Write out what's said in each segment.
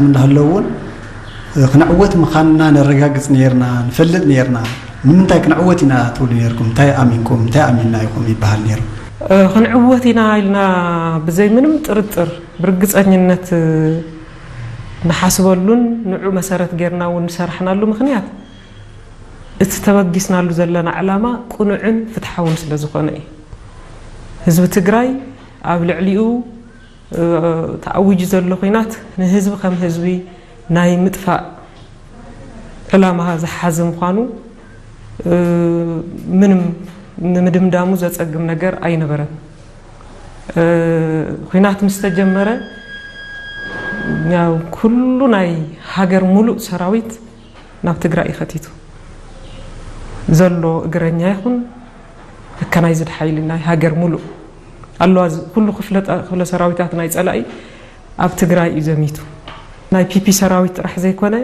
እንዳሃለዉ እውን ክንዕወት ምዃንና ነረጋግጽ ነርና፣ ንፈልጥ ነርና። ንምንታይ ክንዕወት ኢና ትብሉ ነርኩም? እንታይ ኣሚንኩም? እንታይ ኣሚንና ኢኹም ይበሃል ነይሩ። ክንዕወት ኢና ኢልና ብዘይ ምንም ጥርጥር ብርግጸኝነት ንሓስበሉን ንዑ መሰረት ጌርና እውን ንሰራሕናሉ ምኽንያት እቲ ተበጊስናሉ ዘለና ዕላማ ቅኑዕን ፍትሓውን ስለ ዝኾነ እዩ። ህዝቢ ትግራይ ኣብ ልዕሊኡ ተኣዊጁ ዘሎ ኹናት ንህዝቢ ከም ህዝቢ ናይ ምጥፋእ ዕላማ ዝሓዘ ምዃኑ ምንም ንምድምዳሙ ዘጸግም ነገር ኣይነበረን። ኹናት ምስ ተጀመረ ያው ኩሉ ናይ ሃገር ሙሉእ ሰራዊት ናብ ትግራይ እዩ ከቲቱ። ዘሎ እግረኛ ይኹን መካናይዝድ ሓይሊ ናይ ሃገር ሙሉእ ኣለዋ። ኩሉ ክፍለ ሰራዊታት ናይ ጸላኢ ኣብ ትግራይ እዩ ዘሚቱ። ናይ ፒፒ ሰራዊት ጥራሕ ዘይኮነ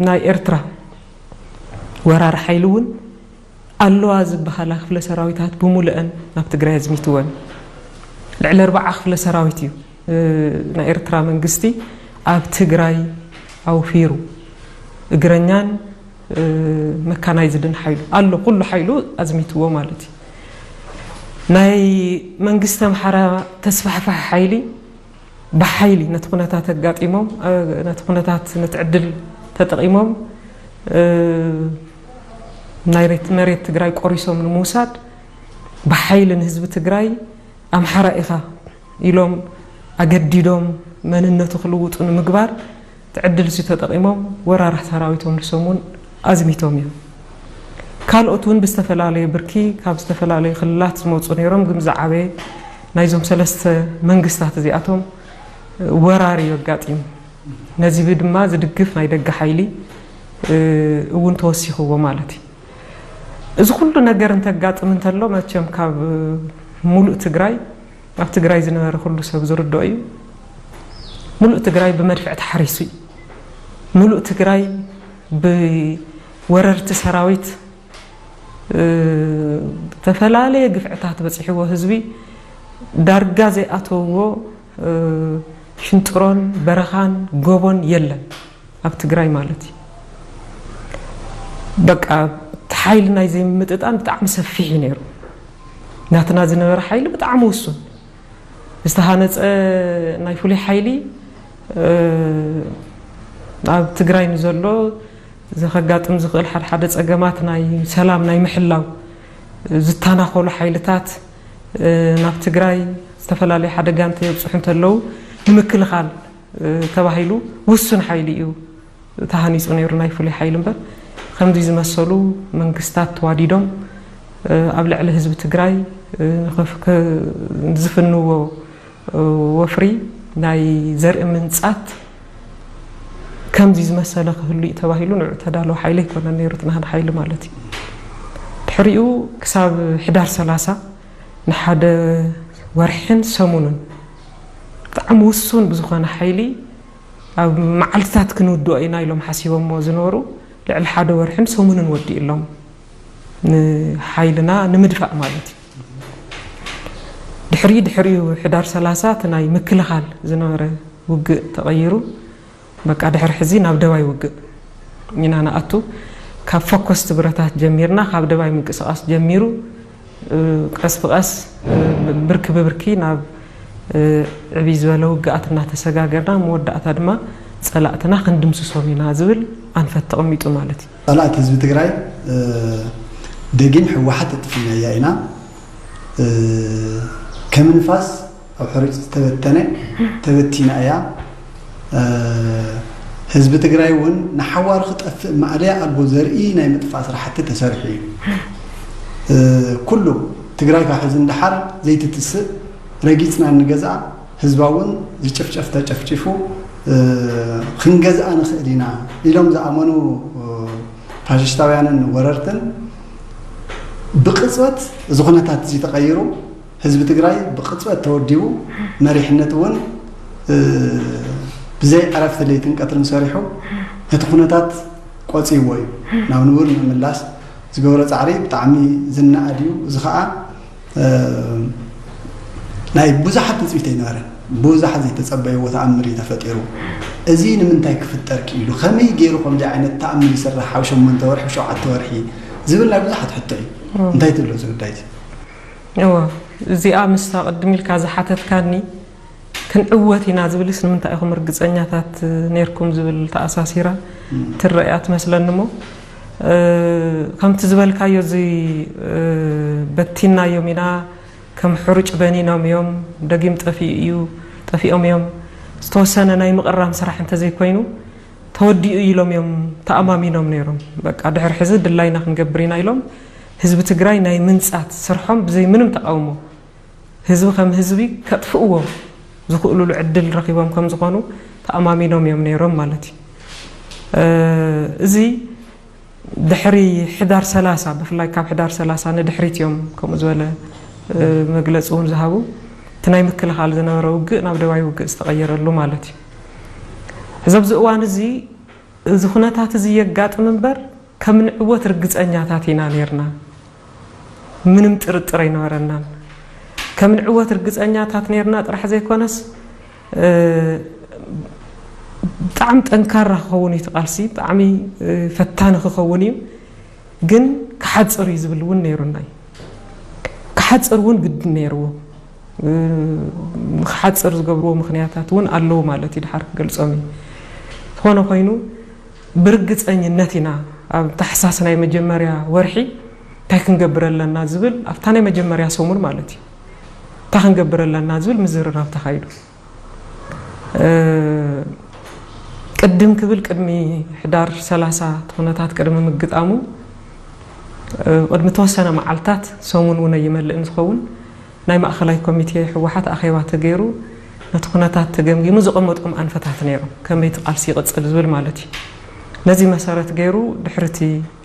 ናይ ኤርትራ ወራሪ ሓይሊ እውን ኣለዋ ዝበሃላ ክፍለ ሰራዊታት ብሙሉአን ናብ ትግራይ ኣዝሚትወን። ልዕሊ ኣርባዓ ክፍለ ሰራዊት እዩ ናይ ኤርትራ መንግስቲ ኣብ ትግራይ ኣውፊሩ፣ እግረኛን መካናይዝድን ሓይሉ ኣሎ፣ ኩሉ ሓይሉ ኣዝሚትዎ ማለት እዩ። ናይ መንግስቲ ኣምሓራ ተስፋሕፋሒ ሓይሊ ብሓይሊ ነቲ ኩነታት ኣጋጢሞም፣ ነቲ ኩነታት ነቲ ዕድል ተጠቒሞም ናይ መሬት ትግራይ ቆሪሶም ንምውሳድ ብሓይሊ ንህዝቢ ትግራይ ኣምሓራ ኢኻ ኢሎም ኣገዲዶም መንነቱ ክልውጡ ንምግባር እቲ ዕድል እዚ ተጠቒሞም ወራር ሰራዊቶም ንሶም እውን ኣዝሚቶም እዮም። ካልኦት እውን ብዝተፈላለየ ብርኪ ካብ ዝተፈላለዩ ክልላት ዝመፁ ነይሮም፣ ግን ዝዓበየ ናይዞም ሰለስተ መንግስታት እዚኣቶም ወራር እዩ ኣጋጢሙ። ነዚ ድማ ዝድግፍ ናይ ደገ ሓይሊ እውን ተወሲኽዎ ማለት እዩ። እዚ ኩሉ ነገር እንተጋጥም እንተሎ መቸም ካብ ሙሉእ ትግራይ ኣብ ትግራይ ዝነበረ ኩሉ ሰብ ዝርድኦ እዩ። ሙሉእ ትግራይ ብመድፍዕ ተሓሪሱ እዩ። ሙሉእ ትግራይ ብወረርቲ ሰራዊት ዝተፈላለየ ግፍዕታት በፂሕዎ ህዝቢ ዳርጋ ዘይኣተውዎ ሽንጥሮን በረኻን ጎቦን የለን ኣብ ትግራይ ማለት እዩ። በቃ እቲ ሓይሊ ናይ ዘይምጥጣን ብጣዕሚ ሰፊሕ እዩ ነይሩ። ናትና ዝነበረ ሓይሊ ብጣዕሚ ውሱን ዝተሃነፀ ናይ ፍሉይ ሓይሊ ኣብ ትግራይ ንዘሎ ከጋጥም ዝኽእል ሓደ ሓደ ፀገማት ናይ ሰላም ናይ ምሕላው ዝተናኸሉ ሓይልታት ናብ ትግራይ ዝተፈላለዩ ሓደጋ እንተየብፅሑ እንተለዉ ንምክልኻል ተባሂሉ ውሱን ሓይሊ እዩ ተሃኒፁ ነይሩ ናይ ፍሉይ ሓይሊ እምበር ከምዚ ዝመሰሉ መንግስታት ተዋዲዶም ኣብ ልዕሊ ህዝቢ ትግራይ ዝፍንዎ ወፍሪ ናይ ዘርኢ ምንፃት ከምዚ ዝመሰለ ክህሉ እዩ ተባሂሉ ንዑ ተዳለወ ሓይሊ ኣይኮነን ነይሩ እቲ ናህና ሓይሊ ማለት እዩ። ድሕሪኡ ክሳብ ሕዳር ሰላሳ ንሓደ ወርሕን ሰሙንን ብጣዕሚ ውሱን ብዝኾነ ሓይሊ ኣብ መዓልትታት ክንውድኦ ኢና ኢሎም ሓሲቦሞ ዝነበሩ ልዕሊ ሓደ ወርሕን ሰሙንን ወዲእሎም ንሓይልና ንምድፋእ ማለት እዩ። ድሕሪ ድሕሪኡ ሕዳር ሰላሳ እቲ ናይ ምክልኻል ዝነበረ ውግእ ተቐይሩ በቃ ድሕሪ ሕዚ ናብ ደባይ ውግእ ኢና ንኣቱ። ካብ ፈኮስቲ ብረታት ጀሚርና ካብ ደባይ ምንቅስቃስ ጀሚሩ ቀስ ብቀስ ብርኪ ብብርኪ ናብ ዕብይ ዝበለ ውግኣት እናተሰጋገርና መወዳእታ ድማ ፀላእትና ክንድምስሶም ኢና ዝብል ኣንፈት ተቐሚጡ ማለት እዩ። ፀላእቲ ህዝቢ ትግራይ ደጊም ህወሓት ተጥፊናያ ኢና። ከም ንፋስ ኣብ ሕሩጭ ዝተበተነ ተበቲና እያ። ህዝቢ ትግራይ እውን ንሓዋሩ ክጠፍእ ማእለያ ኣልቦ ዘርኢ ናይ ምጥፋእ ስራሕቲ ተሰሪሑ እዩ። ኩሉ ትግራይ ካብ ሕዚ ንደሓር ዘይትትስእ ረጊፅና እንገዝኣ ህዝባ እውን ዝጭፍጨፍ ተጨፍጪፉ ክንገዝኣ ንኽእል ኢና ኢሎም ዝኣመኑ ፋሽስታውያንን ወረርትን ብቅፅበት እዚ ኩነታት እዚ ተቐይሩ ህዝቢ ትግራይ ብቅፅበት ተወዲቡ መሪሕነት እውን ብዘይ ዕረፍቲ ለይትን ቀትርን ሰሪሑ ነቲ ኩነታት ቆፂዎ እዩ። ናብ ንቡር ንምምላስ ዝገብሮ ፃዕሪ ብጣዕሚ ዝነኣድ እዩ። እዚ ከዓ ናይ ብዙሓት ትፅቢት ኣይነበረን። ብዙሓት ዘይተጸበይዎ ተኣምር እዩ ተፈጢሩ። እዚ ንምንታይ ክፍጠር ክኢሉ? ከመይ ገይሩ ከምዚ ዓይነት ተኣምር ይስራሕ? ኣብ ሸሞንተ ወርሒ፣ ሸውዓተ ወርሒ ዝብል ናይ ብዙሓት ሕቶ እዩ። እንታይ ትብሎ እዚ ጉዳይ እዚ? እወ፣ እዚኣ ምስታ ቅድም ኢልካ ዝሓተትካኒ ክንዕወት ኢና ዝብልስ ንምንታይ ኢኹም ርግጸኛታት ነይርኩም ዝብል ተኣሳሲራ ትረእያ ትመስለኒ። እሞ ከምቲ ዝበልካዮ እዚ በቲናዮም ኢና፣ ከም ሕሩጭ በኒኖም እዮም፣ ደጊም ጠፊኡ እዩ፣ ጠፊኦም እዮም። ዝተወሰነ ናይ ምቕራም ስራሕ እንተዘይኮይኑ ተወዲኡ ኢሎም እዮም ተኣማሚኖም ነይሮም። በቃ ድሕሪ ሕዚ ድላይና ክንገብር ኢና ኢሎም ህዝቢ ትግራይ ናይ ምንጻት ስርሖም ብዘይ ምንም ተቃውሞ ህዝቢ ከም ህዝቢ ከጥፍእዎ ዝኽእሉሉ ዕድል ረኺቦም ከም ዝኾኑ ተኣማሚኖም እዮም ነይሮም ማለት እዩ። እዚ ድሕሪ ሕዳር ሰላሳ፣ ብፍላይ ካብ ሕዳር ሰላሳ ንድሕሪት እዮም ከምኡ ዝበለ መግለፂ እውን ዝሃቡ። እቲ ናይ ምክልኻል ዝነበረ ውግእ ናብ ደባይ ውግእ ዝተቐየረሉ ማለት እዩ። እዚ ኣብዚ እዋን እዚ እዚ ኩነታት እዚ የጋጥም እምበር ከም ንዕወት ርግፀኛታት ኢና ነይርና። ምንም ጥርጥር ኣይነበረናን። ከም ንዕወት ርግፀኛታት ነይርና ጥራሕ ዘይኮነስ ብጣዕሚ ጠንካራ ክኸውን እዩ እቲ ቃልሲ፣ ብጣዕሚ ፈታኒ ክኸውን እዩ፣ ግን ክሓፅር እዩ ዝብል እውን ነይሩና እዩ። ክሓፅር እውን ግድን ነይርዎ። ክሓፅር ዝገብርዎ ምኽንያታት እውን ኣለዉ ማለት እዩ፣ ድሓር ክገልፆም እዩ። ዝኾነ ኮይኑ ብርግፀኝነት ኢና ኣብ ታሕሳስ ናይ መጀመርያ ወርሒ እንታይ ክንገብር ኣለና ዝብል፣ ኣብታ ናይ መጀመርያ ሰሙን ማለት እዩ፣ እንታይ ክንገብር ኣለና ዝብል ምዝርራብ ተኻይዱ። ቅድም ክብል ቅድሚ ሕዳር ሰላሳ እቲ ኩነታት ቅድሚ ምግጣሙ ቅድሚ ተወሰነ መዓልታት፣ ሰሙን እውን ኣይመልእን ዝኸውን፣ ናይ ማእኸላይ ኮሚቴ ህወሓት ኣኼባ ተገይሩ ነቲ ኩነታት ተገምጊሙ ዘቐመጦም ኣንፈታት ነይሮም፣ ከመይ እቲ ቃልሲ ይቕፅል ዝብል ማለት እዩ። ነዚ መሰረት ገይሩ ድሕሪ እቲ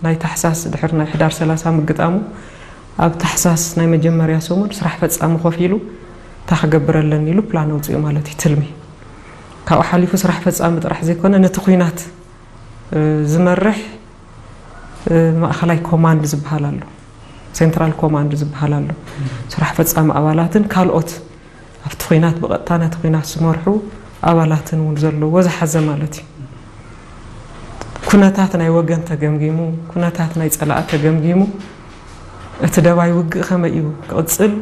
ናይ ታሕሳስ፣ ድሕሪ ናይ ሕዳር ሰላሳ ምግጣሙ ኣብ ታሕሳስ ናይ መጀመርያ ሰሙን ስራሕ ፈፃሚ ኮፍ ኢሉ እንታይ ክገብር ኣለኒ ኢሉ ፕላን ኣውፂኡ ማለት እዩ፣ ትልሚ። ካብኡ ሓሊፉ ስራሕ ፈፃሚ ጥራሕ ዘይኮነ ነቲ ኩናት ዝመርሕ ማእኸላይ ኮማንድ ዝበሃል ኣሎ፣ ሴንትራል ኮማንድ ዝበሃል ኣሎ። ስራሕ ፈፃሚ ኣባላትን ካልኦት ኣብቲ ኩናት ብቐጥታ ነቲ ኩናት ዝመርሑ ኣባላትን እውን ዘለዎ ዝሓዘ ማለት እዩ። ኩነታት ናይ ወገን ተገምጊሙ፣ ኩነታት ናይ ፀላኢ ተገምጊሙ፣ እቲ ደባይ ውግእ ከመይ እዩ ክቕፅል፣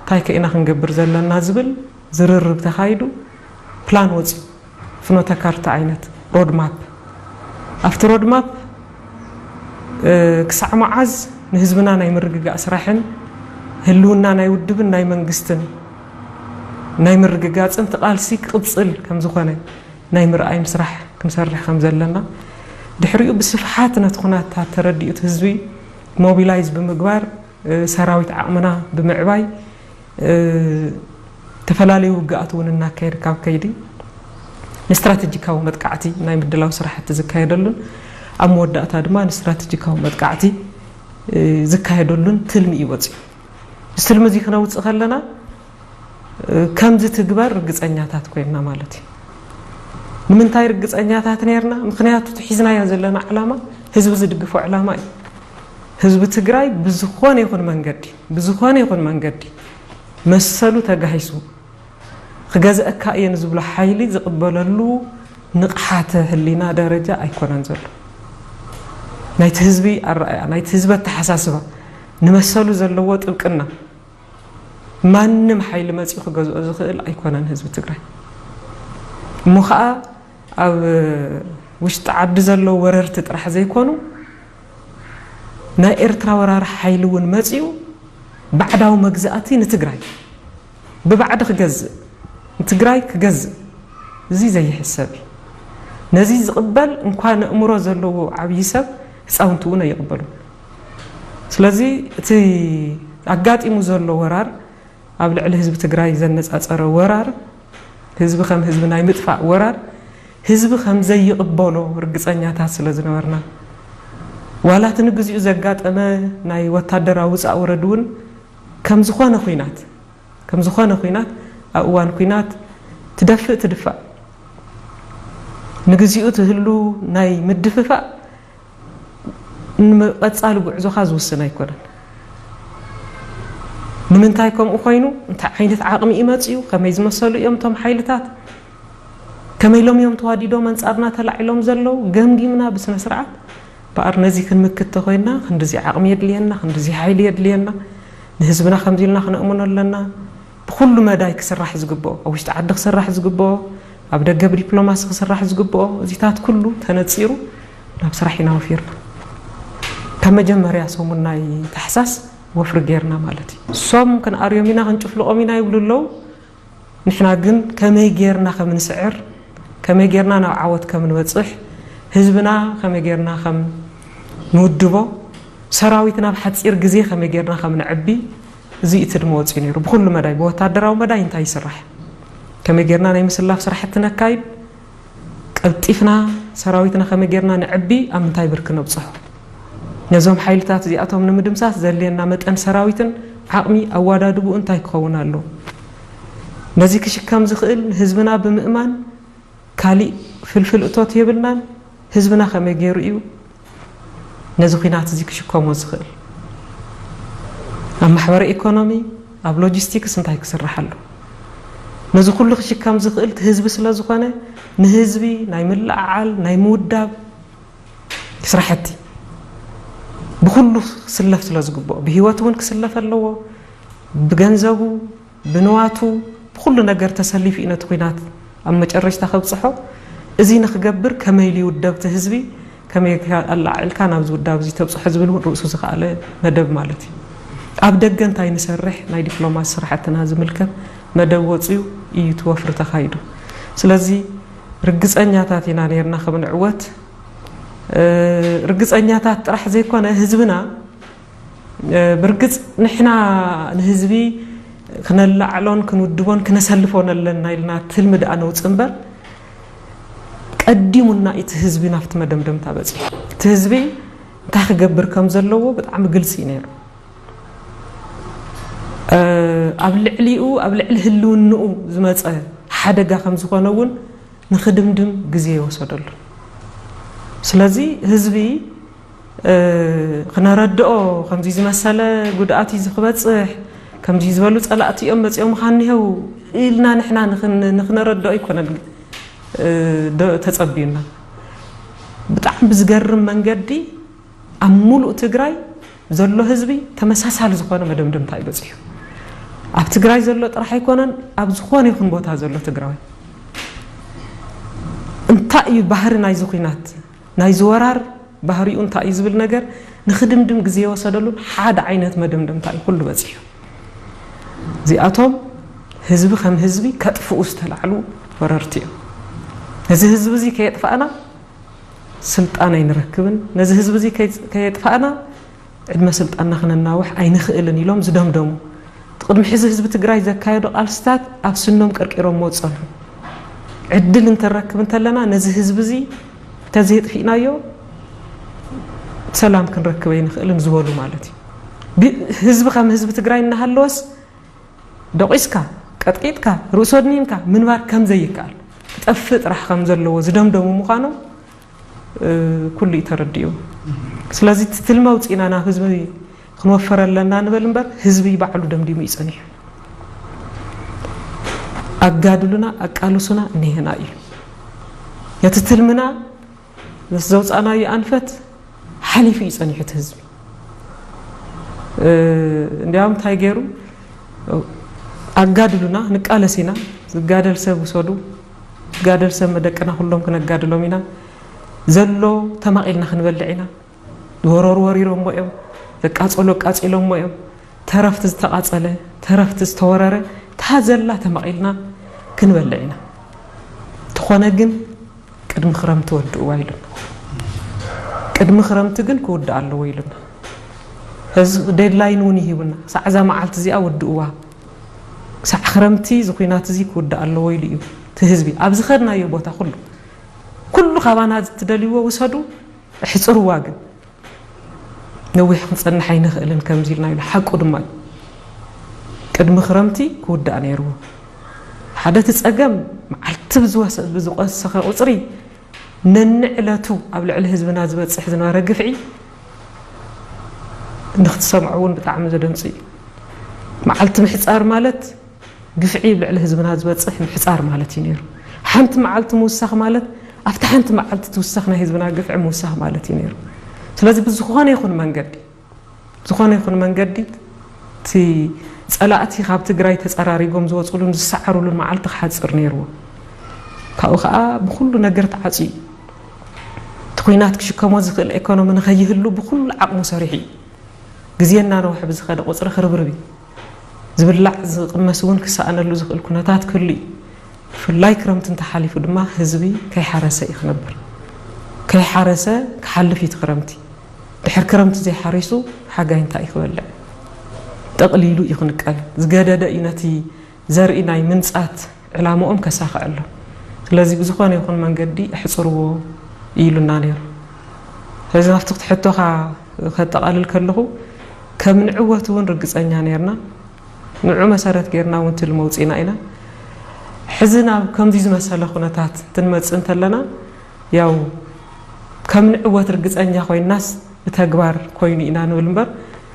እንታይ ከ ኢና ክንገብር ዘለና ዝብል ዝርርብ ተኻይዱ ፕላን ወፂኡ። ፍኖተ ካርታ ዓይነት ሮድማፕ፣ ኣብቲ ሮድማፕ ክሳዕ መዓዝ ንህዝብና ናይ ምርግጋእ ስራሕን ህልውና ናይ ውድብን ናይ መንግስትን ናይ ምርግጋፅን እቲ ቃልሲ ክቕፅል ከም ዝኾነ ናይ ምርኣይን ስራሕ ክንሰርሕ ከም ዘለና፣ ድሕሪኡ ብስፍሓት ነቲ ኩነታት ተረዲኡ እቲ ህዝቢ ሞቢላይዝ ብምግባር ሰራዊት ዓቕምና ብምዕባይ ዝተፈላለዩ ውግኣት እውን እናካየድ ካብ ከይዲ ንስትራቴጂካዊ መጥቃዕቲ ናይ ምድላው ስራሕቲ ዝካየደሉን ኣብ መወዳእታ ድማ ንስትራቴጂካዊ መጥቃዕቲ ዝካየደሉን ትልሚ እዩ ወፂኡ። እዚ ትልሚ እዚ ክነውፅእ ከለና ከምዚ ትግበር ርግፀኛታት ኮይንና ማለት እዩ። ንምንታይ ርግፀኛታት ነርና? ምክንያቱ እቲ ሒዝናዮ ዘለና ዕላማ ህዝቢ ዝድግፎ ዕላማ እዩ። ህዝቢ ትግራይ ብዝኾነ ይኹን መንገዲ፣ ብዝኾነ ይኹን መንገዲ መሰሉ ተጋሂሱ ክገዝአካ እየ ንዝብሎ ሓይሊ ዝቕበለሉ ንቕሓተ ህሊና ደረጃ ኣይኮነን ዘሎ። ናይቲ ህዝቢ ኣረኣያ፣ ናይቲ ህዝቢ ኣተሓሳስባ፣ ንመሰሉ ዘለዎ ጥብቅና ማንም ሓይሊ መፂኡ ክገዝኦ ዝኽእል ኣይኮነን ህዝቢ ትግራይ። እሞ ከዓ ኣብ ውሽጢ ዓዲ ዘለዉ ወረርቲ ጥራሕ ዘይኮኑ ናይ ኤርትራ ወራሪ ሓይሊ እውን መፂኡ ባዕዳዊ መግዛእቲ ንትግራይ ብባዕዲ ክገዝእ፣ ንትግራይ ክገዝእ፣ እዚ ዘይሕሰብ እዩ። ነዚ ዝቕበል እንኳ ነእምሮ ዘለዎ ዓብዪ ሰብ ህፃውንቲ እውን ኣይቕበሉን። ስለዚ እቲ ኣጋጢሙ ዘሎ ወራር ኣብ ልዕሊ ህዝቢ ትግራይ ዘነፃፀረ ወራር፣ ህዝቢ ከም ህዝቢ ናይ ምጥፋእ ወራር ህዝቢ ከም ዘይቕበሎ ርግፀኛታት ስለ ዝነበርና፣ ዋላ እቲ ንግዚኡ ዘጋጠመ ናይ ወታደራዊ ውፃእ ውረድ እውን ከም ዝኾነ ኹናት ከም ዝኾነ ኹናት ኣብ እዋን ኹናት ትደፍእ ትድፋእ ንግዚኡ ትህሉ ናይ ምድፍፋእ ንመቐፃሊ ጉዕዞኻ ዝውስን ኣይኮነን። ንምንታይ ከምኡ ኮይኑ? እንታይ ዓይነት ዓቕሚ እዩ መፂኡ? ከመይ ዝመሰሉ እዮም እቶም ሓይልታት? ከመይ ኢሎም እዮም ተዋዲዶም ኣንጻርና ተላዒሎም ዘለዉ? ገምጊምና ብስነ ስርዓት፣ በኣር ነዚ ክንምክት ተኮይና፣ ክንድዚ ዓቕሚ የድልየና፣ ክንድዚ ሓይሊ የድልየና፣ ንህዝብና ከምዚ ኢልና ክነእምኖ ኣለና። ብኩሉ መዳይ ክስራሕ ዝግብኦ፣ ኣብ ውሽጢ ዓዲ ክስራሕ ዝግብኦ፣ ኣብ ደገ ብዲፕሎማሲ ክስራሕ ዝግብኦ፣ እዚታት ኩሉ ተነጺሩ ናብ ስራሕ ኢና ወፊርና። ካብ መጀመርያ ሰሙን ናይ ታሕሳስ ወፍሪ ጌርና ማለት እዩ። እሶም ክንኣርዮም ኢና፣ ክንጭፍልቖም ኢና ይብሉ ኣለዉ። ንሕና ግን ከመይ ጌርና ከም ንስዕር፣ ከመይ ጌርና ናብ ዓወት ከም ንበጽሕ፣ ህዝብና ከመይ ጌርና ከም ንውድቦ፣ ሰራዊትና ኣብ ሓጺር ግዜ ከመይ ጌርና ከም ነዕቢ፣ እዚ እቲ ድማ ወጺኡ ነይሩ። ብኹሉ መዳይ፣ ብወታደራዊ መዳይ እንታይ ይስራሕ፣ ከመይ ጌርና ናይ ምስላፍ ስራሕቲ ነካይድ፣ ቀልጢፍና ሰራዊትና ከመይ ጌርና ነዕቢ፣ ኣብ ምንታይ ብርኪ ነብጽሖ፣ ነዞም ሓይልታት እዚኣቶም ንምድምሳስ ዘድልየና መጠን ሰራዊትን ዓቕሚ ኣወዳድብኡ እንታይ ክኸውን ኣለዎ? ነዚ ክሽከም ዝኽእል ንህዝብና ብምእማን ካሊእ ፍልፍል እቶት የብልናን። ህዝብና ከመይ ገይሩ እዩ ነዚ ኲናት እዚ ክሽከሞ ዝኽእል? ኣብ ማሕበረ ኢኮኖሚ፣ ኣብ ሎጂስቲክስ እንታይ ክስራሕ ኣሎ? ነዚ ኩሉ ክሽከም ዝኽእል እቲ ህዝቢ ስለ ዝኾነ፣ ንህዝቢ ናይ ምልዕዓል፣ ናይ ምውዳብ ስራሕቲ ብኹሉ ክስለፍ ስለ ዝግብኦ፣ ብህይወት እውን ክስለፍ ኣለዎ፣ ብገንዘቡ፣ ብንዋቱ፣ ብኹሉ ነገር ተሰሊፉ እዩ ነቲ ኲናት ኣብ መጨረሽታ ከብጽሖ። እዚ ንክገብር ከመይ ኢሉ ይውደብ እቲ ህዝቢ፣ ከመይ ኣላዒልካ ናብዚ ውዳብ እዚ ተብጽሖ ዝብል እውን ርእሱ ዝኸኣለ መደብ ማለት እዩ። ኣብ ደገ እንታይ ንሰርሕ፣ ናይ ዲፕሎማሲ ስራሕትና ዝምልከት መደብ ወጺኡ እዩ እቲ ወፍሪ ተኻይዱ። ስለዚ ርግጸኛታት ኢና ነይርና ከም ንዕወት። እ፣ ርግጸኛታት ጥራሕ ዘይኮነ ህዝብና፣ እ፣ ብርግጽ ንሕና ንህዝቢ ክነላዕሎን ክንውድቦን ክነሰልፎን ኣለና ኢልና ትልሚ ደኣ ነውጽእ እምበር፣ ቀዲሙና እቲ ህዝቢ ናብቲ መደምደምታ በጺሑ። እቲ ህዝቢ እንታይ ክገብር ከም ዘለዎ ብጣዕሚ ግልጺ እዩ ነይሩ። እ፣ ኣብ ልዕሊኡ፣ ኣብ ልዕሊ ህልውንኡ ዝመጸ ሓደጋ ከም ዝኾነ እውን ንኽድምድም ግዜ ይወሰደሉ። ስለዚ ህዝቢ፣ እ፣ ክነረድኦ፣ ከምዚ ዝመሰለ ጉድኣት እዩ ክበጽሕ፣ ከምዚ ዝበሉ ጸላእቲ እዮም መጺኦም ምዃን እኒሄው ኢልና ንሕና ንኽን-፣ ንኽነረድኦ ኣይኮነን፣ እ፣ ዶ-፣ ተጸብዩና። ብጣዕሚ ብዝገርም መንገዲ ኣብ ሙሉእ ትግራይ ዘሎ ህዝቢ ተመሳሳሊ ዝኾነ መደምደምታ እዩ በጺሑ። ኣብ ትግራይ ዘሎ ጥራሕ ኣይኮነን፣ ኣብ ዝኾነ ይኹን ቦታ ዘሎ ትግራዋይ። እንታይ እዩ ባህሪ ናይዚ ኲናት፣ ናይዚ ወራር ባህሪኡ እንታይ እዩ ዝብል ነገር ንኽድምድም ግዜ የወሰደሉን ሓደ ዓይነት መደምደምታ እዩ ኩሉ በጺሑ። እዚኣቶም ህዝቢ ከም ህዝቢ ከጥፍኡ ዝተላዕሉ ወረርቲ እዮም። ነዚ ህዝቢ እዚ ከየጥፋእና ስልጣን ኣይንረክብን። ነዚ ህዝቢ እዚ ከይ-፣ ከየጥፋእና ዕድመ ስልጣንና ክነናውሕ ኣይንኽእልን ኢሎም ዝደምደሙ። እቲ ቅድሚ ሕዚ ህዝቢ ትግራይ ዘካየዶ ቃልስታት ኣብ ስኖም ቀርቂሮምዎ ዝጸንሑ። ዕድል እንተንረክብ እንተለና ነዚ ህዝቢ እዚ እንተዘየጥፊእናዮ ሰላም ክንረክብ ኣይንኽእልን ዝበሉ ማለት እዩ። ብ-፣ ህዝቢ ከም ህዝቢ ትግራይ እናሃለወስ ደቂስካ፣ ቀጥቂጥካ፣ ርእሱ ኣድኒንካ ምንባር ከም ዘይከኣል፣ ክጠፍእ ጥራሕ ከም ዘለዎ ዝደምደሙ ምዃኖም፣ እ፣ ኩሉ እዩ ተረዲኡ። ስለዚ እቲ ትልሚ ኣውፂእና ናብ ህዝቢ ክንወፍር ኣለና ንበል እምበር፣ ህዝቢ ባዕሉ ደምዲሙ እዩ ጸኒሑ። ኣጋድሉና፣ ኣቃልሱና እኒሄና እዩ። እቲ ትልምና ምስ ዘውፃእናዮ ኣንፈት ሓሊፉ እዩ ጸኒሑ እቲ ህዝቢ። እ፣ እንዲያውም እንታይ ገይሩ፣ ኣጋድሉና፣ ንቃለስ ኢና፣ ዝጋደል ሰብ ውሰዱ፣ ዝጋደል ሰብ መደቅና ኩሎም ክነጋድሎም ኢና፣ ዘሎ ተማቒልና ክንበልዕ ኢና። ዝወረሩ ወሪሮሞ እዮም፣ ዘቃጸሉ ኣቃጺሎሞ እዮም። ተረፍቲ ዝተቓጸለ፣ ተረፍቲ ዝተወረረ፣ እታ ዘላ ተማቒልና ክንበልዕ ኢና። እንተኾነ ግን ቅድሚ ክረምቲ ወድእዋ ኢሉና። ቅድሚ ክረምቲ ግን ክውዳእ ኣለዎ ኢሉና። እዚ ዴድላይን እውን ይሂቡና። ክሳዕ እዛ መዓልቲ እዚኣ ወድእዋ። ክሳዕ ክረምቲ እዚ ኲናት እዚ ክውዳእ ኣለዎ ኢሉ እዩ እቲ ህዝቢ። ኣብ ዝኸድናዮ ቦታ ኩሉ፣ ኩሉ ካባና ትደልይዎ ውሰዱ፣ ኣሕጽርዋ ግን። ነዊሕ ክንጸንሕ ኣይንኽእልን ከምዚ ኢልና ኢሉ። ሓቁ ድማ እዩ። ቅድሚ ክረምቲ ክውዳእ ነይርዎ። ሓደ እቲ ጸገም መዓልቲ ብዝወሰ-፣ ብዝወሰኸ ቁጽሪ ነንዕለቱ ኣብ ልዕሊ ህዝብና ዝበጽሕ ዝነበረ ግፍዒ ንክትሰምዖ እውን ብጣዕሚ ዘደንጽ እዩ። መዓልቲ ምሕጻር ማለት ግፍዒ ኣብ ልዕሊ ህዝብና ዝበጽሕ ምሕጻር ማለት እዩ ነይሩ። ሓንቲ መዓልቲ ምውሳኽ ማለት ኣብቲ ሓንቲ መዓልቲ ትውሰኽ ናይ ህዝብና ግፍዒ ምውሳኽ ማለት እዩ ነይሩ። ስለዚ ብዝኾነ ይኹን መንገዲ፣ ዝኾነ ይኹን መንገዲ እቲ ጸላእቲ ካብ ትግራይ ተጸራሪጎም ዝወጽሉን ዝሰዓሩሉን መዓልቲ ክሓጽር ነይርዎ። ካብኡ ከዓ ብኩሉ ነገር ተዓጽዩ እቲ ኲናት ክሽከሞ ዝኽእል ኤኮኖሚ ንኸይህሉ ብኩሉ ዓቕሙ ሰሪሑ እዩ። ግዜ እናነውሐ ብዝኸደ ቁፅሪ ክርብርብ እዩ። ዝብላዕ ዝቕመስ እውን ክሰኣነሉ ዝኽእል ኩነታት ክህሉ እዩ። ብፍላይ ክረምቲ እንተሓሊፉ ድማ ህዝቢ ከይሓረሰ እዩ ክነብር። ከይሓረሰ ክሓልፍ እዩ እቲ ክረምቲ። ድሕር ክረምቲ ዘይሓሪሱ ሓጋይ እንታይ እዩ ክበልዕ? ጠቕሊሉ እዩ ክንቀል። ዝገደደ እዩ ነቲ ዘርኢ ናይ ምንጻት ዕላምኦም ከሳኽዐሎም። ስለዚ ብዝኾነ ይኹን መንገዲ ኣሕጽርዎ ኢሉና ነይሩ። ስለዚ ናብቲ ሕቶኻ ከጠቓልል ከለኹ ከም ንዕወት እውን ርግጸኛ ነይርና። ንዑ መሰረት ጌርና እውን ትልሚ ኣውጺእና ኢና። ሕዚ ናብ ከምዚ ዝመሰለ ኩነታት እንትንመጽእ እንተለና ያው ከም ንዕወት ርግጸኛ ኮይናስ ብተግባር ኮይኑ ኢና ንብል እምበር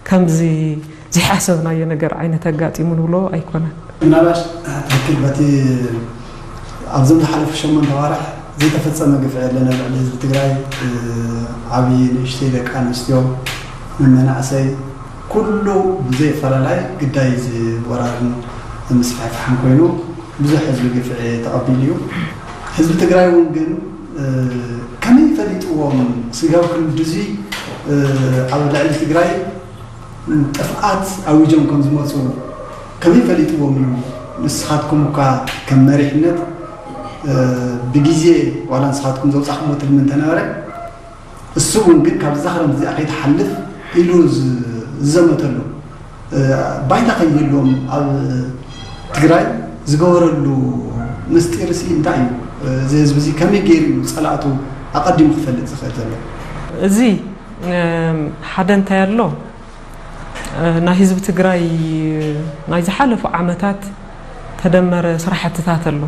ከምዚ ዘይሓሰብናዮ ነገር ዓይነት ኣጋጢሙ ንብሎ ኣይኮነን። ምናልባሽ ትክክል በቲ ኣብዞም ዝሓለፉ ሸሞንተ ኣዋርሕ ዘይተፈጸመ ግፍዒ የለን ኣብ ልዕሊ ህዝቢ ትግራይ። ዓብዪ ንእሽተይ ደቂ ኣንስትዮ ንመናእሰይ ኩሉ ብዘይ ኣፈላላይ ግዳይ እዚ ወራርን ምስፍሕፋሕን ኮይኑ ብዙሕ ህዝቢ ግፍዒ ተቐቢሉ እዩ። ህዝቢ ትግራይ እውን ግን ከመይ ፈሊጥዎም ስጋብ ክንድዚ ኣብ ልዕሊ ትግራይ ጥፍኣት ኣዊጆም ከም ዝመፁ ከመይ ፈሊጥዎም እዩ? ንስኻትኩም እኳ ከም መሪሕነት ብግዜ ዋላ ንስኻትኩም ዘውፃእኩሞ ትልሚ እንተነበረ እሱ እውን ግን ካብ ዝዛኽረም እዚኣ ከይትሓልፍ ኢሉ ዝዘመተሉ ባይታ ከይህልዎም ኣብ ትግራይ ዝገበረሉ ምስጢር ሲ እንታይ እዩ? እዚ ህዝቢ እዚ ከመይ ገይሩ እዩ ፀላእቱ ኣቐዲሙ ክፈልጥ ዝኽእል ዘሎ? እዚ ሓደ እንታይ ኣሎ ናይ ህዝቢ ትግራይ ናይ ዝሓለፉ ዓመታት ተደመረ ስራሕትታት ኣሎ።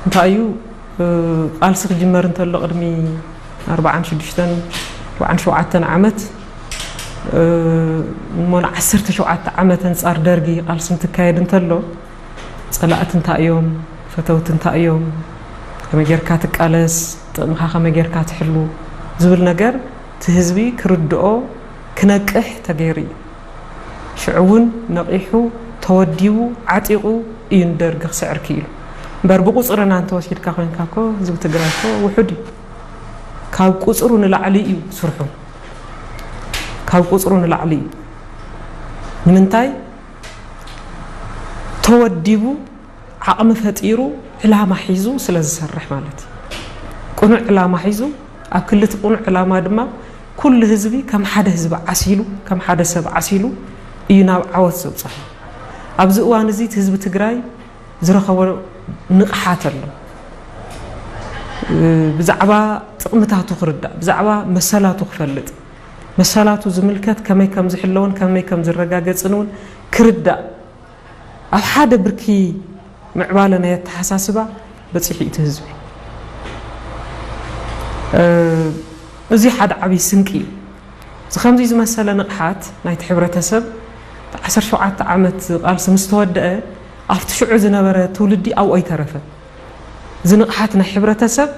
እንታይ እዩ ቃልሲ ክጅመር እንተሎ ቅድሚ ኣርባዓን ሽዱሽተን ኣርባዓን ሸውዓተን ዓመት እሞ ንዓሰርተ ሸውዓተ ዓመት ኣንጻር ደርጊ ቃልሲ እንትካየድ እንተሎ ጸላእቲ እንታይ እዮም፣ ፈተውቲ እንታይ እዮም፣ ከመይ ጌርካ ትቃለስ፣ ጥቕምኻ ከመይ ጌርካ ትሕሉ ዝብል ነገር እቲ ህዝቢ ክርድኦ ክነቅሕ ተገይሩ እዩ። ሽዑ እውን ነቒሑ ተወዲቡ ዓጢቑ እዩ ንደርጊ ክስዕር ክኢሉ። እምበር ብቁፅርና እንተወሲድካ ኮይንካ እኮ ህዝቢ ትግራይ እኮ ውሑድ እዩ። ካብ ቁፅሩ ንላዕሊ እዩ ስርሑ። ካብ ቁፅሩ ንላዕሊ እዩ። ንምንታይ? ተወዲቡ ዓቕሚ ፈጢሩ ዕላማ ሒዙ ስለ ዝሰርሕ ማለት እዩ። ቅኑዕ ዕላማ ሒዙ ኣብ ክሊ እቲ ቅኑዕ ዕላማ ድማ ኩሉ ህዝቢ ከም ሓደ ህዝቢ ዓሲሉ ከም ሓደ ሰብ ዓሲሉ እዩ ናብ ዓወት ዘብፅሖ። ኣብዚ እዋን እዚ እቲ ህዝቢ ትግራይ ዝረኸቦ ንቕሓት ኣሎ። ብዛዕባ ጥቕምታቱ ክርዳእ፣ ብዛዕባ መሰላቱ ክፈልጥ፣ መሰላቱ ዝምልከት ከመይ ከም ዝሕለውን ከመይ ከም ዝረጋገፅን እውን ክርዳእ ኣብ ሓደ ብርኪ ምዕባለ ናይ ኣተሓሳስባ በፂሑ እቲ ህዝቢ። እዚ ሓደ ዓብይ ስንቂ እዩ። እዚ ከምዚ ዝመሰለ ንቕሓት ናይቲ ሕብረተሰብ ዓሰርተ ሸውዓተ ዓመት ቃልሲ ምስ ተወደአ ኣብቲ ሽዑ ዝነበረ ትውልዲ ኣብኡ ኣይተረፈ። እዚ ንቕሓት ናይ ሕብረተሰብ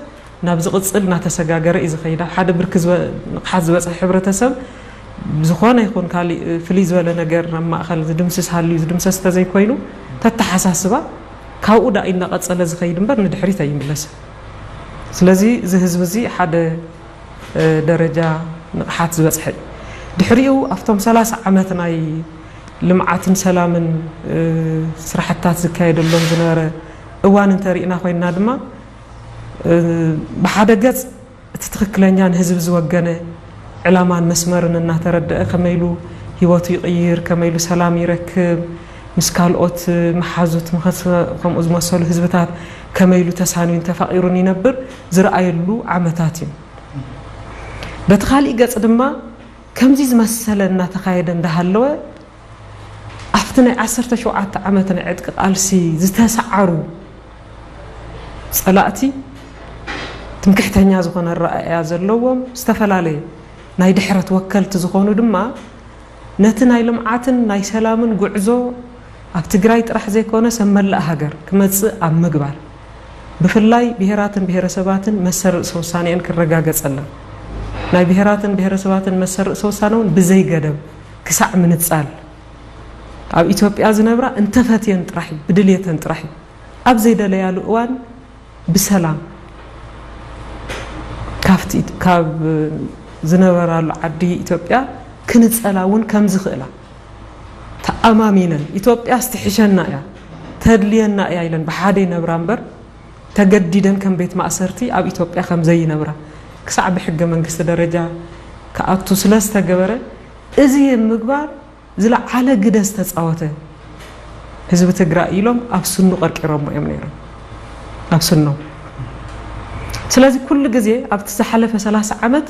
ናብ ዝቕፅል እናተሰጋገረ እዩ ዝኸይድ። ኣብ ሓደ ብርኪ ዝበ- ንቕሓት ዝበፅሐ ሕብረተሰብ ብዝኾነ ይኹን ካሊእ ፍልይ ዝበለ ነገር ናብ ማእኸል ዝድምስስ ሃልዩ ዝድምሰስ ተዘይኮይኑ ተተሓሳስባ ካብኡ ዳኣ እናቐፀለ ዝኸይድ እምበር ንድሕሪት ኣይምለስን። ስለዚ እዚ ህዝቢ እዚ ሓደ ደረጃ ንቕሓት ዝበፅሐ እዩ። ድሕሪኡ ኣብቶም ሰላሳ ዓመት ናይ ልምዓትን ሰላምን ስራሕትታት ዝካየደሎም ዝነበረ እዋን እንተሪእና ኮይንና ድማ ብሓደ ገፅ እቲ ትኽክለኛ ንህዝቢ ዝወገነ ዕላማን መስመርን እናተረደአ ከመይ ኢሉ ህይወቱ ይቕይር፣ ከመይ ኢሉ ሰላም ይረክብ፣ ምስ ካልኦት መሓዙት ምኸስ ከምኡ ዝመሰሉ ህዝብታት ከመይ ኢሉ ተሳንዩን ተፋቒሩን ይነብር ዝረኣየሉ ዓመታት እዩ። በቲ ካሊእ ገፅ ድማ ከምዚ ዝመሰለ እናተኻየደ እንዳሃለወ ኣብቲ ናይ ዓሰርተ ሸውዓተ ዓመት ናይ ዕጥቂ ቃልሲ ዝተሰዓሩ ፀላእቲ ትምክሕተኛ ዝኾነ ኣረኣእያ ዘለዎም ዝተፈላለየ ናይ ድሕረት ወከልቲ ዝኾኑ ድማ ነቲ ናይ ልምዓትን ናይ ሰላምን ጉዕዞ ኣብ ትግራይ ጥራሕ ዘይኮነስ ኣብ መላእ ሃገር ክመጽእ ኣብ ምግባር፣ ብፍላይ ብሄራትን ብሄረሰባትን መሰል ርእሰ ውሳኔአን ክረጋገጸለን፣ ናይ ብሄራትን ብሄረሰባትን መሰል ርእሰ ውሳነ እውን ብዘይ ገደብ ክሳዕ ምንጻል፣ ኣብ ኢትዮጵያ ዝነብራ እንተፈትየን ጥራሕ እዩ፣ ብድልየተን ጥራሕ እዩ። ኣብ ዘይደለያሉ እዋን ብሰላም ካብቲ፣ ካብ ዝነበራሉ ዓዲ ኢትዮጵያ ክንጸላ እውን ከም ዝኽእላ ተኣማሚነን፣ ኢትዮጵያስ ትሕሸና እያ፣ ተድልየና እያ ኢለን ብሓደ ይነብራ እምበር፣ ተገዲደን ከም ቤት ማእሰርቲ ኣብ ኢትዮጵያ ከም ዘይነብራ፣ ክሳዕ ብሕገ መንግስቲ ደረጃ ክኣቱ ስለ ዝተገበረ፣ እዚ ምግባር ዝለዓለ ግደ ዝተጻወተ ህዝቢ ትግራይ ኢሎም ኣብ ስኑ ቀርቂሮሞ እዮም ነይሮም። ኣብ ስኖም። ስለዚ ኩሉ ግዜ ኣብቲ ዝሓለፈ ሰላሳ ዓመት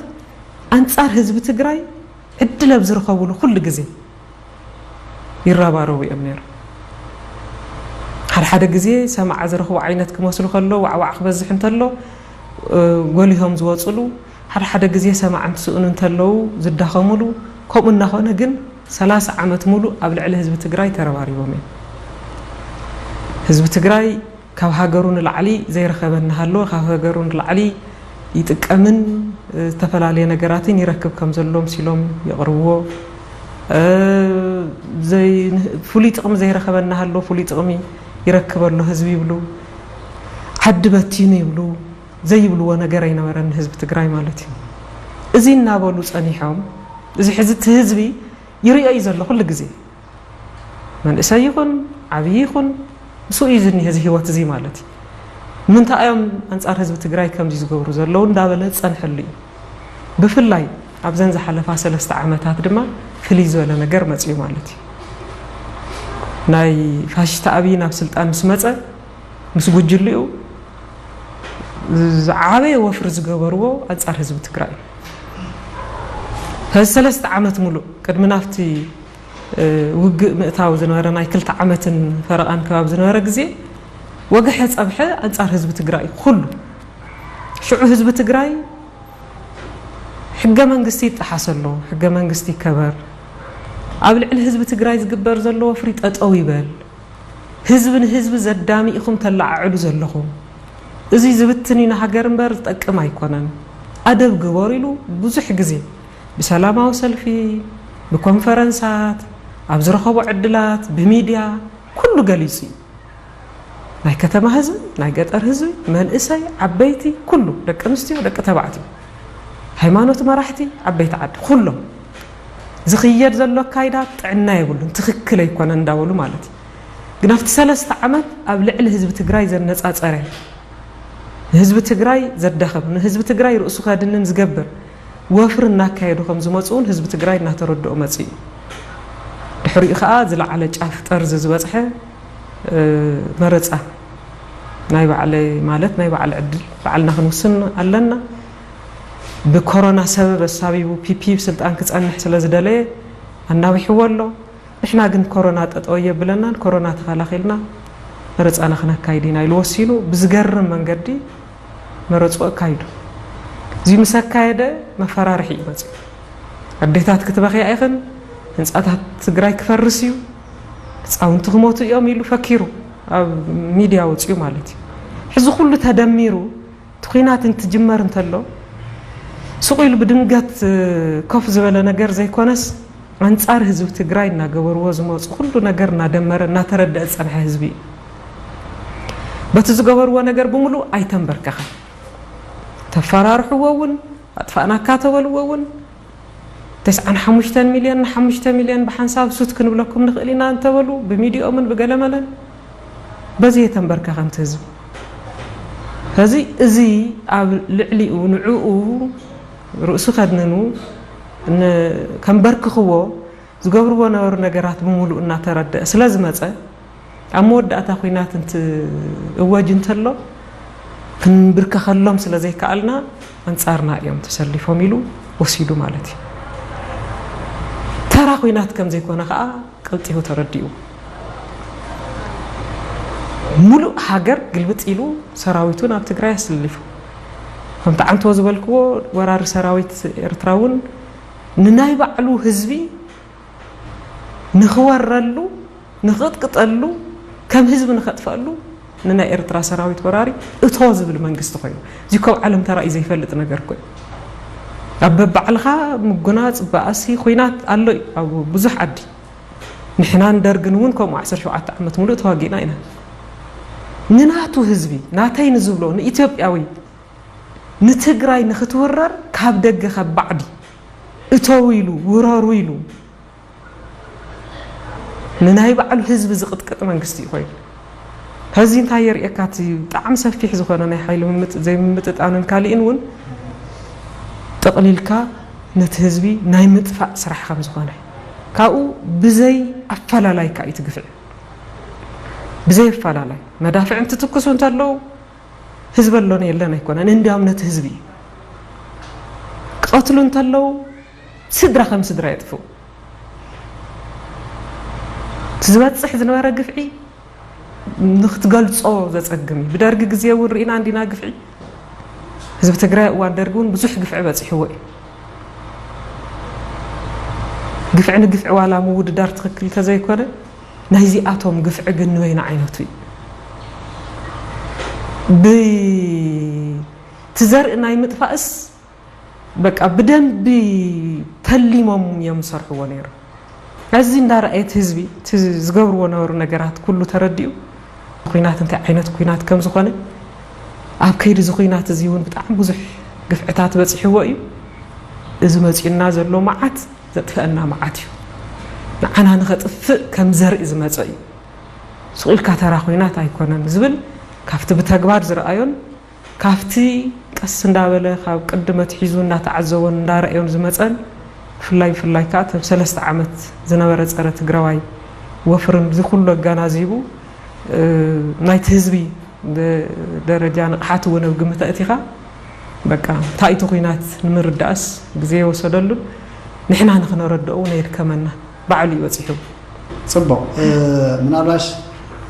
ኣንጻር ህዝቢ ትግራይ ዕድል ኣብ ዝረኸብሉ ኩሉ ግዜ ይረባረቡ እዮም ነይሮም። ሓደ ሓደ ግዜ ሰማዓ ዝረኽቡ ዓይነት ክመስሉ ከሎ፣ ዋዕዋዕ ክበዝሕ እንተሎ፣ እ፣ ጎሊሆም ዝወፅሉ፣ ሓደ ሓደ ግዜ ሰማዓ እንትስእኑ እንተለዉ ዝዳኸሙሉ፣ ከምኡ እናኾነ ግን ሰላሳ ዓመት ሙሉእ ኣብ ልዕሊ ህዝቢ ትግራይ ተረባሪቦም እዮም። ህዝቢ ትግራይ ካብ ሃገሩ ንላዕሊ ዘይረኸበ እናሃለወ፣ ካብ ሃገሩ ንላዕሊ ይጥቀምን ዝተፈላለየ ነገራትን ይረክብ ከም ዘሎ ምሲሎም የቕርብዎ። እ፣ ዘይ-፣ ፍሉይ ጥቕሚ ዘይረኸበ እናሃለወ ፍሉይ ጥቕሚ ይረክብ ኣሎ ህዝቢ ይብሉ። ዓዲ በቲኑ ይብሉ። ዘይብልዎ ነገር ኣይነበረን ህዝቢ ትግራይ ማለት እዩ። እዚ እናበሉ ጸኒሖም፣ እዚ ሕዚ እቲ ህዝቢ ይርእዮ እዩ ዘሎ ኩሉ ግዜ። መንእሰይ ይኹን፣ ዓብዪ ይኹን፣ ምስኡ እዩ ዝኒሀ እዚ ህይወት እዚ ማለት እዩ። ንምንታይ እዮም ኣንጻር ህዝቢ ትግራይ ከምዚ ዝገብሩ ዘለዉ እንዳበለ ዝጸንሐሉ እዩ። ብፍላይ ኣብዘን ዝሓለፋ ሰለስተ ዓመታት ድማ ፍልይ ዝበለ ነገር መጺኡ ማለት እዩ። ናይ ፋሽስት ኣብይ ናብ ስልጣን ምስ መጸ፣ ምስ ጉጅልኡ ዝዓበየ ወፍሪ ዝገበርዎ ኣንጻር ህዝቢ ትግራይ እዩ። ሕዚ ሰለስተ ዓመት ሙሉእ ቅድሚ ናብቲ፣ እ፣ ውግእ ምእታው ዝነበረ ናይ ክልተ ዓመትን ፈረቓን ከባቢ ዝነበረ ግዜ ወግሐ ጸብሐ ኣንጻር ህዝቢ ትግራይ እዩ ኩሉ። ሽዑ ህዝቢ ትግራይ ሕገ መንግስቲ ይጠሓስ ኣሎ፣ ሕገ መንግስቲ ይከበር፣ ኣብ ልዕሊ ህዝቢ ትግራይ ዝግበር ዘሎ ወፍሪ ጠጠው ይበል፣ ህዝቢ ንህዝቢ ዘዳሚ ኢኹም ተለዓዕሉ ዘለኹም፣ እዚ ዝብትን እዩ ንሃገር እምበር ዝጠቅም ኣይኮነን፣ ኣደብ ግበሩ ኢሉ ብዙሕ ግዜ ብሰላማዊ ሰልፊ፣ ብኮንፈረንሳት፣ ኣብ ዝረኸቦ ዕድላት፣ ብሚድያ ኩሉ ገሊጹ እዩ። ናይ ከተማ ህዝቢ፣ ናይ ገጠር ህዝቢ፣ መንእሰይ፣ ዓበይቲ፣ ኩሉ፣ ደቂ ኣንስትዮ፣ ደቂ ተባዕትዮ፣ ሃይማኖት መራሕቲ፣ ዓበይቲ ዓዲ፣ ኩሎም ዝኽየድ ዘሎ ኣካይዳ ጥዕና የብሉን፣ ትኽክል ኣይኮነን እንዳበሉ ማለት እዩ። ግን ኣብቲ ሰለስተ ዓመት ኣብ ልዕሊ ህዝቢ ትግራይ ዘነጻጸረ፣ ንህዝቢ ትግራይ ዘዳኸም፣ ንህዝቢ ትግራይ ርእሱ ከድንን ዝገብር ወፍሪ እናካየዱ ከም ዝመፁ እውን ህዝቢ ትግራይ እናተረድኦ መፂኡ እዩ። ድሕሪኡ ከዓ ዝለዓለ ጫፍ ጠርዚ ዝበፅሐ፣ እ፣ መረፃ ናይ ባዕለይ ማለት ናይ ባዕሊ ዕድል ባዕልና ክንውስን ኣለና። ብኮሮና ሰበብ ኣሳቢቡ ፒፒ ስልጣን ክፀንሕ ስለ ዝደለየ ኣናዊሕዎ ኣሎ። ንሕና ግን ኮሮና ጠጠው የብለናን፣ ኮሮና ተኸላኺልና መረፃና ክነካይድ ኢና ኢሉ ወሲኑ ብዝገርም መንገዲ መረፅኡ ኣካይዱ። እዚ ምስ ኣካየደ መፈራርሒ እዩ መፂኡ። ኣዴታት ክትበኽያ ኢኽን፣ ህንፃታት ትግራይ ክፈርስ እዩ፣ ህፃውንቲ ክሞቱ እዮም ኢሉ ፈኪሩ ኣብ ሚድያ ወፂኡ ማለት እዩ። ሕዚ ኩሉ ተደሚሩ እቲ ኲናት እንትጅመር እንተሎ ሱቕ ኢሉ ብድንገት ኮፍ ዝበለ ነገር ዘይኮነስ ኣንጻር ህዝቢ ትግራይ እናገበርዎ ዝመፁ ኩሉ ነገር እናደመረ እናተረደአ ዝፀንሐ ህዝቢ እዩ። በቲ ዝገበርዎ ነገር ብምሉእ ኣይተንበርከኸን። ተፈራርሕዎ እውን ኣጥፋእናካ ተበልዎ እውን ተስዓን ሓሙሽተን ሚልዮን ንሓሙሽተ ሚልዮን ብሓንሳብ ሱት ክንብለኩም ንኽእል ኢና እንተበሉ ብሚድዮምን ብገለመለን በዚ የተንበርከኸ እቲ ህዝቢ። ስለዚ እዚ ኣብ ልዕሊኡ ንዕኡ ርእሱ ከድንኑ ን-፣ ከንበርክኽዎ ዝገብርዎ ነበሩ ነገራት ብምሉእ እናተረደአ ስለ ዝመፀ ኣብ መወዳእታ ኲናት እንትእወጅ እንተሎ ክንብርከኸሎም ስለ ዘይከኣልና ኣንጻርና እዮም ተሰሊፎም ኢሉ ወሲዱ ማለት እዩ። ተራ ኲናት ከም ዘይኮነ ከዓ ቀልጢፉ ተረዲኡ ሙሉእ ሃገር ግልብጥ ኢሉ ሰራዊቱ ናብ ትግራይ ኣሰሊፉ። ከምቲ ዓንቶ ዝበልክዎ ወራሪ ሰራዊት ኤርትራ እውን ንናይ ባዕሉ ህዝቢ ንኽወረሉ፣ ንኽቕጥቅጠሉ፣ ከም ህዝቢ ንኸጥፈኣሉ ንናይ ኤርትራ ሰራዊት ወራሪ እቶ ዝብል መንግስቲ ኮይኑ፣ እዚ ኮብ ዓለም ተራእዩ ዘይፈልጥ ነገር ኮይኑ፣ ኣብ በባዕልኻ ምጉናጽ፣ ባእሲ፣ ኹናት ኣሎ እዩ ኣብ ብዙሕ ዓዲ። ንሕናን ደርግን እውን ከምኡ ዓሰርተ ሸውዓተ ዓመት ሙሉእ ተዋጊእና ኢና። ንናቱ ህዝቢ፣ ናተይ ንዝብሎ፣ ንኢትዮጵያዊ፣ ንትግራይ ንኽትውረር ካብ ደገ፣ ካብ ባዕዲ እተው ኢሉ፣ ውረሩ ኢሉ፣ ንናይ ባዕሉ ህዝቢ ዝቕጥቅጥ መንግስቲ እዩ ኮይኑ። ሕዚ እንታይ የርእየካ? እቲ ብጣዕሚ ሰፊሕ ዝኾነ ናይ ሓይሊ ምምጥ-፣ ዘይምምጥጣንን ካሊእን እውን ጠቕሊልካ ነቲ ህዝቢ ናይ ምጥፋእ ስራሕ ከም ዝኾነ፣ ካብኡ ብዘይ ኣፈላላይ ከኣ እዩ እቲ ግፍዒ። ብዘይ ኣፈላላይ መዳፍዕ እንትትኩሱ እንተለዉ ህዝቢ ኣሎን የለን ኣይኮነን፣ እንዲያውም ነቲ ህዝቢ እዩ። ክቐትሉ እንተለዉ ስድራ ከም ስድራ የጥፍኡ። እቲ ዝበጽሕ ዝነበረ ግፍዒ ንክትገልጾ ዘጸግም እዩ። ብደርጊ ግዜ እውን ርኢና እንዲና ግፍዒ። ህዝቢ ትግራይ እዋን ደርጊ እውን ብዙሕ ግፍዒ በጺሕዎ እዩ። ግፍዒ ንግፍዒ ዋላ ምውድዳር ትኽክል እንተዘይኮነ፣ ናይዚኣቶም ግፍዒ ግን ንበይኑ ዓይነቱ እዩ። ብ-፣ እቲ ዘርኢ ናይ ምጥፋእስ በቃ ብደንቢ ተሊሞም እዮም ዝሰርሕዎ ነይሮም። እዚ እንዳረኣየ እቲ ህዝቢ እቲ ዝገብርዎ ነበሩ ነገራት ኩሉ ተረዲኡ፣ ኲናት እንታይ ዓይነት ኲናት ከም ዝኾነ፣ ኣብ ከይዲ እዚ ኲናት እዚ እውን ብጣዕሚ ብዙሕ ግፍዕታት በፂሕዎ እዩ። እዚ መፂኡና ዘሎ መዓት ዘጥፈአና መዓት እዩ። ንዓና ንኸጥፍእ ከም ዘርኢ ዝመፀ እዩ። ሱቕ ኢልካ ተራ ኲናት ኣይኮነን ዝብል ካብቲ ብተግባር ዝረኣዮን ካብቲ ቀስ እንዳበለ ካብ ቅድም ኣትሒዙ እንዳተዓዘቦን እንዳረኣዮን ዝመጸን፣ ብፍላይ ብፍላይ ከኣ እቲ ሰለስተ ዓመት ዝነበረ ጸረ ትግራዋይ ወፍርን እዚ ኩሉ ኣጋናዚቡ፣ እ፣ ናይቲ ህዝቢ ብ-፣ ደረጃ ንቕሓት እውን ኣብ ግምት ኣእቲኻ፣ በቃ፣ እንታይ እቲ ኲናት ንምርዳእስ ግዜ የወሰደሉን ንሕና ንኽነረድኦ እውን ኣየድከመናን። ባዕሉ እዩ በጺሑ። ጽቡቕ። እ፣ ምናልባሽ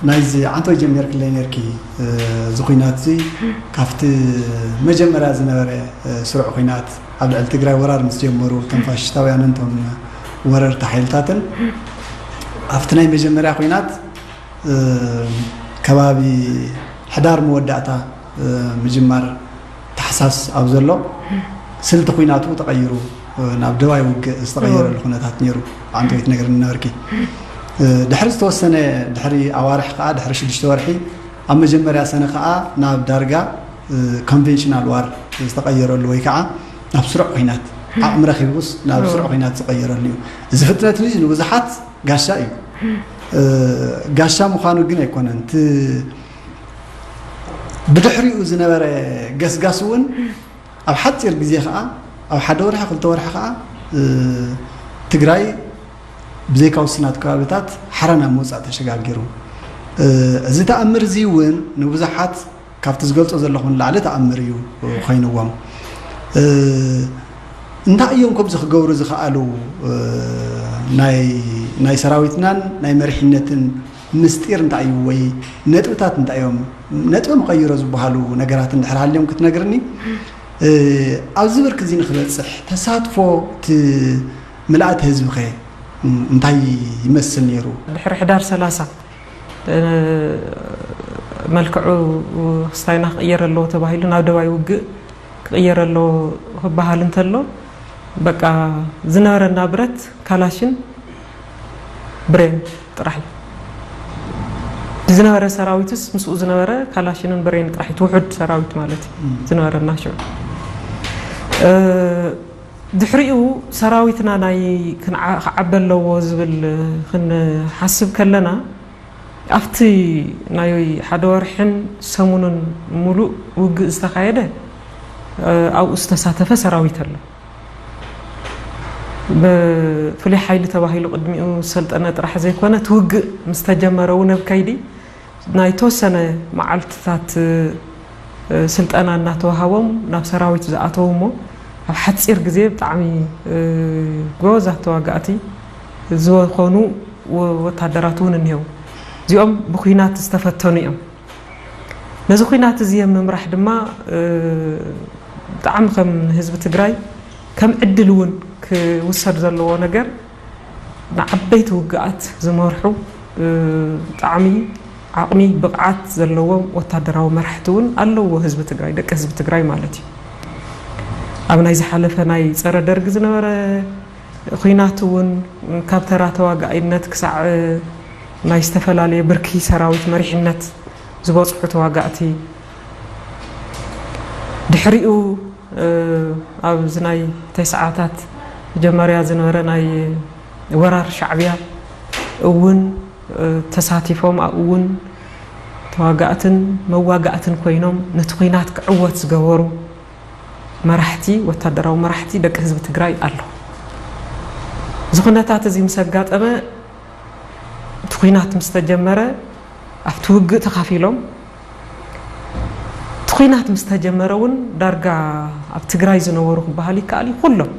ናይዚ ዓንቶይ ጀሚርክለይ ነርኪ፣ እ፣ እዚ ኲናት እዚ ካብቲ መጀመርያ ዝነበረ፣ እ፣ ስሩዕ ኲናት ኣብ ልዕሊ ትግራይ ወራር ምስ ጀመሩ፣ እቶም ፋሽስታውያንን እቶም ወረርቲ ሓይልታትን፣ ኣብቲ ናይ መጀመርያ ኲናት፣ እ፣ ከባቢ ሕዳር መወዳእታ፣ እ፣ ምጅማር ታሕሳስ ኣብ ዘሎ ስልቲ ኲናቱ ተቐይሩ፣ እ፣ ናብ ደባይ ውግእ ዝተቐየረሉ እዎ። ኩነታት ነይሩ። ኣንተ ወይ ትነግርኒ ነበርኪ። እ፣ ድሕሪ ዝተወሰነ፣ ድሕሪ ኣዋርሕ ከኣ፣ ድሕሪ ሽዱሽተ ወርሒ፣ ኣብ መጀመርያ ሰነ ከኣ ናብ ዳርጋ፣ እ፣ ኮንቬንሽናል ዋር ዝተቐየረሉ ወይ ከኣ ናብ ስሩዕ ኲናት ዓቕሚ ረኺቡስ ናብ እዎ። ስሩዕ ኲናት ዝቐየረሉ እዩ። እዚ ፍጥነት እዚ ንብዙሓት ጋሻ እዩ። እ፣ ጋሻ ምዃኑ ግን ኣይኮነን። እቲ ብድሕሪኡ ዝነበረ ገስጋስ እውን ኣብ ሓጺር ግዜ ከኣ፣ ኣብ ሓደ ወርሒ፣ ክልተ ወርሒ ከኣ፣ እ፣ ትግራይ ብዘይካ ውስናት ከባቢታት ሓራ ናብ ምውጻእ ተሸጋጊሩ። እ፣ እዚ ተኣምር እዚ እውን ንብዙሓት ካብቲ ዝገልጾ ዘለኹ ንላዕሊ ተኣምር እዩ ኮይንዎም። እ፣ እንታይ እዮም ከምዚ ክገብሩ ዝኸኣሉ? እ፣ ናይ፣ ናይ ሰራዊትናን ናይ መሪሕነትን ምስጢር እንታይ እዩ? ወይ ነጥብታት እንታይ እዮም? ነጥቦም ቀይሮ ዝበሃሉ ነገራት እንድሕር ሃልዮም ክትነግርኒ፣ እ፣ ኣብዚ ብርኪ እዚ ንክበጽሕ ተሳትፎ እቲ ምልኣት ህዝቢ ኸ እንታይ ይመስል ነይሩ? ድሕሪ ሕዳር ሰላሳ፣ እ፣ መልክዑ ክስታይና ክቕየር ኣለዎ ተባሂሉ ናብ ደባይ ውግእ ክቕየር ኣለዎ ክበሃል እንተሎ፣ በቃ፣ ዝነበረና ብረት ካላሽን ብሬን ጥራሕ እዩ። ዝነበረ ሰራዊትስ ምስኡ ዝነበረ ካላሽንን ብሬን ጥራሕ እዩ፣ እቲ ውሑድ ሰራዊት ማለት እዩ እም። ዝነበረና ሽዑ። እ፣ ድሕሪኡ ሰራዊትና ናይ ክንዓ-፣ ክዓቢ ኣለዎ ዝብል ክንሓስብ ከለና፣ ኣብቲ ናይ ሓደ ወርሕን ሰሙንን ሙሉእ ውግእ ዝተኻየደ፣ እ፣ ኣብኡ ዝተሳተፈ ሰራዊት ኣሎ። ብፍሉይ ሓይሊ ተባሂሉ ቅድሚኡ ዝሰልጠነ ጥራሕ ዘይኮነ፣ እቲ ውግእ ምስ ተጀመረ እውን ኣብ ከይዲ ናይ ተወሰነ መዓልትታት፣ እ፣ ስልጠና እናተዋሃቦም ናብ ሰራዊት ዝኣተዉ እሞ፣ ኣብ ሓጺር ግዜ ብጣዕሚ፣ እ፣ ጎበዛት ተዋጋእቲ ዝኾኑ ወ-፣ ወታደራት እውን እኒሄው። እዚኦም ብኲናት ዝተፈተኑ እዮም። ነዚ ኲናት እዚ ኣብ ምምራሕ ድማ፣ እ፣ ብጣዕሚ ከም ህዝቢ ትግራይ ከም ዕድል እውን ክውሰድ ዘለዎ ነገር፣ ንዓበይቲ ውግኣት ዝመርሑ ብጣዕሚ ዓቕሚ፣ ብቕዓት ዘለዎም ወታደራዊ መራሕቲ እውን ኣለዎ ህዝቢ ትግራይ፣ ደቂ ህዝቢ ትግራይ ማለት እዩ። ኣብ ናይ ዝሓለፈ ናይ ፀረ ደርግ ዝነበረ ኹናት እውን ካብ ተራ ተዋጋኢነት ክሳዕ ናይ ዝተፈላለየ ብርኪ ሰራዊት መሪሕነት ዝበፅሑ ተዋጋእቲ፣ ድሕሪኡ ኣብዚ ናይ ተስዓታት መጀመርያ ዝነበረ ናይ ወራር ሻዕብያ እውን ተሳቲፎም፣ ኣብኡ እውን ተዋጋእትን መዋጋእትን ኮይኖም ነቲ ኹናት ክዕወት ዝገበሩ መራሕቲ፣ ወታደራዊ መራሕቲ ደቂ ህዝቢ ትግራይ ኣሎ። እዚ ኩነታት እዚ ምስ ኣጋጠመ፣ እቲ ኹናት ምስ ተጀመረ ኣብቲ ውግእ ተኻፊሎም፣ እቲ ኹናት ምስ ተጀመረ እውን ዳርጋ ኣብ ትግራይ ዝነበሩ ክበሃል ይከኣል እዩ፣ ኩሎም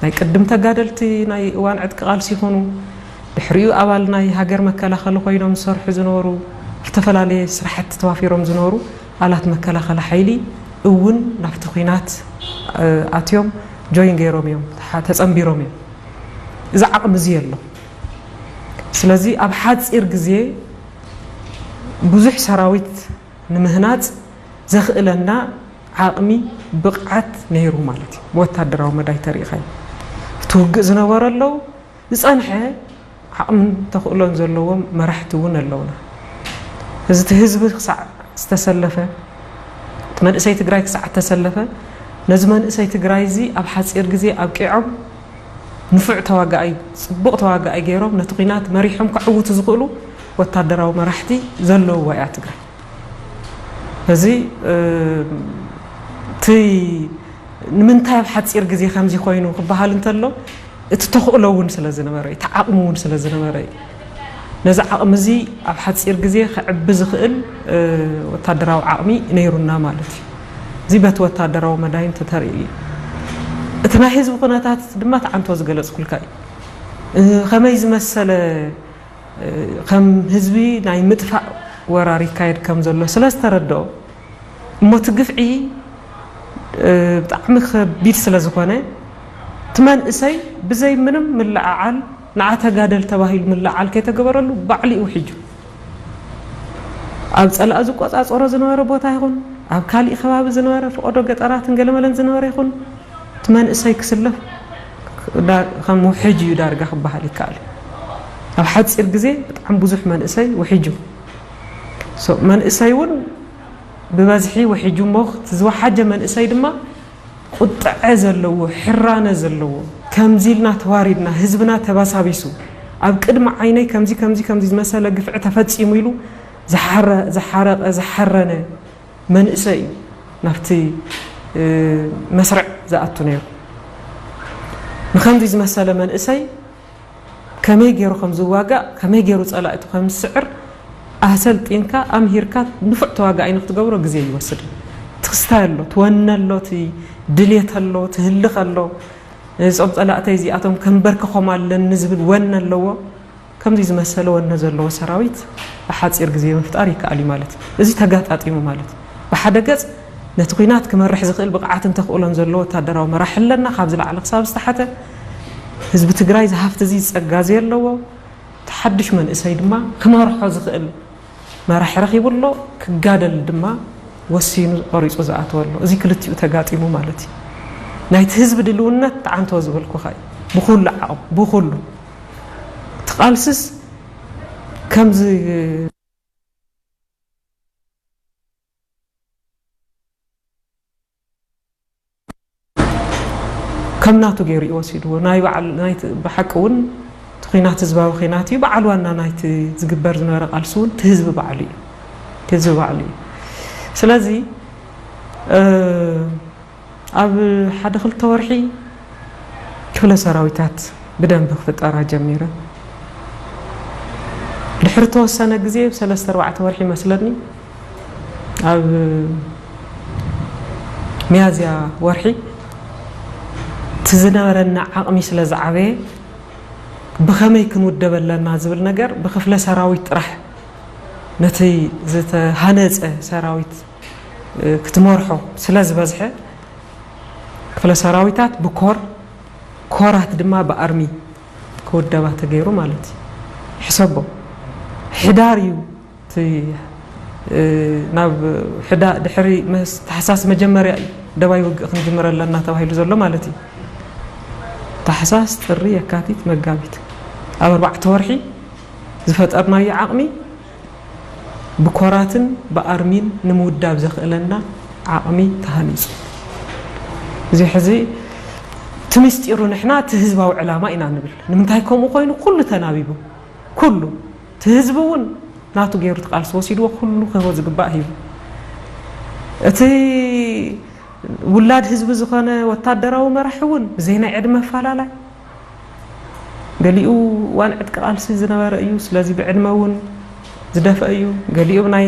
ናይ ቅድም ተጋደልቲ ናይ እዋን ዕጥቂ ቃልሲ ይኹኑ፣ ድሕሪኡ ኣባል ናይ ሃገር መከላኸሊ ኮይኖም ዝሰርሑ ዝነበሩ፣ ዝተፈላለየ ስራሕቲ ተዋፊሮም ዝነበሩ ኣላት መከላኸሊ ሓይሊ እውን ናብቲ ኹናት ኣትዮም ጆይን ገይሮም እዮም፣ ተሓ-፣ ተጸንቢሮም እዮም። እዚ ዓቕሚ እዚ የሎ። ስለዚ ኣብ ሓጺር ግዜ ብዙሕ ሰራዊት ንምህናጽ ዘኽእለና ዓቕሚ፣ ብቕዓት ነይሩ ማለት እዩ። ብወታደራዊ መዳይ ተሪእኻዮ፣ እቲ ውግእ ዝነበረ ኣለዉ፣ ዝጸንሐ ዓቕምን ተኽእሎን ዘለዎም መራሕቲ እውን ኣለውና። እዚ እቲ ህዝቢ ክሳዕ ዝተሰለፈ፣ እቲ መንእሰይ ትግራይ ክሳዕ እተሰለፈ፣ ነዚ መንእሰይ ትግራይ እዚ ኣብ ሓጺር ግዜ ኣብቂዖም፣ ንፉዕ ተዋጋኣይ፣ ጽቡቕ ተዋጋኣይ ገይሮም ነቲ ኲናት መሪሖም ከዕውቱ ዝኽእሉ ወታደራዊ መራሕቲ ዘለውዋ እያ ትግራይ። እዚ፣ እ፣ እቲ ንምንታይ ኣብ ሓጺር ግዜ ከምዚ ኮይኑ ክበሃል እንተሎ፣ እቲ ተኽእሎ እውን ስለ ዝነበረ እዩ፣ እቲ ዓቕሚ እውን ስለ ዝነበረ እዩ። ነዚ ዓቕሚ እዚ ኣብ ሓጺር ግዜ ከዕቢ ዝኽእል፣ እ፣ ወታደራዊ ዓቕሚ ነይሩና ማለት እዩ። እዚ በቲ ወታደራዊ መዳይ እንተተርኢ እዩ። እቲ ናይ ህዝቢ ኩነታት ድማ፣ እቲ ዓንቶ ዝገለጽኩልካ እዩ። እ፣ ከመይ ዝመሰለ፣ እ፣ ከም ህዝቢ ናይ ምጥፋእ ወራር ይካየድ ከም ዘሎ ስለ ዝተረድኦ፣ እሞ እቲ ግፍዒ፣ እ፣ ብጣዕሚ ከቢድ ስለ ዝኾነ፣ እቲ መንእሰይ ብዘይ ምንም ምልዕዓል፣ ንዓ ተጋደል ተባሂሉ ምልዓል ከይተገበረሉ፣ ባዕሉ እዩ ውሒጁ። ኣብ ጸላኢ ዝቆጻጸሮ ዝነበረ ቦታ ይኹን፣ ኣብ ካሊእ ከባቢ ዝነበረ፣ ፈቐዶ ገጠራትን ገለመለን ዝነበረ ይኹን፣ እቲ መንእሰይ ክስለፍ ዳ-፣ ከም ውሕጅ እዩ ዳርጋ ክበሃል ይከኣል እዩ። ኣብ ሓጺር ግዜ ብጣዕሚ ብዙሕ መንእሰይ ውሒጁ። ሶ፣ መንእሰይ እውን ብበዝሒ ውሒጁ እሞ፣ እቲ ዝወሓጀ መንእሰይ ድማ ቁጥዐ ዘለዎ፣ ሕራነ ዘለዎ፣ ከምዚ ኢልና ተዋሪድና፣ ህዝብና ተባሳቢሱ፣ ኣብ ቅድሚ ዓይነይ ከምዚ፣ ከምዚ፣ ከምዚ ዝመሰለ ግፍዒ ተፈጺሙ ኢሉ ዝሓረ-፣ ዝሓረቐ፣ ዝሓረነ መንእሰይ እዩ ናብቲ፣ እ፣ መስርዕ ዝኣቱ ነይሩ። ንኸምዚ ዝመሰለ መንእሰይ ከመይ ገይሩ ከም ዝዋጋእ፣ ከመይ ገይሩ ጸላእቱ ከም ዝስዕር ኣሰልጢንካ፣ ኣምሂርካ፣ ንፉዕ ተዋጋኣይ ንክትገብሮ ግዜ ይወስድ። እቲ ክስታይ ኣሎ፣ እቲ ወነ ኣሎ፣ እቲ ድሌት ኣሎ፣ እቲ ህልኽ ኣሎ። እዞም ጸላእተይ እዚኣቶም ከንበርክኾም ኣለኒ ዝብል ወነ ኣለዎ። ከምዚ ዝመሰለ ወነ ዘለዎ ሰራዊት ብሓጺር ግዜ ምፍጣር ይከኣል እዩ ማለት እዩ። እዚ ተጋጣጢሙ ማለት እዩ። ብሓደ ገጽ ነቲ ኲናት ክመርሕ ዝኽእል ብቕዓትን ተኽእሎን ዘለዎ ወታደራዊ መራሒ ኣለና፣ ካብ ዝለዓለ ክሳብ ዝተሓተ። ህዝቢ ትግራይ እዚ ሃፍቲ እዚ፣ ጸጋ እዚ ኣለዎ። እቲ ሓድሽ መንእሰይ ድማ ክመርሖ ዝኽእል መራሒ ረኺቡ ኣሎ፣ ክጋደል ድማ ወሲኑ ቆሪጹ ዝኣተወ ኣሎ። እዚ ክልቲኡ ተጋጢሙ ማለት እዩ። ናይቲ ህዝቢ ድልውነት ተዓንቶ ዝበልኩኻ እዩ። ብኹሉ ዓቕሙ፣ ብኹሉ እቲ ቃልስስ ከምዚ ከም ናቱ ገይሩ እዩ ወሲድዎ። ናይ በዓል፣ ናይ ት-፣ ብሓቂ እውን እቲ ኲናት ህዝባዊ ኲናት እዩ። በዓል ዋና ናይቲ ዝግበር ዝነበረ ቃልሲ እውን እቲ ህዝቢ ባዕሉ እዩ። እቲ ህዝቢ ባዕሉ እዩ። ስለዚ፣ እ፣ ኣብ ሓደ ክልተ ወርሒ ክፍለ ሰራዊታት ብደንቢ ክፍጠራ ጀሚረ። ድሕሪ ተወሰነ ግዜ፣ ሰለስተ ኣርባዕተ ወርሒ ይመስለኒ፣ ኣብ ሚያዝያ ወርሒ እቲ ዝነበረና ዓቕሚ ስለ ዝዓበየ፣ ብኸመይ ክንውደብ ኣለና ዝብል ነገር ብክፍለ ሰራዊት ጥራሕ ነቲ ዝተሃነጸ ሰራዊት፣ እ፣ ክትመርሖ ስለ ዝበዝሐ፣ ክፍለ ሰራዊታት ብኮር፣ ኮራት ድማ ብኣርሚ ውደባ ተገይሩ ማለት እዩ። ሕሰቦ፣ ሕዳር እዩ እቲ፣ እ፣ ናብ ሕዳ-፣ ድሕሪ መስ-፣ ታሕሳስ መጀመርያ እዩ ደባይ ውግእ ክንጅምር ኣለና ተባሂሉ ዘሎ ማለት እዩ። ታሕሳስ፣ ጥሪ፣ የካቲት፣ መጋቢት፣ ኣብ ኣርባዕተ ወርሒ ዝፈጠርናዮ ዓቕሚ ብኮራትን ብኣርሚን ንምውዳብ ዘኽእለና ዓቕሚ ተሃኒጹ። እዚ ሕዚ እቲ ምስጢሩ ንሕና እቲ ህዝባዊ ዕላማ ኢና ንብል። ንምንታይ ከምኡ ኮይኑ? ኩሉ ተናቢቡ፣ ኩሉ እቲ ህዝቢ እውን ናቱ ገይሩ እቲ ቃልሲ ወሲድዎ፣ ኩሉ ክህቦ ዝግባእ ሂቡ። እቲ ውላድ ህዝቢ ዝኾነ ወታደራዊ መራሒ እውን ብዘይ ናይ ዕድመ ኣፈላላይ፣ ገሊኡ እዋን ዕጥቂ ቃልሲ ዝነበረ እዩ፣ ስለዚ ብዕድመ እውን ዝደፍአ እዩ። ገሊኡ ናይ፣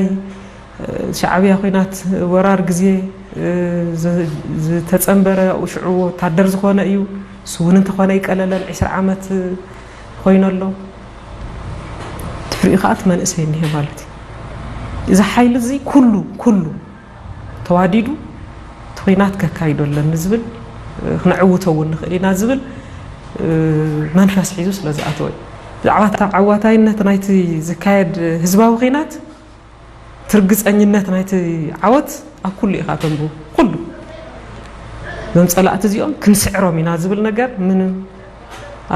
እ፣ ሻዕብያ ኲናት ወራር ግዜ፣ እ፣ ዝ-፣ ዝተጸንበረ ኣብኡ ሽዑ ወታደር ዝኾነ እዩ። እሱ እውን እንተኾነ ኣይቀለለን፣ ዕስራ ዓመት ኮይኑ ኣሎ። ድሕሪኡ ከኣ እቲ መንእሰይ እኒሄ ማለት እዩ። እዚ ሓይሊ እዚ ኩሉ፣ ኩሉ ተዋዲዱ እቲ ኲናት ከካይዶ ኣለኒ ዝብል፣ እ፣ ክነዕውቶ እውን ንኽእል ኢና ዝብል፣ እ፣ መንፈስ ሒዙ ስለ ዝኣተወ እዩ። ብዛዕባ ዓዋታይነት ናይቲ ዝካየድ ህዝባዊ ኲናት ትርግጸኝነት ናይቲ ዓወት ኣብ ኩሉ ኢኻ ተንብቦ። ኩሉ እዞም ጸላእቲ እዚኦም ክንስዕሮም ኢና ዝብል ነገር ምንም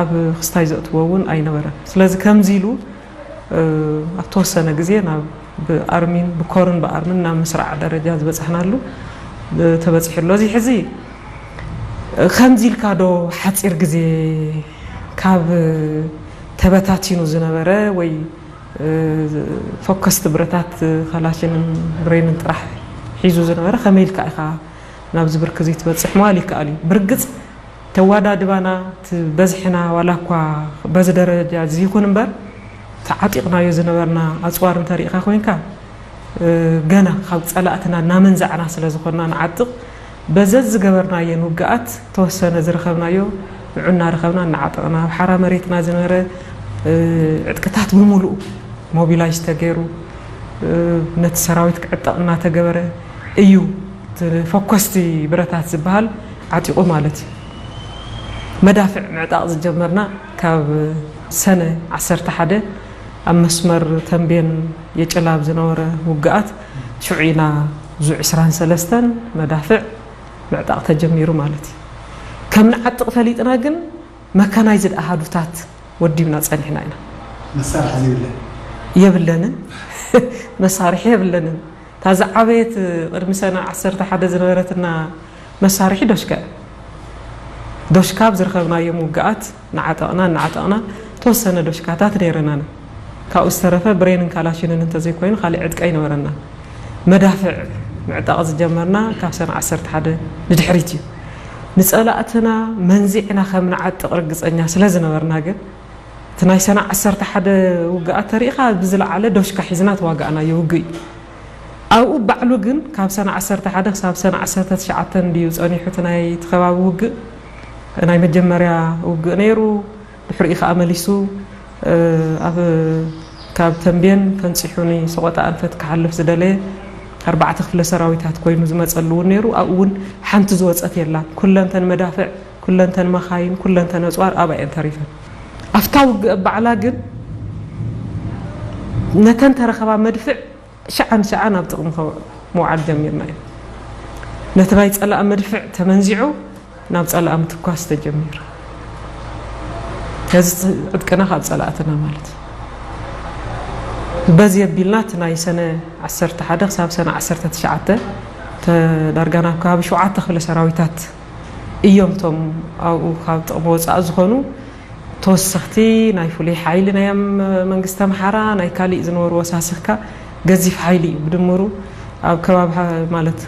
ኣብ ክስታይ ዘእትዎ እውን ኣይነበረን። ስለዚ ከምዚ ኢሉ፣ እ፣ ኣብ ተወሰነ ግዜ ናብ ብኣርሚን፣ ብኮርን ብኣርምን ናብ ምስራዕ ደረጃ ዝበጻሕናሉ፣ እ፣ ተበጺሑ ኣሎ። እዚ ሕዚ፣ እ፣ ከምዚ ኢልካ ዶ ሓጺር ግዜ ካብ ተበታቲኑ ዝነበረ ወይ፣ እ፣ ፎከስቲ ብረታት፣ እ፣ ካላሽንን ብሬንን ጥራሕ ሒዙ ዝነበረ ከመይ ኢልካ ኢኻ ናብዚ ብርኪ እዚ ትበጽሕ ምባል ይከኣል እዩ። ብርግጽ ተዋዳድባና፣ እቲ በዝሕና ዋላ እኳ በዚ ደረጃ እዚ ይኹን እምበር፣ ተዓጢቕናዮ ዝነበርና ኣጽዋር እንተሪእኻ ኮይንካ፣ እ፣ ገና ካብ ጸላእትና እናመንዛዕና ስለ ዝኾንና ንዓጥቕ፣ በዘ ዝገበርናየን ውግኣት ተወሰነ ዝረኸብናዮ ንዑ እናረኸብና እናዓጠቕና፣ ኣብ ሓራ መሬትና ዝነበረ፣ እ፣ ዕጥቅታት ብምሉኡ ሞቢላይዝ ተገይሩ፣ እ፣ ነቲ ሰራዊት ክዕጠቕ እናተገበረ እዩ። እቲ ፎኮስቲ ብረታት ዝበሃል ዓጢቑ ማለት እዩ። መዳፍዕ ምዕጣቕ ዝጀመርና ካብ ሰነ ዓሰርተ ሓደ ኣብ መስመር ተንቤን የጨላ ኣብ ዝነበረ ውግኣት ሽዑ ኢና፣ ዙ ዕስራን ሰለስተን መዳፍዕ ምዕጣቕ ተጀሚሩ ማለት እዩ። ከም ንዓጥቕ ፈሊጥና ግን መካናይዝድ ኣሃዱታት ወዲብና ጸኒሕና ኢና። መሳርሒ ዘይብለን። የብለንን። መሳርሒ የብለንን። እታ ዝዓበየት ቅድሚ ሰነ ዓሰርተ ሓደ ዝነበረትና መሳርሒ ዶሽካ እያ። ዶሽካ ኣብ ዝረኸብናዮም ውግኣት ንዓጠቕና፣ እናዓጠቕና፣ ተወሰነ ዶሽካታት ነይረናና። ካብኡ ዝተረፈ ብሬንን ካላሽንን እንተዘይኮይኑ ካልእ ዕጥቂ ኣይነበረና። መዳፍዕ ምዕጣቕ ዝጀመርና ካብ ሰነ ዓሰርተ ሓደ ንድሕሪት እዩ። ንጸላእትና መንዚዕና ከም ንዓጥቕ ርግጸኛ ስለ ዝነበርና ግን፣ እቲ ናይ ሰነ ዓሰርተ ሓደ ውግኣት ተሪእኻ ብዝለዓለ ዶሽካ ሒዝና ተዋጋእናዮ ውግእ እዩ። ኣብኡ ባዕሉ ግን ካብ ሰነ ዓሰርተ ሓደ ክሳብ ሰነ ዓሰርተ ትሽዓተ እንድዩ ጸኒሑ እቲ ናይ እቲ ከባቢ ውግእ፣ ናይ መጀመርያ ውግእ ነይሩ። ድሕሪኡ ከኣ መሊሱ፣ እ፣ ኣብ፣ ካብ ተንቤን ፈንጺሑ ንሰቆጣ ኣንፈት ክሓልፍ ዝደለየ ኣርባዕተ ክፍለ ሰራዊታት ኮይኑ ዝመጸሉ እውን ነይሩ። ኣብኡ እውን ሓንቲ ዝወጸት የላን። ኩለንተን መዳፍዕ፣ ኩለንተን መኻይን፣ ኩለንተን ኣጽዋር ኣብኣ እየን ተሪፈን። ኣብታ ውግእ ባዕላ ግን ነተን ተረኸባ መድፍዕ ሽዓን ሽዓን ኣብ ጥቕሚ ከ-፣ ምውዓል ጀሚርና ኢና። ነቲ ናይ ጸላእ መድፍዕ ተመንዚዑ ናብ ጸላእ ምትኳስ ተጀሚሩ። እዚ ዕጥቅና ካብ ጸላእትና ማለት እዩ። በዚ ኣቢልና እቲ ናይ ሰነ ዓሰርተ ሓደ ክሳብ ሰነ ዓሰርተ ትሽዓተ ተ-፣ ዳርጋ ናብ ከባቢ ሸውዓተ ክፍለ ሰራዊታት እዮም እቶም ኣብኡ ካብ ጥቕሚ ወጻኢ ዝኾኑ ተወሰኽቲ ናይ ፍሉይ ሓይሊ ናይ ኣም-፣ መንግስቲ ኣምሓራ ናይ ካሊእ ዝነበሩ ወሳስኽካ ገዚፍ ሓይሊ እዩ። ብድምሩ ኣብ ከባቢ ሓ-፣ ማለት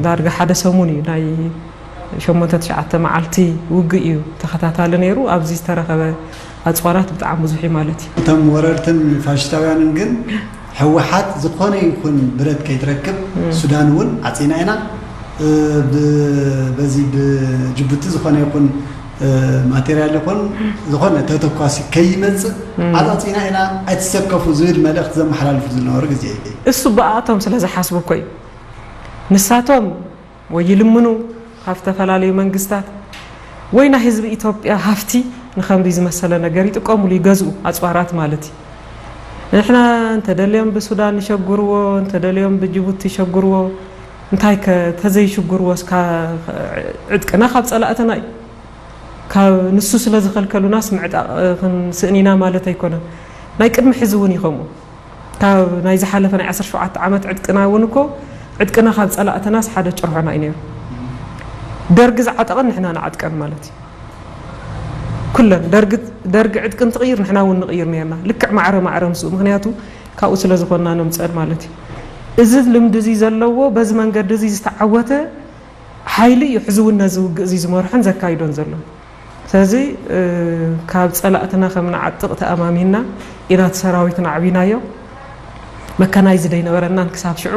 ዳርጋ ሓደ ሰሙን እዩ፣ ናይ ሸሞንተ ትሽዓተ መዓልቲ ውግእ እዩ ተኸታታሊ ነይሩ። ኣብዚ ዝተረኸበ ኣጽዋራት ብጣዕሚ ብዙሕ እዩ ማለት እዩ። እቶም ወረርትን ፋሽስታውያንን ግን ህወሓት ዝኾነ ይኹን ብረት ከይትረክብ፣ ሱዳን እውን ዓፂና ኢና፣ እ፣ ብ-፣ በዚ ብጅቡቲ ዝኾነ ይኹን፣ እ፣ ማቴሪያል ይኹን ዝኾነ ተተኳሲ ከይመፅእ ዓፃፂና ኢና፣ ኣይትሰከፉ ዝብል መልእኽቲ ዘመሓላልፉ ዝነበሩ ግዜ እዩ። እሱ ብኣቶም ስለ ዝሓስቡ እኮ እዩ። ንሳቶም ወይ ይልምኑ ካብ ዝተፈላለዩ መንግስታት፣ ወይ ናይ ህዝቢ ኢትዮጵያ ሃፍቲ ንኸምዚ ዝመሰለ ነገር ይጥቀሙሉ፣ ይገዝኡ፣ ኣፅዋራት ማለት እዩ። ንሕና እንተደልዮም ብሱዳን ይሸጉርዎ፣ እንተደልዮም ብጅቡቲ ይሸጉርዎ፣ እንታይ ከ ተዘይሽጉርዎ እስካ ዕጥቅና ካብ ጸላእትና እዩ። ካብ ንሱ ስለ ዝኸልከሉናስ ምዕጣቕ ክንስእን ኢና ማለት ኣይኮነን። ናይ ቅድሚ ሕዚ እውን እዩ ከምኡ። ካብ ናይ ዝሓለፈ ናይ ዓሰርተ ሸውዓተ ዓመት ዕጥቅና እውን እኮ ዕጥቅና ካብ ጸላእትናስ ሓደ ጭርሖና እዩ ነይሩ። ደርጊ ዝዓጠቐን ንሕና ንዓጥቀን ማለት እዩ። ኩለን ደርጊ ደርጊ ዕጥቂ እንትቕይር ንሕና እውን ንቕይር ነርና። ልክዕ ማዕረ ማዕረ ምስኡ፣ ምኽንያቱ ካብኡ ስለ ዝኾንና ነምፀን ማለት እዩ። እዚ ልምዲ እዚ ዘለዎ፣ በዚ መንገዲ እዚ ዝተዓወተ ሓይሊ እዩ ሕዚ እውን ነዚ ውግእ እዚ ዝመርሖን ዘካይዶን ዘሎ። ስለዚ ካብ ጸላእትና ከም ንዓጥቕ ተኣማሚንና ኢና እቲ ሰራዊትና ኣዕቢናዮ። መካናይዝድ ኣይነበረናን ክሳብ ሽዑ።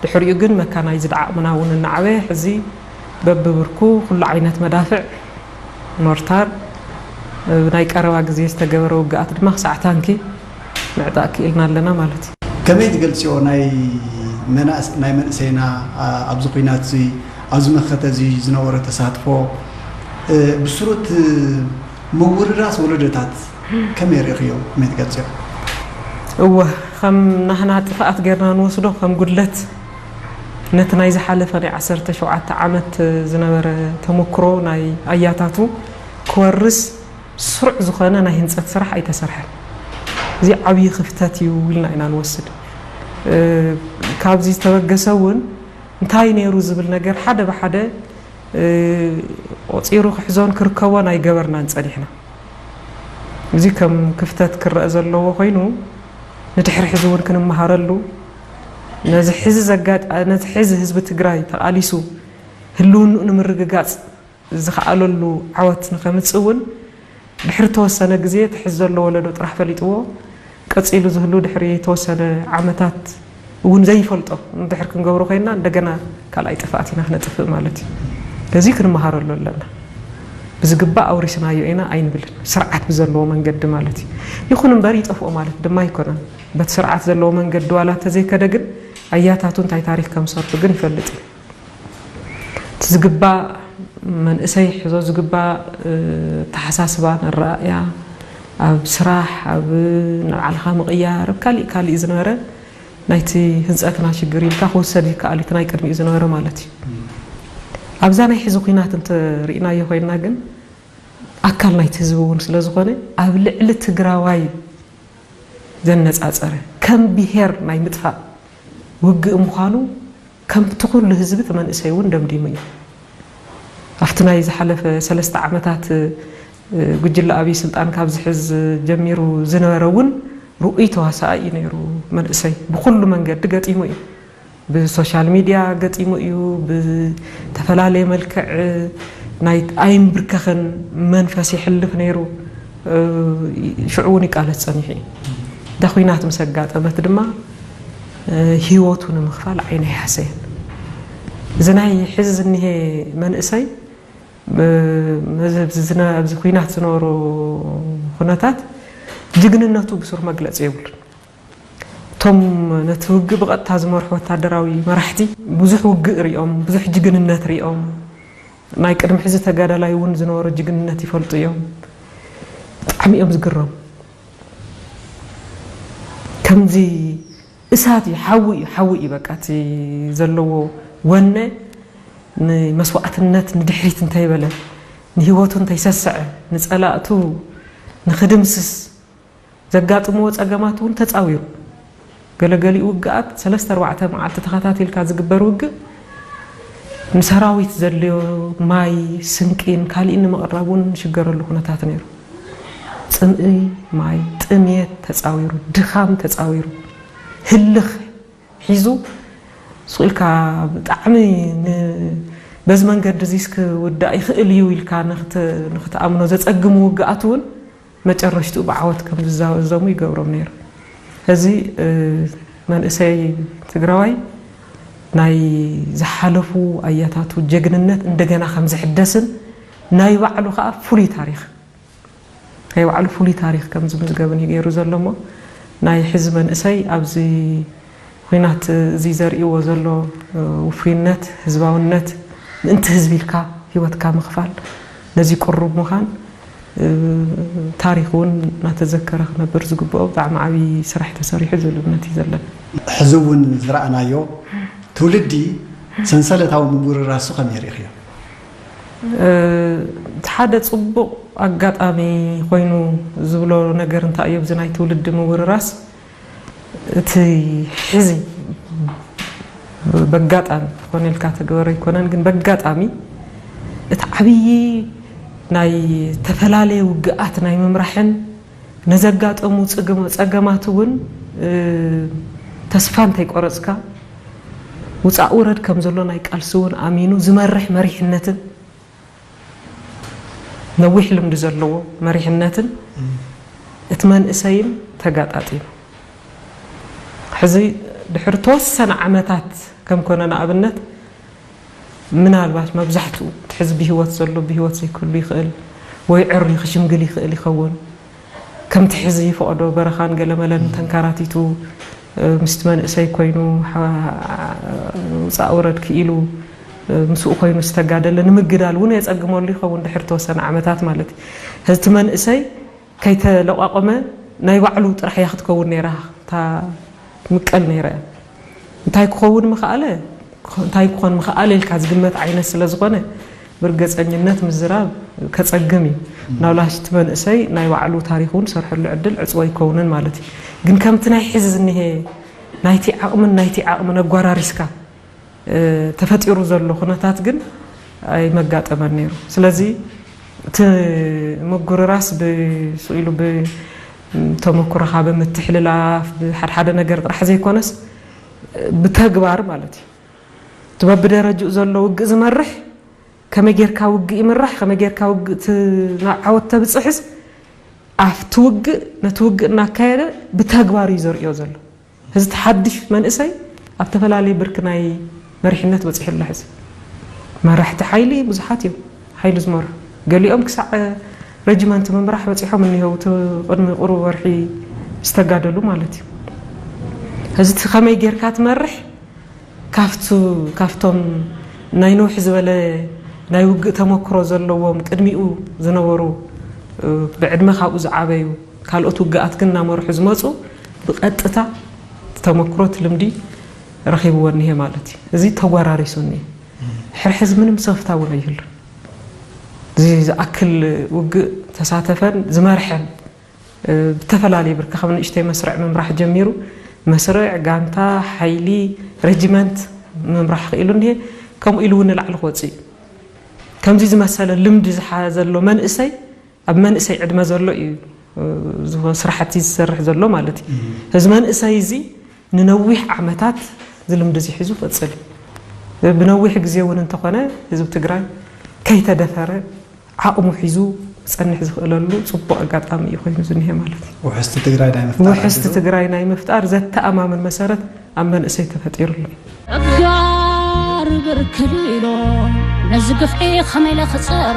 ድሕሪኡ ግን መካናይዝድ ዓቕምና እውን እናዓበየ ሕዚ በብብርኩ ኩሉ ዓይነት መዳፍዕ፣ ሞርታር፣ ብናይ ቀረባ ግዜ ዝተገበረ ውግኣት ድማ ክሳዕ ታንኪ ምዕጣቕ ክኢልና ኣለና ማለት እዩ። ከመይ ትገልጽዮ ናይ መናእስ-፣ ናይ መንእሰይና፣ ኣ-፣ ኣብዚ ኲናት እዚ፣ ኣብዚ መኸተ እዚ ዝነበሮ ተሳትፎ፣ እ፣ ብስሩት ምውርራስ ወለዶታት ከመይ ርኢኽዮ? ከመይ ትገልጽዮ? እወ፣ ከም ናህና ጥፍኣት ጌርና ንወስዶ፣ ከም ጉድለት፣ ነቲ ናይ ዝሓለፈ ናይ ዓሰርተ ሸውዓተ ዓመት ዝነበረ ተመክሮ ናይ ኣያታቱ ክወርስ ስሩዕ ዝኾነ ናይ ህንጸት ስራሕ ኣይተሰርሐን። እዚ ዓብዪ ክፍተት እዩ ኢልና ኢና ንወስድ። እ፣ ካብዚ ዝተበገሰ እውን እንታይ ነይሩ ዝብል ነገር ሓደ ብሓደ፣ እ፣ ቆጺሩ ክሕዞን ክርከቦን ኣይገበርናን ጸኒሕና። እዚ ከም ክፍተት ክረአ ዘለዎ ኮይኑ፣ ንድሕሪ ሕዚ እውን ክንመሃረሉ፣ ነዚ ሕዚ ዘጋጥ-፣ ነዚ ሕዚ ህዝቢ ትግራይ ተቓሊሱ ህልውንኡ ንምርግጋጽ ዝኸኣለሉ ዓወት ንኸምጽእ እውን ድሕሪ ተወሰነ ግዜ እቲ ሕዚ ዘሎ ወለዶ ጥራሕ ፈሊጥዎ ቀጺሉ ዝህሉ ድሕሪ ተወሰነ ዓመታት እውን ዘይፈልጦ እንድሕር ክንገብሮ ኮይንና እንደገና ካልኣይ ጥፍኣት ኢና ክነጥፍእ ማለት እዩ። እዚ ክንመሃረሉ ኣለና። ብዝግባእ ኣውሪስናዮ ኢና ኣይንብልን። ስርዓት ብዘለዎ መንገዲ ማለት እዩ። ይኹን እምበር ይጠፍኦ ማለት ድማ ኣይኮነን። በቲ ስርዓት ዘለዎ መንገዲ ዋላ እንተዘይከደ ግን ኣያታቱ እንታይ ታሪክ ከም ዝሰርሑ ግን ይፈልጥ እዩ። እቲ ዝግባእ መንእሰይ ሒዞ ዝግባእ፣ እ፣ ተሓሳስባን ኣረኣእያ ኣብ ስራሕ፣ ኣብ ንባዕልኻ ምቕያር፣ ኣብ ካሊእ ካሊእ ዝነበረ ናይቲ ህንፀትና ሽግር ኢልካ ክውሰድ ይከኣል እዩ፣ እቲ ናይ ቅድሚኡ ዝነበረ ማለት እዩ። ኣብዛ ናይ ሕዚ ኲናት እንተርኢናዮ ኮይንና ግን ኣካል ናይቲ ህዝቢ እውን ስለ ዝኾነ ኣብ ልዕሊ ትግራዋይ ዘነጻጸረ ከም ብሄር ናይ ምጥፋእ ውግእ ምዃኑ ከምቲ ኩሉ ህዝቢ እቲ መንእሰይ እውን ደምዲሙ እዩ። ኣብቲ ናይ ዝሓለፈ ሰለስተ ዓመታት፣ እ፣ ጉጅለ ኣብይ ስልጣን ካብ ዝሕዝ ጀሚሩ ዝነበረ እውን ርኡይ ተዋሳኣይ እዩ ነይሩ። መንእሰይ ብኩሉ መንገዲ ገጢሙ እዩ። ብሶሻል ሚድያ ገጢሙ እዩ። ብተፈላለየ መልክዕ ናይ ኣይምብርከኽን መንፈስ የሕልፍ ነይሩ። እ፣ ሽዑ እውን ይቃለስ ጸኒሑ እዩ። እታ ኲናት ምስ ኣጋጠመት ድማ፣ እ፣ ህይወቱ ንምኽፋል ዓይኑ ኣይሃሰየን። እዚ ናይ ሕዚ ዝኒሄ መንእሰይ፣ እ፣ መዚ-፣ ኣብዚ ዝነ-፣ ኣብዚ ኲናት ዝነበሩ ኩነታት ጅግንነቱ ብሱር መግለጺ የብሉን። እቶም ነቲ ውግእ ብቐጥታ ዝመርሑ ወታደራዊ መራሕቲ ብዙሕ ውግእ ሪኦም፣ ብዙሕ ጅግንነት ሪኦም፣ ናይ ቅድሚ ሕዚ ተጋዳላይ እውን ዝነበሮ ጅግንነት ይፈልጡ እዮም። ብጣዕሚ እዮም ዝግረሙ። ከምዚ እሳት እዩ፣ ሓዊ እዩ፣ ሓዊ እዩ። በቃ እቲ ዘለዎ ወነ ንመስዋእትነት ንድሕሪት እንተይበለ፣ ንህይወቱ እንተይሰስዐ፣ ንጸላእቱ ንኽድምስስ ዘጋጥምዎ ጸገማት እውን ተጻዊሩ። ገለገሊኡ ውግኣት ሰለስተ ኣርባዕተ መዓልቲ ተኸታቲልካ ዝግበር ውግእ ንሰራዊት ዘድልዮ ማይ፣ ስንቂን ካሊእን ንምቕራብ እውን ንሽገረሉ ኩነታት ነይሩ። ጽምኢ ማይ፣ ጥምየት ተጻዊሩ፣ ድኻም ተጻዊሩ፣ ህልኽ ሒዙ፣ ስቕ ኢልካ ብጣዕሚ ን-፣ በዚ መንገዲ እዚስ ክውዳእ ይኽእል እዩ ኢልካ ንኽት-፣ ንኽትኣምኖ ዘጸግሙ ውግኣት እውን መጨረሽትኡ ብዓወት ከም ዝዛዘሙ ይገብሮም ነይሩ። እዚ፣ እ፣ መንእሰይ ትግራዋይ ናይ ዝሓለፉ ኣያታቱ ጀግንነት እንደገና ከም ዝሕደስን ናይ ባዕሉ ኸኣ ፍሉይ ታሪኽ፣ ናይ ባዕሉ ፍሉይ ታሪኽ ከም ዝምዝገብን እዩ ገይሩ ዘሎ እሞ፣ ናይ ሕዚ መንእሰይ ኣብዚ ኲናት እዚ ዘርእይዎ ዘሎ፣ እ፣ ውፉይነት፣ ህዝባውነት፣ ምእንቲ ህዝቢ ኢልካ ህይወትካ ምኽፋል፣ ነዚ ቅሩብ ምዃን፣ እ፣ ታሪኽ እውን እናተዘከረ ክነብር ዝግብኦ ብጣዕሚ ዓብዪ ስራሕ ተሰሪሑ ዝብል እምነት እዩ ዘለኒ። ሕዚ እውን ዝረኣናዮ ትውልዲ ሰንሰለታዊ ምውርራሱ ከመይ ርኢኽዮ? እ፣ እቲ ሓደ ጽቡቕ ኣጋጣሚ ኮይኑ ዝብሎ ነገር እንታይ እዩ? ኣብዚ ናይ ትውልዲ ምውርራስ እቲ ሕዚ በጋጣሚ ኮነ ኢልካ ተገበረ ኣይኮነን፣ ግን በጋጣሚ እቲ ዓብዪ ናይ ተፈላለየ ውግኣት ናይ ምምራሕን ነዘጋጠሙ ጽግመ-፣ ጸገማት እውን፣ እ፣ ተስፋ እንተይቆረጽካ ውጻእ ውረድ ከም ዘሎ ናይ ቃልሲ እውን ኣሚኑ ዝመርሕ መሪሕነትን ነዊሕ ልምዲ ዘለዎ መሪሕነትን እቲ መንእሰይን ተጋጣጢሙ። ሕዚ ድሕሪ ተወሰነ ዓመታት ከም ኮነ ንኣብነት ምናልባት መብዛሕትኡ እቲ ሕዚ ብህይወት ዘሎ ብህይወት ዘይክህሉ ይኽእል ወይ ዕርዩ ክሽምግል ይኽእል ይኸውን። ከምቲ ሕዚ ይፈቕዶ በረኻን ገለመለን ተንካራቲቱ፣ እ፣ ምስቲ መንእሰይ ኮይኑ ሓ-፣ ውፃእ ውረድ ክኢሉ፣ እ፣ ምስኡ ኮይኑ ዝተጋደለ ንምግዳል እውን የፀግመሉ ይኸውን ድሕር ተወሰነ ዓመታት ማለት እዩ። ሕዚ እቲ መንእሰይ ከይተለቋቆመ ናይ ባዕሉ ጥራሕ እያ ክትከውን ነይራ፣ እታ ትምቀል ነይራ እያ። እንታይ ክኸውን ምኽኣለ፣ እንታይ ክኾን ምኽኣለ ኢልካ ዝግመት ዓይነት ስለ ዝኾነ፣ ብርግፀኝነት ምዝራብ ከፀግም እዩ። ናብላሽ እቲ መንእሰይ ናይ ባዕሉ ታሪኽ እውን ዝሰርሐሉ ዕድል ዕፅዋ ኣይከውንን ማለት እዩ። ግን ከምቲ ናይ ሕዚ ዝኒሄ ናይቲ ዓቕምን ናይቲ ዓቕምን ኣጓራሪስካ፣ እ፣ ተፈጢሩ ዘሎ ኩነታት ግን ኣይመጋጠመን ነይሩ። ስለዚ እቲ ምጉርራስ ብ-፣ ስቕ ኢሉ ብተመኩሮኻ ብምትሕልላፍ ብሓድሓደ ነገር ጥራሕ ዘይኮነስ ብተግባር ማለት እዩ። እቲ በብደረጅኡ ዘሎ ውግእ ዝመርሕ ከመይ ጌርካ ውግእ ይምራሕ፣ ከመይ ጌርካ ውግእ ት-፣ ናብ ዓወት ተብጽሕስ ኣብቲ ውግእ፣ ነቲ ውግእ እናካየደ ብተግባር እዩ ዘርእዮ ዘሎ። እዚ እቲ ሓድሽ መንእሰይ ኣብ ተፈላለየ ብርኪ ናይ መሪሕነት በጺሑ ኣሎ። ሕዚ መራሕቲ ሓይሊ ብዙሓት እዮም፣ ሓይሊ ዝመርሑ። ገሊኦም ክሳዕ ረጅመንት ምምራሕ በጺሖም እኒሄው፣ እቲ ቅድሚ ቁሩብ ወርሒ ዝተጋደሉ ማለት እዩ። እዚ እቲ ከመይ ጌርካ ትመርሕ፣ ካብቱ-፣ ካብቶም ናይ ነውሒ ዝበለ ናይ ውግእ ተመክሮ ዘለዎም ቅድሚኡ ዝነበሩ፣ እ፣ ብዕድመ ካብኡ ዝዓበዩ ካልኦት ውግኣት ግን እናመርሑ ዝመፁ ብቐጥታ እቲ ተመክሮ እቲ ልምዲ ረኺብዎ እኒሄ ማለት እዩ። እዚ ተጓራሪሱ እኒሄ። ሕርሕዝ ምንም ሰፍታ እውን ኣይህሉን። እዚ ዝኣክል ውግእ ተሳተፈን ዝመርሐን እ፣ ብተፈላለየ ብርኪ ካብ ንእሽተይ መስርዕ ምምራሕ ጀሚሩ፣ መስርዕ፣ ጋንታ፣ ሓይሊ፣ ረጅመንት ምምራሕ ክኢሉ እኒሄ። ከምኡ ኢሉ እውን ንላዕሊ ክወፅእ እዩ። ከምዚ ዝመሰለ ልምዲ ዝሓዘ ዘሎ መንእሰይ፣ ኣብ መንእሰይ ዕድመ ዘሎ እዩ፣ እ፣ ዝኾ-፣ ስራሕቲ ዝሰርሕ ዘሎ ማለት እዩ። እዚ መንእሰይ እዚ ንነዊሕ ዓመታት እዚ ልምዲ እዚ ሒዙ ክቕፅል እዩ። ብነዊሕ ግዜ እውን እንተኾነ ህዝቢ ትግራይ ከይተደፈረ ዓቕሙ ሒዙ ክጸንሕ ዝኽእለሉ ጽቡቕ ኣጋጣሚ እዩ ኮይኑ ዝኒሀ ማለት እዩ። ውሕስቲ ትግራይ ናይ ምፍጣር ውሕስቲ ዕድሉ? ትግራይ ናይ ምፍጣር ዘተኣማምን መሰረት ኣብ መንእሰይ ተፈጢሩ ኣሎ። እጋር ብርክት ኢሎ ነዚ ግፍዒ ከመይ ኢለ ክጸሮ?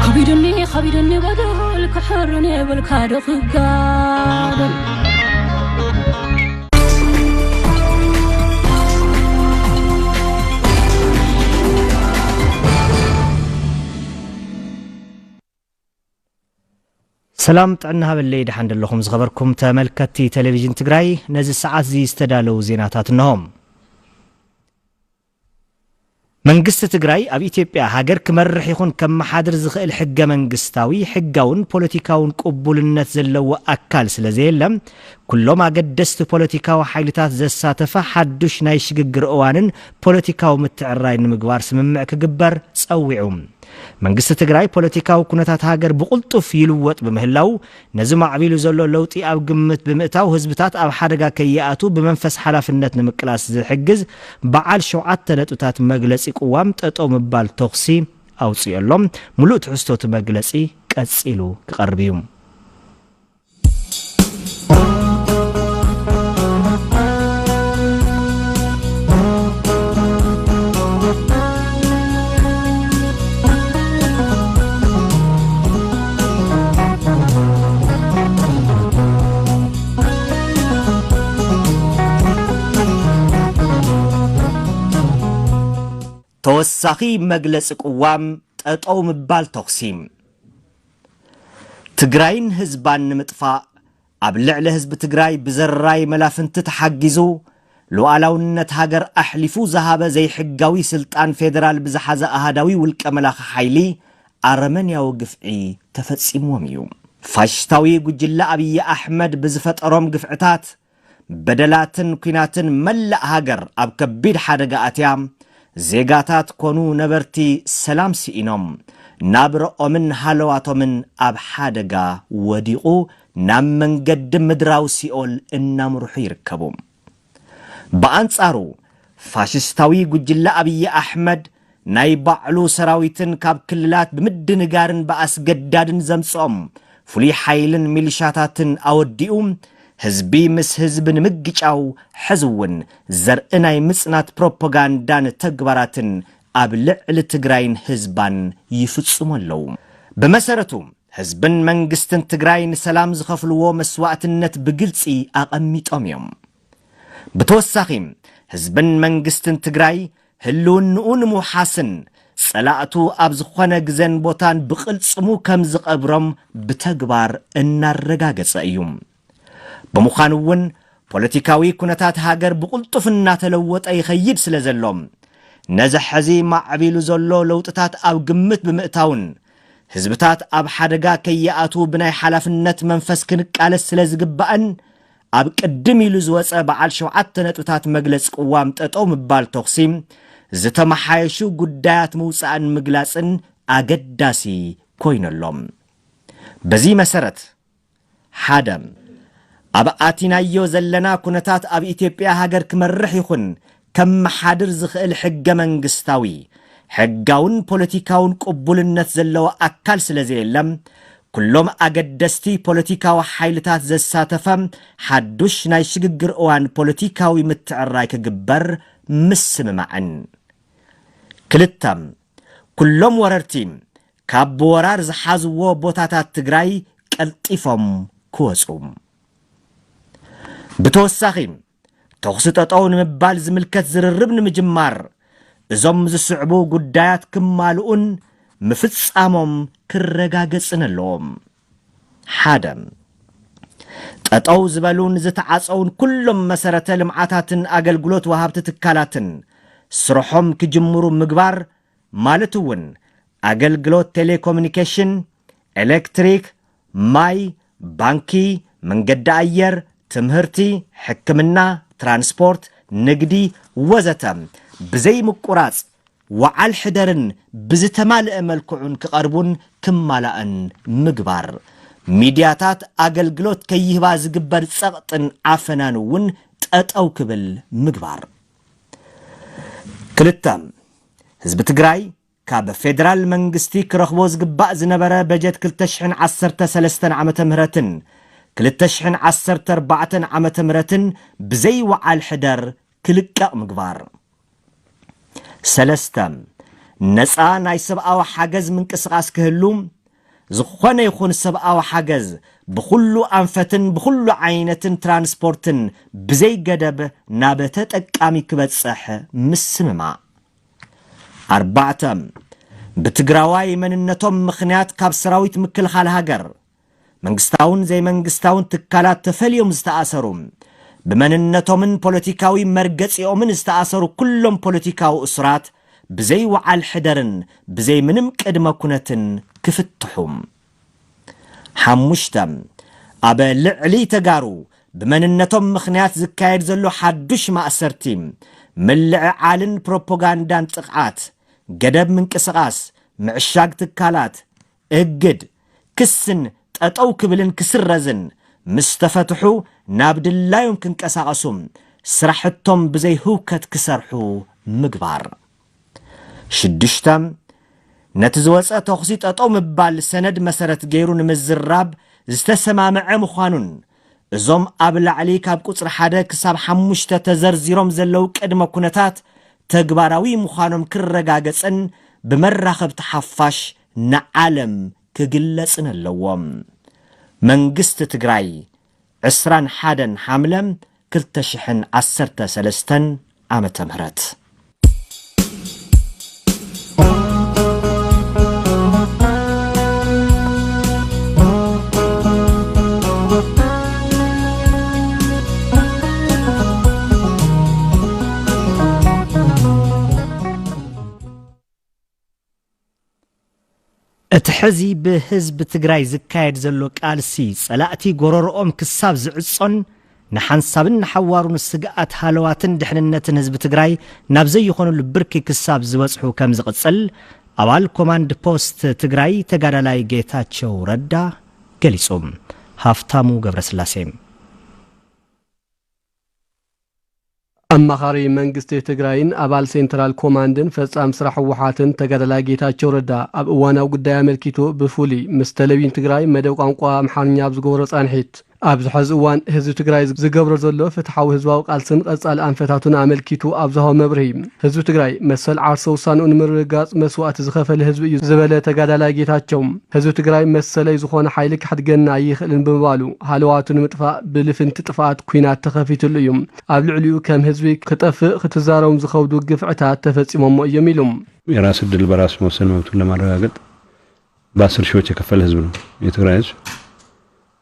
ከቢዱኒ፣ ከቢዱኒ በደል ክሕርን የብልካ ዶ ክጋደል? ሰላም ጥዕና ሃበለይ፣ ደሓን ደለኹም ዝኸበርኩም ተመልከትቲ ቴሌቪዥን ትግራይ፣ ነዚ ሰዓት እዚ ዝተዳለዉ ዜናታት እንሆ። መንግስቲ ትግራይ ኣብ ኢትዮጵያ ሃገር ክመርሕ ይኹን ከመሓድር ዝኽእል ሕገ መንግስታዊ፣ ሕጋውን ፖለቲካውን ቅቡልነት ዘለዎ ኣካል ስለ ዘየለ፣ ኩሎም ኣገደስቲ ፖለቲካዊ ሓይልታት ዘሳተፈ ሓዱሽ ናይ ሽግግር እዋንን ፖለቲካዊ ምትዕርራይ ንምግባር ስምምዕ ክግበር ጸዊዑ። መንግስቲ ትግራይ ፖለቲካዊ ኩነታት ሃገር ብቕልጡፍ ይልወጥ ብምህላው፣ ነዚ ማዕቢሉ ዘሎ ለውጢ ኣብ ግምት ብምእታው፣ ህዝብታት ኣብ ሓደጋ ከይኣትዉ ብመንፈስ ሓላፍነት ንምቅላስ ዝሕግዝ በዓል ሸውዓተ ነጥብታት መግለጺ ቅዋም ጠጠው ምባል ተኹሲ ኣውጺኡ ኣሎ። ሙሉእ ትሕዝቶ እቲ መግለጺ ቀጺሉ ክቐርብ እዩ። ተወሳኺ መግለጺ ቅዋም ጠጠው ምባል ተኹሲ። ትግራይን ህዝባን ንምጥፋእ ኣብ ልዕሊ ህዝቢ ትግራይ ብዘራይ መላፍንቲ ተሓጊዙ ሉዓላውነት ሃገር ኣሕሊፉ ዝሃበ ዘይሕጋዊ ስልጣን ፌደራል ብዝሓዘ ኣሃዳዊ ውልቀ መላኺ ሓይሊ ኣረመንያዊ ግፍዒ ተፈጺምዎም እዩ። ፋሽስታዊ ጉጅለ ኣብይ ኣሕመድ ብዝፈጠሮም ግፍዕታት፣ በደላትን ኲናትን መላእ ሃገር ኣብ ከቢድ ሓደጋ ኣትያ፣ ዜጋታት ኮኑ ነበርቲ ሰላም ስኢኖም፣ ናብረኦምን ሃለዋቶምን ኣብ ሓደጋ ወዲቑ ናብ መንገዲ ምድራዊ ሲኦል እናምርሑ ይርከቡ። ብኣንጻሩ ፋሽስታዊ ጉጅለ ኣብይ ኣሕመድ ናይ ባዕሉ ሰራዊትን ካብ ክልላት ብምድንጋርን ብኣስገዳድን ዘምጽኦም ፍሉይ ሓይልን ሚሊሻታትን ኣወዲኡ ህዝቢ ምስ ህዝቢ ንምግጫው ሕዚ እውን ዘርኢ ናይ ምጽናት ፕሮፓጋንዳን ተግባራትን ኣብ ልዕሊ ትግራይን ህዝባን ይፍጽሙ ኣለዉ። ብመሰረቱ ህዝብን መንግስትን ትግራይ ንሰላም ዝኸፍልዎ መስዋእትነት ብግልጺ ኣቐሚጦም እዮም። ብተወሳኺ ህዝብን መንግስትን ትግራይ ህልውንኡ ንምውሓስን ጸላእቱ ኣብ ዝኾነ ግዘን ቦታን ብቕልጽሙ ከም ዝቐብሮም ብተግባር እናረጋገጸ እዩ። ብምዃኑ እውን ፖለቲካዊ ኩነታት ሃገር ብቕልጡፍ እናተለወጠ ይኸይድ ስለ ዘሎ፣ ነዚ ሕዚ ማዕቢሉ ዘሎ ለውጥታት ኣብ ግምት ብምእታውን ህዝብታት ኣብ ሓደጋ ከይኣትዉ ብናይ ሓላፍነት መንፈስ ክንቃለስ ስለ ዝግባእን ኣብ ቅድም ኢሉ ዝወጸ በዓል ሸውዓተ ነጥብታት መግለጺ ቅዋም ጠጠው ምባል ተኹሲ ዝተመሓየሹ ጉዳያት ምውጻእን ምግላጽን ኣገዳሲ ኮይነሎም። በዚ መሰረት፣ ሓደ፣ ኣብ ኣቲናዮ ዘለና ኩነታት ኣብ ኢትዮጵያ ሃገር ክመርሕ ይኹን ከመሓድር ዝኽእል ሕገ መንግስታዊ፣ ሕጋውን ፖለቲካውን ቅቡልነት ዘለዎ ኣካል ስለ ዘየለ፣ ኩሎም ኣገደስቲ ፖለቲካዊ ሓይልታት ዘሳተፈ ሓዱሽ ናይ ሽግግር እዋን ፖለቲካዊ ምትዕራይ ክግበር ምስምማዕን። ክልተ፣ ኩሎም ወረርቲ ካብ ብወራር ዝሓዝዎ ቦታታት ትግራይ ቀልጢፎም ክወፁ። ብተወሳኺ፣ ተኹሲ ጠጠው ንምባል ዝምልከት ዝርርብ ንምጅማር እዞም ዝስዕቡ ጉዳያት ክማልኡን ምፍጻሞም ክረጋገጽን ኣለዎም። ሓደ፣ ጠጠው ዝበሉን ዝተዓጸውን ኩሎም መሰረተ ልምዓታትን ኣገልግሎት ወሃብቲ ትካላትን ስርሖም ክጅምሩ ምግባር ማለት እውን ኣገልግሎት ቴሌኮሙኒኬሽን፣ ኤሌክትሪክ፣ ማይ፣ ባንኪ፣ መንገዲ ኣየር፣ ትምህርቲ፣ ሕክምና፣ ትራንስፖርት፣ ንግዲ ወዘተ ብዘይ ምቁራጽ ወዓል ሕደርን ብዝተማልአ መልክዑን ክቐርቡን ክማላእን ምግባር። ሚድያታት ኣገልግሎት ከይህባ ዝግበር ጸቕጥን ዓፈናን እውን ጠጠው ክብል ምግባር። ክልተ፣ ህዝቢ ትግራይ ካብ ፌደራል መንግስቲ ክረኽቦ ዝግባእ ዝነበረ በጀት ክልተ ሽሕን ዓሰርተ ሰለስተን ዓመተ ምህረትን ክልተ ሽሕን ዓሰርተ ኣርባዕተን ዓመተ ምህረትን ብዘይ ወዓል ሕደር ክልቀቕ ምግባር። ሰለስተ፣ ነፃ ናይ ሰብኣዊ ሓገዝ ምንቅስቓስ ክህሉ፣ ዝኾነ ይኹን ሰብኣዊ ሓገዝ ብኹሉ ኣንፈትን ብኹሉ ዓይነትን ትራንስፖርትን ብዘይ ገደብ ናብ ተጠቃሚ ክበፅሕ ምስምማዕ። ኣርባዕተ፣ ብትግራዋይ መንነቶም ምኽንያት ካብ ሰራዊት ምክልኻል ሃገር፣ መንግስታውን ዘይመንግስታውን ትካላት ተፈልዮም ዝተኣሰሩ፣ ብመንነቶምን ፖለቲካዊ መርገፂኦምን ዝተኣሰሩ ኩሎም ፖለቲካዊ እሱራት ብዘይ ወዓል ሕደርን ብዘይ ምንም ቅድመ ኩነትን ክፍትሑ። ሓሙሽተ፣ ኣብ ልዕሊ ተጋሩ ብመንነቶም ምኽንያት ዝካየድ ዘሎ ሓዱሽ ማእሰርቲ፣ ምልዕዓልን ፕሮፓጋንዳን ጥቕዓት፣ ገደብ ምንቅስቓስ፣ ምዕሻግ ትካላት፣ እግድ፣ ክስን ጠጠው ክብልን ክስረዝን ምስ ተፈትሑ ናብ ድላዮም ክንቀሳቐሱ፣ ስራሕቶም ብዘይ ህውከት ክሰርሑ ምግባር። ሽዱሽተ፣ ነቲ ዝወፀ ተኹሲ ጠጠው ምባል ሰነድ መሰረት ገይሩ ንምዝራብ ዝተሰማምዐ ምዃኑን እዞም ኣብ ላዕሊ ካብ ቁፅሪ ሓደ ክሳብ ሓሙሽተ ተዘርዚሮም ዘለዉ ቅድመ ኩነታት ተግባራዊ ምዃኖም ክረጋገፅን ብመራኸብቲ ሓፋሽ ንዓለም ክግለፅን ኣለዎም። መንግስቲ ትግራይ፣ ዕስራን ሓደን ሓምለ ክልተ ሽሕን ዓሰርተ ሰለስተን ዓመተ ምህረት። እቲ ሕዚ ብህዝቢ ትግራይ ዝካየድ ዘሎ ቃልሲ፣ ጸላእቲ ጎረሮኦም ክሳብ ዝዕጾን ንሓንሳብን ንሓዋሩን ስግኣት ሃለዋትን ድሕንነትን ህዝቢ ትግራይ ናብ ዘይኾነሉ ብርኪ ክሳብ ዝበጽሑ ከም ዝቕጽል፣ ኣባል ኮማንድ ፖስት ትግራይ ተጋዳላይ ጌታቸው ረዳ ገሊጹ። ሃፍታሙ ገብረስላሴ። ኣማኻሪ መንግስቲ ትግራይን ኣባል ሴንትራል ኮማንድን ፈጻም ስራሕ ህወሓትን ተጋዳላይ ጌታቸው ረዳ፣ ኣብ እዋናዊ ጉዳይ ኣመልኪቱ፣ ብፍሉይ ምስ ቴሌቪዥን ትግራይ መደብ ቋንቋ ኣምሓርኛ ኣብ ዝገበሮ ጻንሒት፣ ኣብዚ ሕዚ እዋን ህዝቢ ትግራይ ዝገብሮ ዘሎ ፍትሓዊ ህዝባዊ ቃልስን ቀጻሊ ኣንፈታቱን ኣመልኪቱ ኣብ ዝሃቦ መብርሂ፣ ህዝቢ ትግራይ መሰል ዓርሰ ውሳንኡ ንምርግጋጽ መስዋእቲ ዝኸፈለ ህዝቢ እዩ ዝበለ ተጋዳላይ ጌታቸው፣ ህዝቢ ትግራይ መሰለይ ዝኾነ ሓይሊ ክሕድገና ኣይኽእልን ብምባሉ፣ ሃለዋቱ ንምጥፋእ ብልፍንቲ ጥፍኣት ኲናት ተኸፊትሉ እዩ። ኣብ ልዕሊኡ ከም ህዝቢ ክጠፍእ ክትዛረቦም ዝኸብዱ ግፍዕታት ተፈጺሞሞ እዮም ኢሉ። የራስ ዕድል በራስ መወሰን መብቱን ለማረጋገጥ በአስር ሺዎች የከፈለ ህዝብ ነው የትግራይ ህዝብ።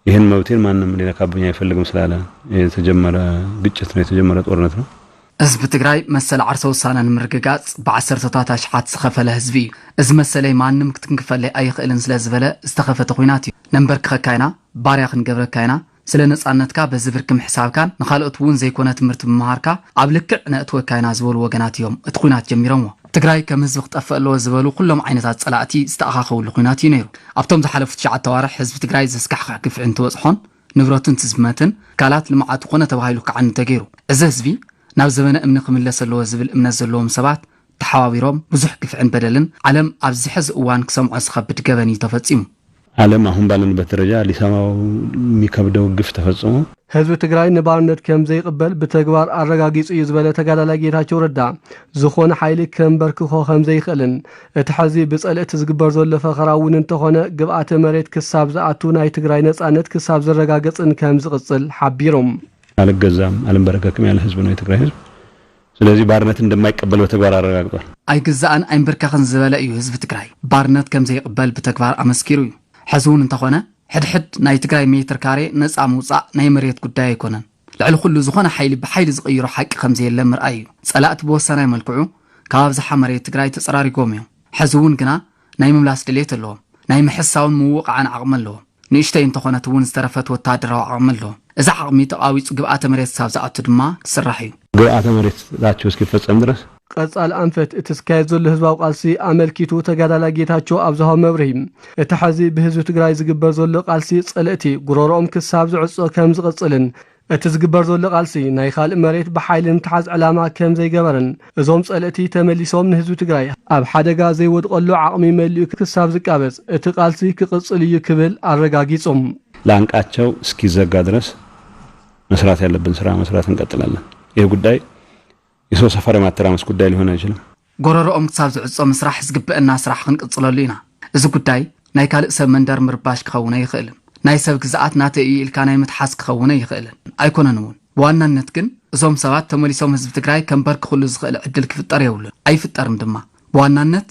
ይህን መብቴን ማንም ሊነካብኝ አይፈልግም ስላለ የተጀመረ ግጭት ነው፣ የተጀመረ ጦርነት ነው። ህዝቢ ትግራይ መሰል ዓርሰ ውሳነ ንምርግጋጽ ብዓሰርተታት ኣሽሓት ዝኸፈለ ህዝቢ እዩ። እዚ መሰለይ ማንም ክትንክፈለይ ኣይኽእልን ስለ ዝበለ ዝተኸፈተ ኲናት እዩ። ነንበርክኸካ ኢና፣ ባርያ ክንገብረካ ኢና፣ ስለ ነጻነትካ በዚ ብርኪ ምሕሳብካን ንኻልኦት እውን ዘይኮነ ትምህርቲ ምምሃርካ ኣብ ልክዕ ነእትወካ ኢና ዝበሉ ወገናት እዮም እቲ ኲናት ጀሚሮምዎ። ትግራይ ከም ህዝቢ ክጠፍእ ኣለዎ ዝበሉ ኩሎም ዓይነታት ጸላእቲ ዝተኣኻኸብሉ ኲናት እዩ ነይሩ። ኣብቶም ዝሓለፉ ትሽዓተ ኣዋርሕ ህዝቢ ትግራይ ዘስካሕክሕ ግፍዒ እንትበጽሖን ንብረቱ እንትዝመትን፣ ትካላት ልምዓቱ ኮነ ተባሂሉ ክዓኑ ተገይሩ። እዚ ህዝቢ ናብ ዘበነ እምኒ ክምለስ ኣለዎ ዝብል እምነት ዘለዎም ሰባት ተሓባቢሮም ብዙሕ ግፍዕን በደልን ዓለም ኣብዚ ሕዚ እዋን ክሰምዖ ዝኸብድ ገበን እዩ ተፈጺሙ። ዓለም አሁን ባለንበት ደረጃ ሊሰማው የሚከብደው ግፍ ተፈጽሞ። ህዝቢ ትግራይ ንባርነት ከም ዘይቕበል ብተግባር ኣረጋጊጹ እዩ ዝበለ ተጋዳላይ ጌታቸው ረዳ፣ ዝኾነ ሓይሊ ከንበርክኾ ከም ዘይኽእልን እቲ ሕዚ ብጸለእቲ ዝግበር ዘሎ ፈኸራ እውን እንተኾነ ግብኣተ መሬት ክሳብ ዝኣቱ ናይ ትግራይ ነጻነት ክሳብ ዝረጋገጽን ከም ዝቕጽል ሓቢሩ። አልገዛም አልንበረከክም ያለ ህዝብ ነው የትግራይ ህዝብ። ስለዚህ ባርነት እንደማይቀበል በተግባር አረጋግጧል። ኣይግዛእን ኣይንብርከኽን ዝበለ እዩ ህዝቢ ትግራይ። ባርነት ከም ዘይቕበል ብተግባር ኣመስኪሩ እዩ። ሕዚ እውን እንተኾነ ሕድሕድ ናይ ትግራይ ሜትር ካሬ ነፃ ምውፃእ ናይ መሬት ጉዳይ ኣይኮነን። ልዕሊ ኩሉ ዝኾነ ሓይሊ ብሓይሊ ዝቕይሮ ሓቂ ከም ዘየለ ምርኣይ እዩ። ጸላእቲ ብወሳናይ መልክዑ ካብ ኣብዝሓ መሬት ትግራይ ተጸራሪጎም እዮም። ሕዚ እውን ግና ናይ ምምላስ ድሌት ኣለዎም። ናይ ምሕሳውን ምውቕዓን ዓቕሚ ኣለዎም። ንእሽተይ እንተኾነት እውን ዝተረፈት ወታደራዊ ዓቕሚ ኣለዎም። እዚ ዓቕሚ ተቓዊጹ ግብኣተ መሬት ክሳብ ዝኣቱ ድማ ክስራሕ እዩ። ግብኣተ መሬት ታች እስኪፈጸም ድረስ። ቀጻሊ ኣንፈት እቲ ዝካየድ ዘሎ ህዝባዊ ቃልሲ ኣመልኪቱ ተጋዳላይ ጌታቸው ኣብ ዝሃቦ መብርሂ፣ እቲ ሕዚ ብህዝቢ ትግራይ ዝግበር ዘሎ ቃልሲ ጸለእቲ ጉሮሮኦም ክሳብ ዝዕጾ ከም ዝቕጽልን እቲ ዝግበር ዘሎ ቃልሲ ናይ ካልእ መሬት ብሓይሊ ንምትሓዝ ዕላማ ከም ዘይገበረን እዞም ጸለእቲ ተመሊሶም ንህዝቢ ትግራይ ኣብ ሓደጋ ዘይወድቐሉ ዓቕሚ መሊኡ ክሳብ ዝቃበጽ እቲ ቃልሲ ክቕጽል እዩ ክብል ኣረጋጊጹ። ላንቃቸው እስኪዘጋ ድረስ መስራት ያለብን ስራ መስራት እንቀጥላለን። ይህ ጉዳይ የሰው ሰፈር የማተራመስ ጉዳይ ሊሆን አይችልም። ጎረሮኦም ክሳብ ዝዕጾ ምስራሕ ዝግበአና ስራሕ ክንቅጽለሉ ኢና። እዚ ጉዳይ ናይ ካልእ ሰብ መንደር ምርባሽ ክኸውን ኣይኽእልን። ናይ ሰብ ግዝኣት ናተይ እዩ ኢልካ ናይ ምትሓዝ ክኸውን ኣይኽእልን። ኣይኮነን እውን። ብዋናነት ግን እዞም ሰባት ተመሊሶም ህዝቢ ትግራይ ከንበርክኽሉ ዝኽእል ዕድል ክፍጠር የብሉን። ኣይፍጠርን ድማ። ብዋናነት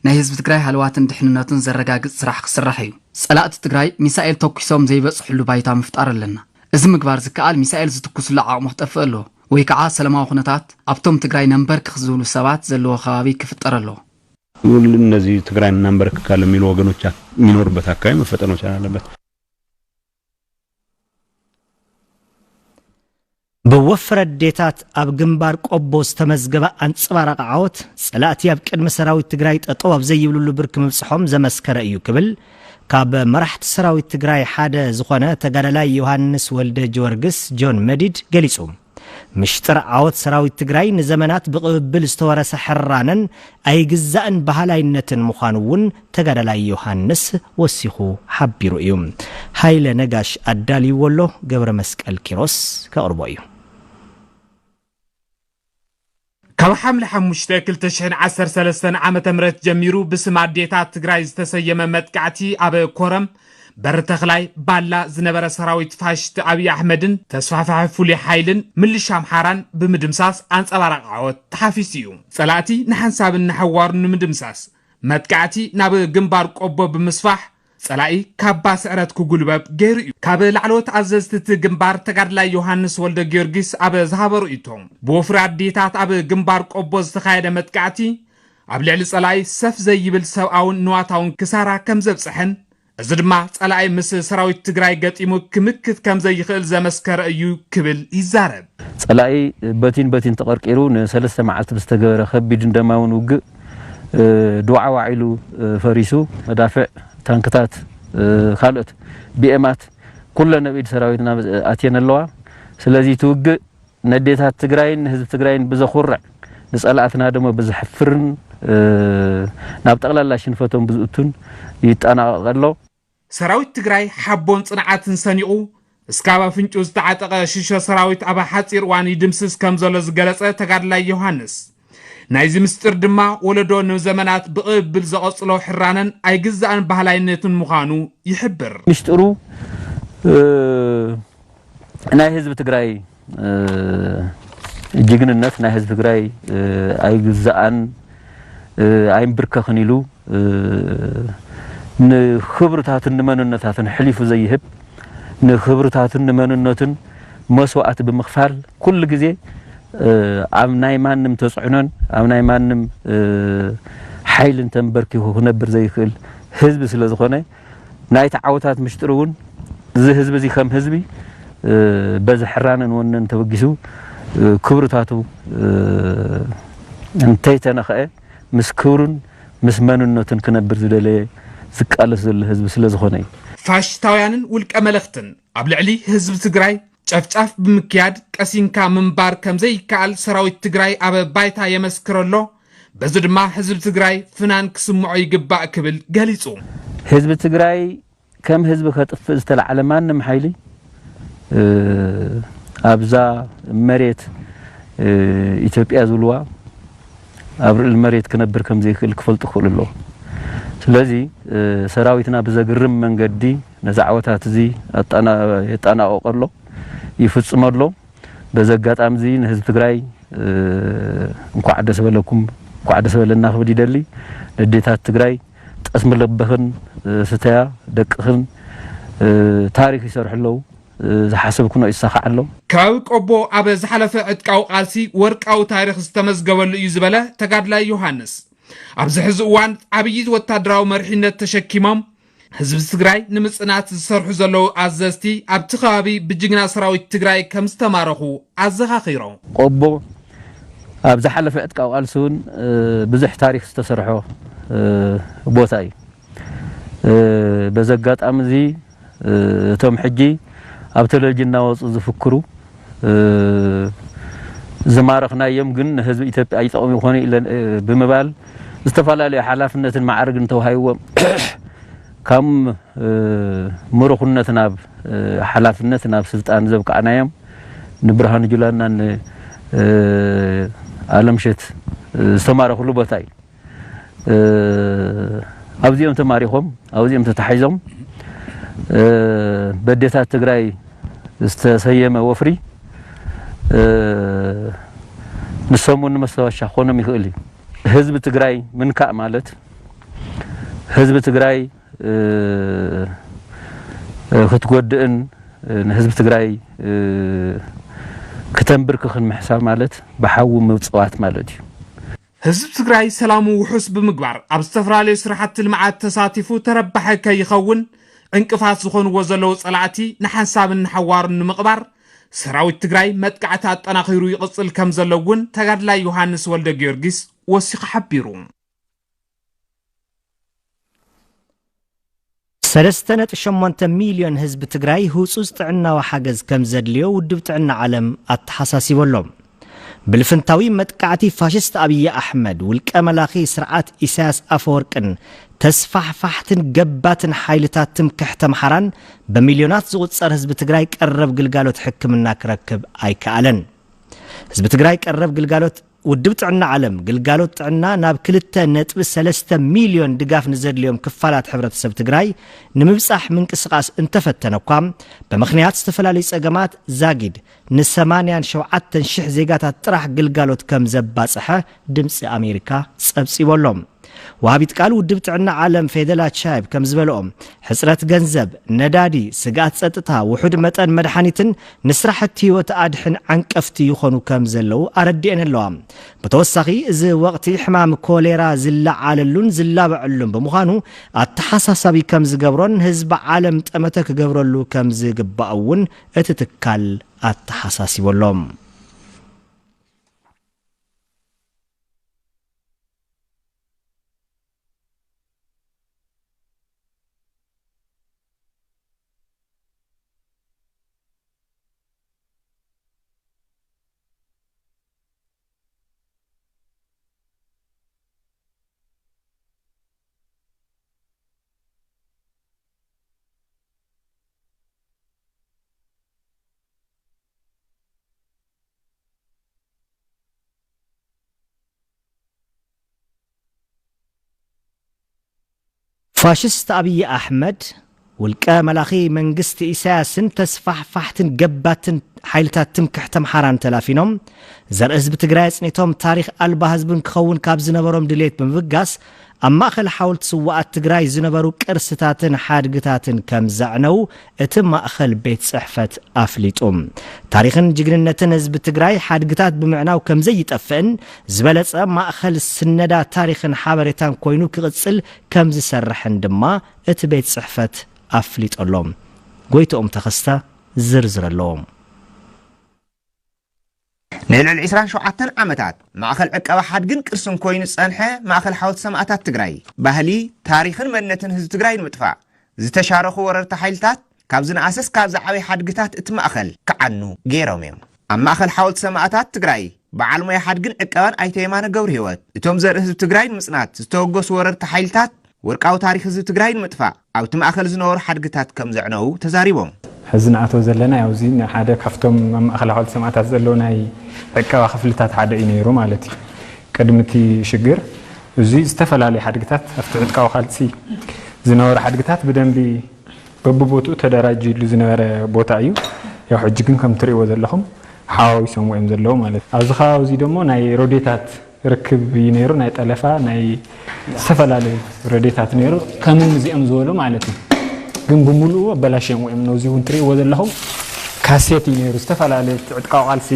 ናይ ህዝቢ ትግራይ ሃለዋትን ድሕንነቱን ዘረጋግጽ ስራሕ ክስራሕ እዩ። ጸላእቲ ትግራይ ሚሳኤል ተኩሶም ዘይበጽሕሉ ባይታ ምፍጣር ኣለና። እዚ ምግባር ዝከኣል ሚሳኤል ዝትኩስሉ ዓቕሙ ክጠፍእ ኣለዎ። ወይ ከዓ ሰላማዊ ኩነታት ኣብቶም ትግራይ ነንበርክኽ ዝብሉ ሰባት ዘለዎ ከባቢ ክፍጠር ኣለዎ። እነዚህ ትግራይን እናንበረክካለን የሚሉ ወገኖች የሚኖሩበት አካባቢ መፈጠር መቻል አለበት። ብወፍሪ ኣዴታት ኣብ ግንባር ቆቦ ዝተመዝገበ ኣንጸባራቒ ዓወት፣ ጸላእቲ ኣብ ቅድሚ ሰራዊት ትግራይ ጠጠው ኣብ ዘይብልሉ ብርኪ ምብጽሖም ዘመስከረ እዩ ክብል ካብ መራሕቲ ሰራዊት ትግራይ ሓደ ዝኾነ ተጋዳላይ ዮሃንስ ወልደ ጊዮርጊስ ጆን መዲድ ገሊጹ። ምሽጥር ዓወት ሰራዊት ትግራይ ንዘመናት ብቕብብል ዝተወረሰ ሕራነን ኣይግዛእን በሃላይነትን ምዃኑ እውን ተጋዳላይ ዮሃንስ ወሲኹ ሓቢሩ እዩ። ሃይለ ነጋሽ ኣዳልይዎ ኣሎ፣ ገብረ መስቀል ኪሮስ ከቕርቦ እዩ። ካብ ሓምለ ሓሙሽተ ክልተ ሽሕን ዓሰርተ ሰለስተን ዓመተ ምህረት ጀሚሩ ብስም ኣዴታት ትግራይ ዝተሰየመ መጥቃዕቲ ኣብ ኮረም በሪ ተኽላይ ባላ ዝነበረ ሰራዊት ፋሽስት ኣብይ ኣሕመድን ተስፋሕፋሒ ፍሉይ ሓይልን ምልሻ ኣምሓራን ብምድምሳስ ኣንጸባራቒ ዓወት ተሓፊሱ እዩ። ጸላእቲ ንሓንሳብን ንሓዋሩን ንምድምሳስ መጥቃዕቲ ናብ ግንባር ቆቦ ብምስፋሕ ጸላኢ ካባ ስዕረት ክጉልበብ ገይሩ እዩ። ካብ ላዕለዎት ኣዘዝቲ እቲ ግንባር ተጋድላይ ዮሃንስ ወልደ ጊዮርጊስ ኣብ ዝሃበ ርእይቶ፣ ብወፍሪ ኣዴታት ኣብ ግንባር ቆቦ ዝተኻየደ መጥቃዕቲ ኣብ ልዕሊ ጸላኢ ሰፍ ዘይብል ሰብኣውን ንዋታውን ክሳራ ከም ዘብጽሐን፣ እዚ ድማ ጸላኢ ምስ ሰራዊት ትግራይ ገጢሙ ክምክት ከም ዘይኽእል ዘመስከረ እዩ ክብል ይዛረብ። ጸላኢ በቲን በቲን ተቐርቂሩ ንሰለስተ መዓልቲ ብዝተገበረ ከቢድን ደማውን ውግእ፣ እ፣ ድዋዕዋዕ ኢሉ፣ እ፣ ፈሪሱ፣ መዳፍዕ፣ ታንክታት፣ እ፣ ካልኦት ቢኤማት ኩለን ኣብ ኢድ ሰራዊትና ኣትየን ኣለዋ። ስለዚ እቲ ውግእ ነዴታት ትግራይን ንህዝቢ ትግራይን ብዘኹርዕ፣ ንጸላእትና ደሞ ብዘሕፍርን፣ እ፣ ናብ ጠቕላላ ሽንፈቶም ብዝእቱን ይጠናቐቕ ኣሎ። ሰራዊት ትግራይ ሓቦን ጽንዓትን ሰኒቑ፣ እስካብ ኣፍንጭኡ ዝተዓጠቐ ሽሾ ሰራዊት ኣብ ሓጺር እዋን ይድምስስ ከም ዘሎ ዝገለጸ ተጋድላይ ዮሃንስ፣ ናይዚ ምስጢር ድማ ወለዶ ንዘመናት ብቕብብል ዘቐጽሎ ሕራነን ኣይግዛእን ባህላይነትን ምዃኑ ይሕብር። ምስጢሩ፣ እ፣ ናይ ህዝቢ ትግራይ፣ እ፣ ጅግንነት፣ ናይ ህዝቢ ትግራይ፣ እ፣ ኣይግዛእን፣ እ፣ ኣይንብርከኽን ኢሉ፣ እ፣ ንክብርታትን ንመንነታትን ሕሊፉ ዘይህብ፣ ንክብርታትን ንመንነትን መስዋእቲ ብምኽፋል ኩሉ ግዜ፣ እ፣ ኣብ ናይ ማንም ተጽዕኖን ኣብ ናይ ማንም፣ እ፣ ሓይልን ተንበርኪኹ ክነብር ዘይክእል ህዝቢ ስለ ዝኾነ፣ ናይቲ ዓወታት ምሽጥር እውን እዚ ህዝቢ እዚ ከም ህዝቢ፣ እ፣ በዚ ሕራነን ወነን ተበጊሱ፣ እ፣ ክብርታቱ፣ እ፣ እንተይተነኽአ ምስ ክብሩን ምስ መንነቱን ክነብር ዝደለየ ዝቃለስ ዘሎ ህዝቢ ስለ ዝኾነ እዩ። ፋሽስታውያንን ውልቀ መለኽትን ኣብ ልዕሊ ህዝቢ ትግራይ ጨፍጫፍ ብምክያድ ቀሲንካ ምንባር ከም ዘይከኣል ሰራዊት ትግራይ ኣብ ባይታ የመስክር ኣሎ። በዚ ድማ ህዝቢ ትግራይ ፍናን ክስምዖ ይግባእ ክብል ገሊጹ። ህዝቢ ትግራይ ከም ህዝቢ ከጥፍእ ዝተላዕለ ማንም ሓይሊ፣ እ፣ ኣብዛ መሬት፣ እ፣ ኢትዮጵያ ዝብልዋ ኣብ ርዕሊ መሬት ክነብር ከም ዘይክእል ክፈልጡ ክኽእሉ ኣለዎ። ስለዚ፣ እ፣ ሰራዊትና ብዘግርም መንገዲ ነዚ ዓወታት እዚ ኣጠና-፣ የጠናቕቆ ኣሎ፣ ይፍጽሞ ኣሎ። በዚ ኣጋጣሚ እዚ ንህዝቢ ትግራይ፣ እ፣ እንኳዕ ደስ በለኩም፣ እንኳዕ ደስ በለና ክብል ይደሊ። ነዴታት ትግራይ ጠስሚ ለብኽን፣ እ፣ ስተያ ደቅኽን፣ እ፣ ታሪኽ ይሰርሑ ኣለዉ። እ፣ ዝሓሰብክኖ ይሳኻዕ ኣሎ። ከባቢ ቆቦ ኣብ ዝሓለፈ ዕጥቃዊ ቃልሲ ወርቃዊ ታሪኽ ዝተመዝገበሉ እዩ ዝበለ ተጋድላይ ዮሃንስ፣ ኣብዚ ሕዚ እዋን ዓብዪ ወታደራዊ መሪሕነት ተሸኪሞም ህዝቢ ትግራይ ንምጽናት ዝሰርሑ ዘለዉ ኣዘዝቲ ኣብቲ ከባቢ ብጅግና ሰራዊት ትግራይ ከም ዝተማረኹ ኣዘኻኺሮም። ቆቦ ኣብ ዝሓለፈ ዕጥቃዊ ቃልሲ እውን፣ እ፣ ብዙሕ ታሪኽ ዝተሰርሖ፣ እ፣ ቦታ እዩ። እ፣ በዚ ኣጋጣሚ እዚ፣ እ፣ እቶም ሕጂ ኣብ ቴሌቪዥን እናወፁ ዝፍክሩ፣ እ፣ ዝማረኽናዮም ግን ንህዝቢ ኢትዮጵያ ኣይጠቕሙ ይኾኑ ኢለን፣ እ፣ ብምባል ዝተፈላለዩ ሓላፍነትን ማዕርግን ተዋሂብዎም ካብ፣ እ፣ ምሩኽነት ናብ፣ እ፣ ሓላፍነት ናብ ስልጣን ዘብቃዕናዮም ንብርሃኑ ጁላና ን፣ እ፣ ኣለምሸት፣ እ፣ ዝተማረኽሉ ቦታ እዩ። እ፣ ኣብዚኦም ተማሪኾም፣ ኣብዚኦም ተታሒዞም፣ እ፣ በዴታት ትግራይ ዝተሰየመ ወፍሪ፣ እ፣ ንሶም እውን ንመስታወሻ ክኾኖም ይኽእል እዩ። ህዝቢ ትግራይ ምንካእ ማለት ህዝቢ ትግራይ፣ እ፣ እ፣ ክትጎድእን፣ እ፣ ንህዝቢ ትግራይ፣ እ፣ ክተንብርክኽን ምሕሳብ ማለት ብሓዊ ምጽዋት ማለት እዩ። ህዝቢ ትግራይ ሰላሙ ውሑስ ብምግባር ኣብ ዝተፈላለዩ ስራሕቲ ልምዓት ተሳቲፉ ተረባሒ ከይኸውን ዕንቅፋት ዝኾንዎ ዘለዉ ጸላእቲ ንሓንሳብን ንሓዋሩን ንምቕባር ሰራዊት ትግራይ መጥቃዕቲ ኣጠናኺሩ ይቕጽል ከም ዘሎ እውን ተጋድላይ ዮሃንስ ወልደ ጊዮርጊስ ወሲኹ ሓቢሩ። ሰለስተ ነጥቢ ሸሞንተ ሚልዮን ህዝቢ ትግራይ ህጹጽ ጥዕናዊ ሓገዝ ከም ዘድልዮ ውድብ ጥዕና ዓለም ኣተሓሳሲቡ ኣሎ። ብልፍንታዊ መጥቃዕቲ ፋሽስት ኣብይ ኣሕመድ፣ ውልቀ መላኺ ስርዓት ኢሳያስ ኣፈወርቅን ተስፋሕፋሕትን ገባትን ሓይልታት ትምክሕቲ ኣምሓራን ብሚልዮናት ዝቑጸር ህዝቢ ትግራይ ቀረብ ግልጋሎት ሕክምና ክረክብ ኣይከኣለን። ህዝቢ ትግራይ ቀረብ ግልጋሎት ውድብ ጥዕና ዓለም ግልጋሎት ጥዕና ናብ ክልተ ነጥቢ ሰለስተ ሚልዮን ድጋፍ ንዘድልዮም ክፋላት ሕብረተሰብ ትግራይ ንምብፃሕ ምንቅስቃስ እንተፈተነ እኳ ብምኽንያት ዝተፈላለዩ ፀገማት ዛጊድ ንሰማንያን ሸውዓተን ሽሕ ዜጋታት ጥራሕ ግልጋሎት ከም ዘባፅሐ ድምፂ ኣሜሪካ ፀብፂቡ ኣሎ። ወሃቢት ቃል ውድብ ጥዕና ዓለም ፌደላ ቻይብ ከም ዝበለኦም፣ ሕጽረት ገንዘብ፣ ነዳዲ፣ ስግኣት ጸጥታ፣ ውሑድ መጠን መድሓኒትን ንስራሕቲ ህይወት ኣድሕን ዓንቀፍቲ ይኾኑ ከም ዘለዉ ኣረዲኤን ኣለዋ። ብተወሳኺ፣ እዚ ወቕቲ ሕማም ኮሌራ ዝለዓለሉን ዝላበዐሉን ብምዃኑ፣ ኣተሓሳሳቢ ከም ዝገብሮን ህዝቢ ዓለም ጠመተ ክገብረሉ ከም ዝግባእ እውን እቲ ትካል ኣተሓሳሲቡ ኣሎ። ፋሽስት ኣብይ ኣሕመድ፣ ውልቀ መላኺ መንግስቲ ኢሳያስን ተስፋሕፋሕትን ገባትን ሓይልታት ትምክሕቲ ኣምሓራን ተላፊኖም፣ ዘርኢ ህዝቢ ትግራይ ኣጽኒቶም ታሪኽ ኣልባ ህዝብን ክኸውን ካብ ዝነበሮም ድሌት ብምብጋስ፣ ኣብ ማእኸል ሓወልቲ ስዋኣት ትግራይ ዝነበሩ ቅርስታትን ሓድግታትን ከም ዘዕነው እቲ ማእኸል ቤት ጽሕፈት ኣፍሊጡ። ታሪኽን ጅግንነትን ህዝቢ ትግራይ ሓድግታት ብምዕናው ከም ዘይጠፍእን፣ ዝበለጸ ማእኸል ስነዳ ታሪኽን ሓበሬታን ኮይኑ ክቕጽል ከም ዝሰርሕን ድማ እቲ ቤት ጽሕፈት ኣፍሊጡ ኣሎ። ጎይትኦም ተኸስተ ዝርዝር ኣለዎ። ንልዕሊ ዕስራን ሸውዓተን ዓመታት ማእኸል ዕቀባ ሓድግን ቅርስን ኮይኑ ዝጸንሐ ማእኸል ሓወልቲ ሰማእታት ትግራይ፣ ባህሊ፣ ታሪኽን መንነትን ህዝቢ ትግራይ ንምጥፋእ ዝተሻረኹ ወረርቲ ሓይልታት፣ ካብ ዝነኣሰስ ካብ ዝዓበየ ሓድግታት እቲ ማእኸል ክዓኑ ገይሮም እዮም። ኣብ ማእኸል ሓወልቲ ሰማእታት ትግራይ፣ በዓል ሞያ ሓድግን ዕቀባን ኣይተ የማነ ገብረህይወት፣ እቶም ዘርኢ ህዝቢ ትግራይ ንምጽናት ዝተወገሱ ወረርቲ ሓይልታት፣ ወርቃዊ ታሪኽ ህዝቢ ትግራይ ንምጥፋእ፣ ኣብቲ ማእኸል ዝነበሩ ሓድግታት ከም ዘዕነዉ ተዛሪቦም። ሕዚ ንኣትዎ ዘለና፣ ያው፣ እዚ ሓደ ካብቶም ኣብ ማእኸል ሓወልቲ ሰማእታት ዘለዉ ናይ ዕቀባ ክፍልታት ሓደ እዩ ነይሩ ማለት እዩ። ቅድሚ እቲ ሽግር፣ እዚ ዝተፈላለዩ ሓድግታት፣ ኣብቲ ዕጥቃዊ ቃልሲ ዝነበሩ ሓድግታት ብደንቢ በብቦትኡ ተደራጅሉ ዝነበረ ቦታ እዩ። ያው፣ ሕጂ ግን ከም ትርእይዎ ዘለኹም ሓዋዊሶምዎ እዮም ዘለዉ ማለት እዩ። ኣብዚ ከባቢ እዚ ደሞ ናይ ሮዴታት ርክብ እዩ ነይሩ፣ ናይ ጠለፋ፣ ናይ ዝተፈላለዩ ረዴታት ነይሩ፣ ከምዚ እዚኦም ዝበሉ ማለት እዩ። ግን ብምሉኡ ኣበላሽዮምዎ እዮም። ነዚ እውን ትርእይዎ ዘለኹም ካሴት እዩ ነይሩ፣ ዝተፈላለዩ ዕጥቃዊ ቃልሲ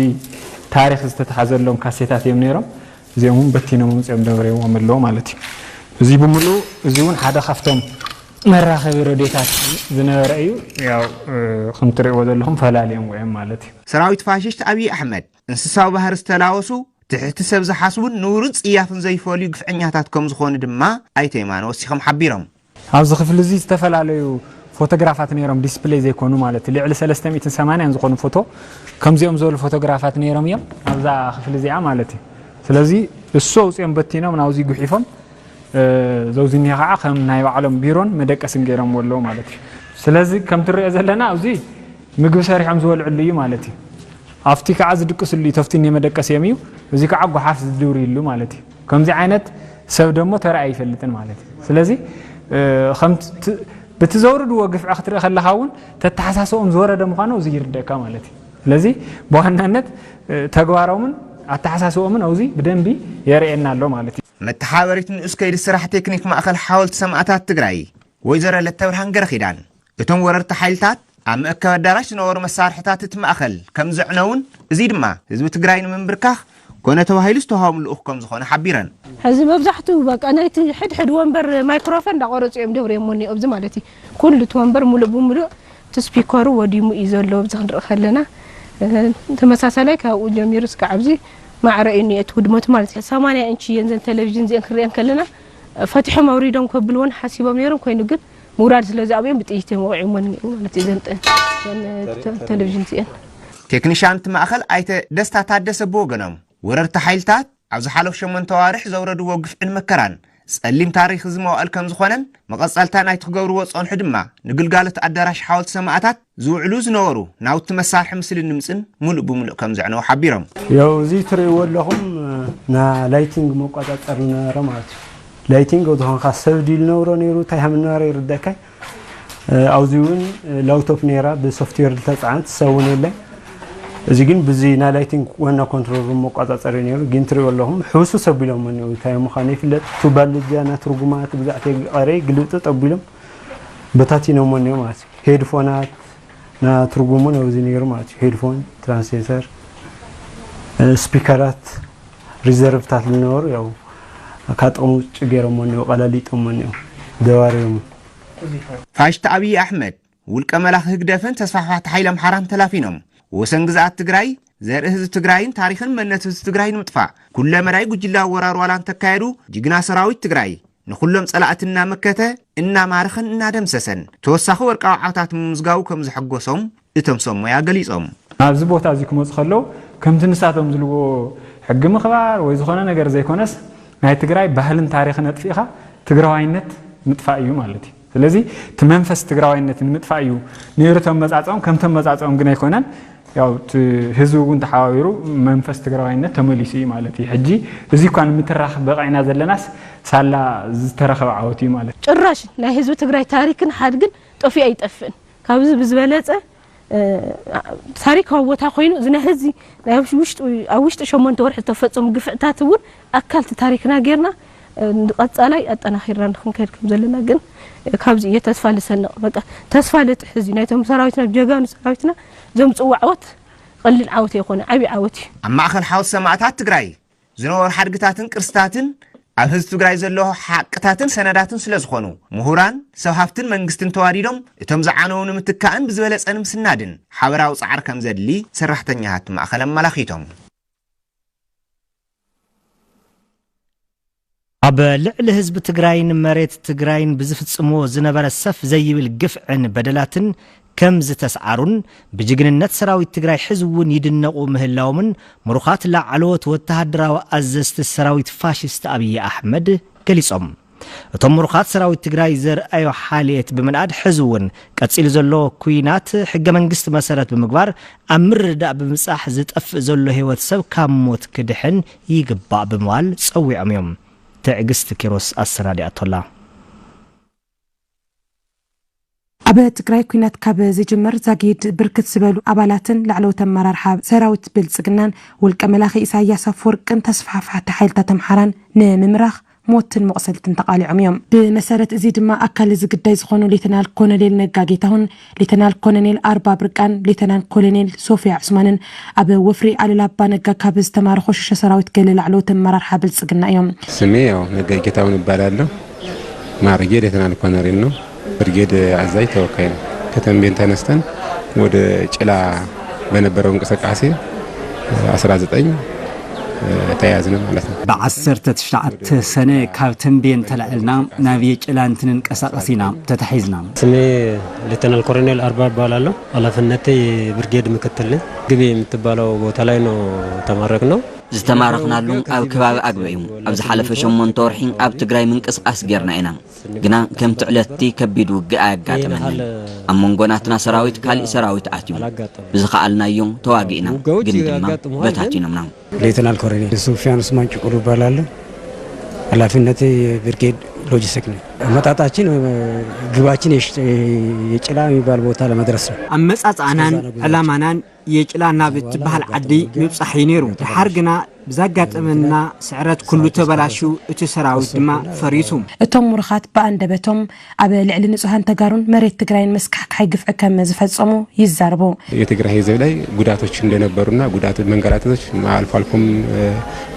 ታሪኽ ዝተተሓዘሎም ካሴታት እዮም ነይሮም። እዚኦም እውን በቲኖም ኣምፂኦም ደብሪቦም ኣለዉ ማለት እዩ። እዚ ብምሉኡ፣ እዚ እውን ሓደ ካብቶም መራኸቢ ረዴታት ዝነበረ እዩ። ያው፣ እ፣ ከም ትርእይዎ ዘለኹም ፈላልዮምዎ እዮም ማለት እዩ። ሰራዊት ፋሽስት ኣብይ ኣሕመድ እንስሳዊ ባህሪ ዝተላወሱ፣ ትሕቲ ሰብ ዝሓስቡን ንውሩን ጽያፍን ዘይፈልዩ ግፍዐኛታት ከም ዝኾኑ ድማ ኣይተ የማነ ወሲኾም ሓቢሮም። ኣብዚ ክፍሊ እዚ ዝተፈላለዩ ፎቶግራፋት ነይሮም፣ ዲስፕሌይ ዘይኮኑ ማለት እዩ። ልዕሊ ሰለስተ ሚእትን ሰማንያን ዝኾኑ ፎቶ፣ ከምዚኦም ዝበሉ ፎቶግራፋት ነይሮም እዮም ኣብዛ ክፍሊ እዚኣ ማለት እዩ። ስለዚ እሱ ኣውፂኦም በቲኖም ናብዚ ጉሒፎም፣ እ፣ ዘውዚ እኒሀ ከዓ ከም ናይ ባዕሎም ቢሮን መደቀስን ገይሮምዎ ኣለዉ ማለት እዩ። ስለዚ ከም ትሪኦ ዘለና ኣብዚ ምግቢ ሰሪሖም ዝበልዕሉ እዩ ማለት እዩ። ኣብቲ ከዓ ዝድቅስሉ እዩ፣ ተፍቲ እኒሀ መደቀሲኦም እዩ። እዚ ከዓ ጓሓፍ ዝድብርሉ ማለት እዩ። ከምዚ ዓይነት ሰብ ደሞ ተራእዩ ኣይፈልጥን ማለት እዩ። ስለዚ፣ እ፣ ከም ት-፣ ብቲ ዘውርድዎ ግፍዒ ክትርኢ ከለኻ እውን ተተሓሳስቦም ዝወረደ ምዃኑ እዚ ይርደእካ ማለት እዩ። ስለዚ ብዋናነት፣ እ፣ ተግባሮምን ኣተሓሳስቦምን ኣብዚ ብደንቢ የርእየና ኣሎ ማለት እዩ። መተሓባበሪት ንኡስ ከይዲ ስራሕ ቴክኒክ ማእኸል ሓወልቲ ሰማእታት ትግራይ ወይዘሮ ለተብርሃን ገረኺዳን፣ እቶም ወረርቲ ሓይልታት ኣብ መእከቢ ኣዳራሽ ዝነበሩ መሳርሕታት እቲ ማእኸል ከም ዘዕነውን፣ እዚ ድማ ህዝቢ ትግራይ ንምንብርካኽ ኮነ ተባሂሉ ዝተዋህቦም ልኡኽ ከም ዝኾነ ሓቢረን። ሕዚ መብዛሕትኡ በቃ ናይቲ ሕድሕድ ወንበር ማይክሮፎን እንዳቆረጹ እዮም ደብርዮሞ እኒኦ ኣብዚ ማለት እዩ። ኩሉ እቲ ወንበር ሙሉእ ብሙሉእ እቲ ስፒከሩ ወዲሙ እዩ ዘሎ ኣብዚ ክንርኢ ከለና። እ፣ ተመሳሳላይ ካብኡ ጀሚሩ እስካዕ ኣብዚ ማዕረ እዩ እኒኦ እቲ ውድመቱ ማለት እዩ። ሰማንያ ኢንች እየን ዘን ቴሌቪዥን እዚአን ክንሪአን ከለና ፈቲሖም ኣውሪዶም ከብልዎን ሓሲቦም ነይሮም፣ ኮይኑ ግን ምውራድ ስለ ዝኣበዮም ብጥይት እዮም ወቒዖሞ እኒኦ ማለት እዩ። ዘን ተ-፣ ዘን ተ-፣ ቴሌቪዥን እዚአን። ቴክኒሻን እቲ ማእኸል ኣይተ ደስታ ታደሰ ብወገኖም፣ ወረርቲ ሓይልታት ኣብ ዝሓለፉ ሸሞንተ ኣዋርሕ ዘውረድዎ ግፍዕን መከራን ጸሊም ታሪኽ እዚ መዋእል ከም ዝኾነን፣ መቐጸልታ ናይቲ ክገብርዎ ዝጸንሑ ድማ ንግልጋሎት ኣዳራሽ ሓወልቲ ሰማእታት ዝውዕሉ ዝነበሩ ናውቲ መሳርሒ ምስልን ድምጽን ሙሉእ ብሙሉእ ከም ዘዕነው ሓቢሮም። ያው እዚ ትርእይዎ ኣለኹም፣ ና ላይቲንግ መቆጻጸሪ ነበረ ማለት እዩ። ላይቲንግ ኣብ ዝኾንካ ሰብ ድዩ ዝነብሮ ነይሩ፣ እንታይ ሃም ነበረ ይርደካ። ኣብዚ እውን ላውቶፕ ነይራ ብሶፍትዌር ዝተጻዕነት ሰብ እውን የለን። እዚ ግን ብዚ ናይ ላይቲንግ ዋና ኮንትሮል ሩም መቋጻጸሪ ነይሩ። ግን ትሪኦ ኣለኹም፣ ሕውስውስ ኣቢሎሞ እኒኦ። እንታይ ምዃኑ ይፍለጥ። ቱባ ልጃ ና ትርጉማት ብዛዕተ ቀረይ ግልብጥጥ ኣቢሎም በታቲኖሞ እኒኦ ማለት እዩ። ሄድፎናት ና ትርጉሙ ነው እዚ ነይሩ ማለት እዩ። ሄድፎን፣ ትራንስሌተር፣ እ፣ ስፒከራት፣ ሪዘርቭታት ዝነበሩ ያው ካብ ጥቕሚ ውጭ ገይሮሞ እኒኦ፣ ቀላሊጦሞ እኒኦ፣ ደባሪሮሞ። ፋሽስት ኣብይ ኣሕመድ፣ ውልቀ መላኺ ህግደፍን ተስፋሕፋሕቲ ሓይሊ ኣምሓራን ተላፊኖም ወሰን ግዝኣት ትግራይ፣ ዘርኢ ህዝቢ ትግራይን ታሪኽን መንነት ህዝቢ ትግራይ ንምጥፋእ ኩለ መዳይ ጉጅለ ኣወራር ዋላ እንተካየዱ፣ ጅግና ሰራዊት ትግራይ ንኹሎም ጸላእቲ እናመከተ፣ እናማረኸን እናደምሰሰን ተወሳኺ ወርቃዊ ዓወታት ምምዝጋቡ ከም ዘሐጎሶም እቶም ሰብ ሞያ ገሊጾም። ኣብዚ ቦታ እዚ ክመፁ ከለዉ ከምቲ ንሳቶም ዝልዎ ሕጊ ምኽባር ወይ ዝኾነ ነገር ዘይኮነስ ናይ ትግራይ ባህልን ታሪኽን ኣጥፊእኻ ትግራዋይነት ምጥፋእ እዩ ማለት እዩ። ስለዚ እቲ መንፈስ ትግራዋይነት ንምጥፋእ እዩ ነይሩ እቶም መጻጽኦም። ከምቶም መጻጽኦም ግን ኣይኮነን። ያው እቲ ህዝቢ እውን ተሓባቢሩ መንፈስ ትግራዋይነት ተመሊሱ እዩ ማለት እዩ። ሕጂ እዚ እኳ ንምትራኽ በቒዕና ዘለናስ ሳላ ዝተረኸበ ዓወት እዩ ማለት እዩ። ጭራሽ ናይ ህዝቢ ትግራይ ታሪክን ሓድግን ጠፊኡ ኣይጠፍእን። ካብዚ ብዝበለፀ ታሪካዊ ቦታ ኮይኑ እዚ ናይ ህዚ ናይ ውሽጢ ኣብ ውሽጢ ሸሞንተ ወርሒ ዝተፈፀሙ ግፍዕታት እውን ኣካል እቲ ታሪክና ጌርና ንቐፃላይ ኣጠናኺርና ንክንከይድ ከም ዘለና ግን ካብዚ እየ ተስፋ ልሰንቕ። በቃ ተስፋ ልጥሕዝ እዩ ናይቶም ሰራዊትና ጀጋኑ ሰራዊትና ዘምፅእዎ ዓወት ቀሊል ዓወት ኣይኮነ ዓብዪ ዓወት እዩ። ኣብ ማእኸል ሓወት ሰማእታት ትግራይ ዝነበሩ ሓድግታትን ቅርስታትን ኣብ ህዝቢ ትግራይ ዘሎ ሓቅታትን ሰነዳትን ስለ ዝኾኑ ምሁራን፣ ሰብ ሃፍትን መንግስትን ተዋዲዶም እቶም ዝዓነዉ ንምትካእን ብዝበለፀ ንምስናድን ሓበራዊ ፃዕሪ ከም ዘድሊ ሰራሕተኛታት ማእኸል ኣመላኺቶም። ኣብ ልዕሊ ህዝቢ ትግራይን መሬት ትግራይን ብዝፍፅምዎ ዝነበረ ሰፍ ዘይብል ግፍዕን በደላትን ከም ዝተስዓሩን ብጅግንነት ሰራዊት ትግራይ ሕዚ እውን ይድነቑ ምህላዎምን ምሩኻት ላዕለዎት ወተሃደራዊ ኣዘዝቲ ሰራዊት ፋሽስት ኣብይ ኣሕመድ ገሊፆም። እቶም ምሩኻት ሰራዊት ትግራይ ዘርኣዮ ሓልየት ብምንኣድ ሕዚ እውን ቀፂሉ ዘሎ ኲናት ሕገ መንግስቲ መሰረት ብምግባር ኣብ ምርድዳእ ብምብፃሕ ዝጠፍእ ዘሎ ህይወት ሰብ ካብ ሞት ክድሕን ይግባእ ብምባል ፀዊዖም እዮም። ትዕግስት ኪሮስ ኣሰናዲኣቶላ። ኣብ ትግራይ ኲናት ካብ ዝጅመር ዛጊድ ብርክት ዝበሉ ኣባላትን ላዕለዎት ኣመራርሓ ሰራዊት ብልፅግናን ውልቀ መላኺ ኢሳያስ ኣፈወርቅን ተስፋሕፋሕቲ ሓይልታት ኣምሓራን ንምምራኽ ሞትን መቑሰልትን ተቓሊዖም እዮም። ብመሰረት እዚ ድማ ኣካል እዚ ግዳይ ዝኾኑ ሌተናል ኮሎኔል ነጋ ጌታሁን፣ ሌተናል ኮሎኔል ኣርባ ብርቃን፣ ሌተናል ኮሎኔል ሶፊያ ዑስማንን ኣብ ወፍሪ ኣሉላ ኣባ ነጋ ካብ ዝተማረኹ ሽሸ ሰራዊት ገለ ላዕለዎት ኣመራርሓ ብልፅግና እዮም። ስሜ ያው ነጋ ጌታሁን እባላለሁ። ማዕረጌ ሌተናል ኮሎኔል ነው። ብርጌድ አዛዥ ተወካይ ነው። ከተንቤን ተነስተን ወደ ጭላ በነበረው እንቅስቃሴ አስራ ዘጠኝ ተያዝነ ማለት ነው። ብዓሰርተ ትሽዓተ ሰነ ካብ ተንቤን ተላዒልና ናብ የጭላ እንትንንቀሳቐስ ኢና ተታሒዝና። ስሜ ሌተናል ኮሎኔል አርባ እባላለሁ። ኃላፊነቴ የብርጌድ ምክትል ነኝ። ግቤ የምትባለው ቦታ ላይ ነው የተማረክነው። ዝተማረኽናሉ ኣብ ከባቢ ኣግበ እዩ። ኣብ ዝሓለፈ ሸሞንተ ወርሒ ኣብ ትግራይ ምንቅስቓስ ጌርና ኢና። ግና ከምቲ ዕለት'ቲ ከቢድ ውግእ ኣየጋጠመናን። ኣብ መንጎ ናትና ሰራዊት ካሊእ ሰራዊት ኣትዩ። ብዝኸኣልናዮ ተዋጊእና፣ ግን ድማ በታቲኖምና። ሌተናል ኮሎኔል ሱፊያን ኡስማን ጭቁሩ እባላለሁ። ኃላፊነቴ የብርጌድ ሎጂስቲክ ነኝ። አመጣጣችን ግባችን የጭላ የሚባል ቦታ ለመድረስ ነው። ኣመጻጽኣናን ዕላማናን የጭላ ናብ እትበሃል ዓዲ ምብጻሕ እዩ ነይሩ። ደሓር ግና ብዛጋጠመና ስዕረት ኩሉ ተበላሽዩ፣ እቲ ሰራዊት ድማ ፈሪሱ። እቶም ምሩኻት ብኣንደበቶም ኣብ ልዕሊ ንጹሃን ተጋሩን መሬት ትግራይን መስካሕካሒ ግፍዒ ከም ዝፈጸሙ ይዛረቡ። የትግራይ ህዝብ ላይ ጉዳቶች እንደነበሩና ጉዳት መንገራተቶች አልፎ አልፎም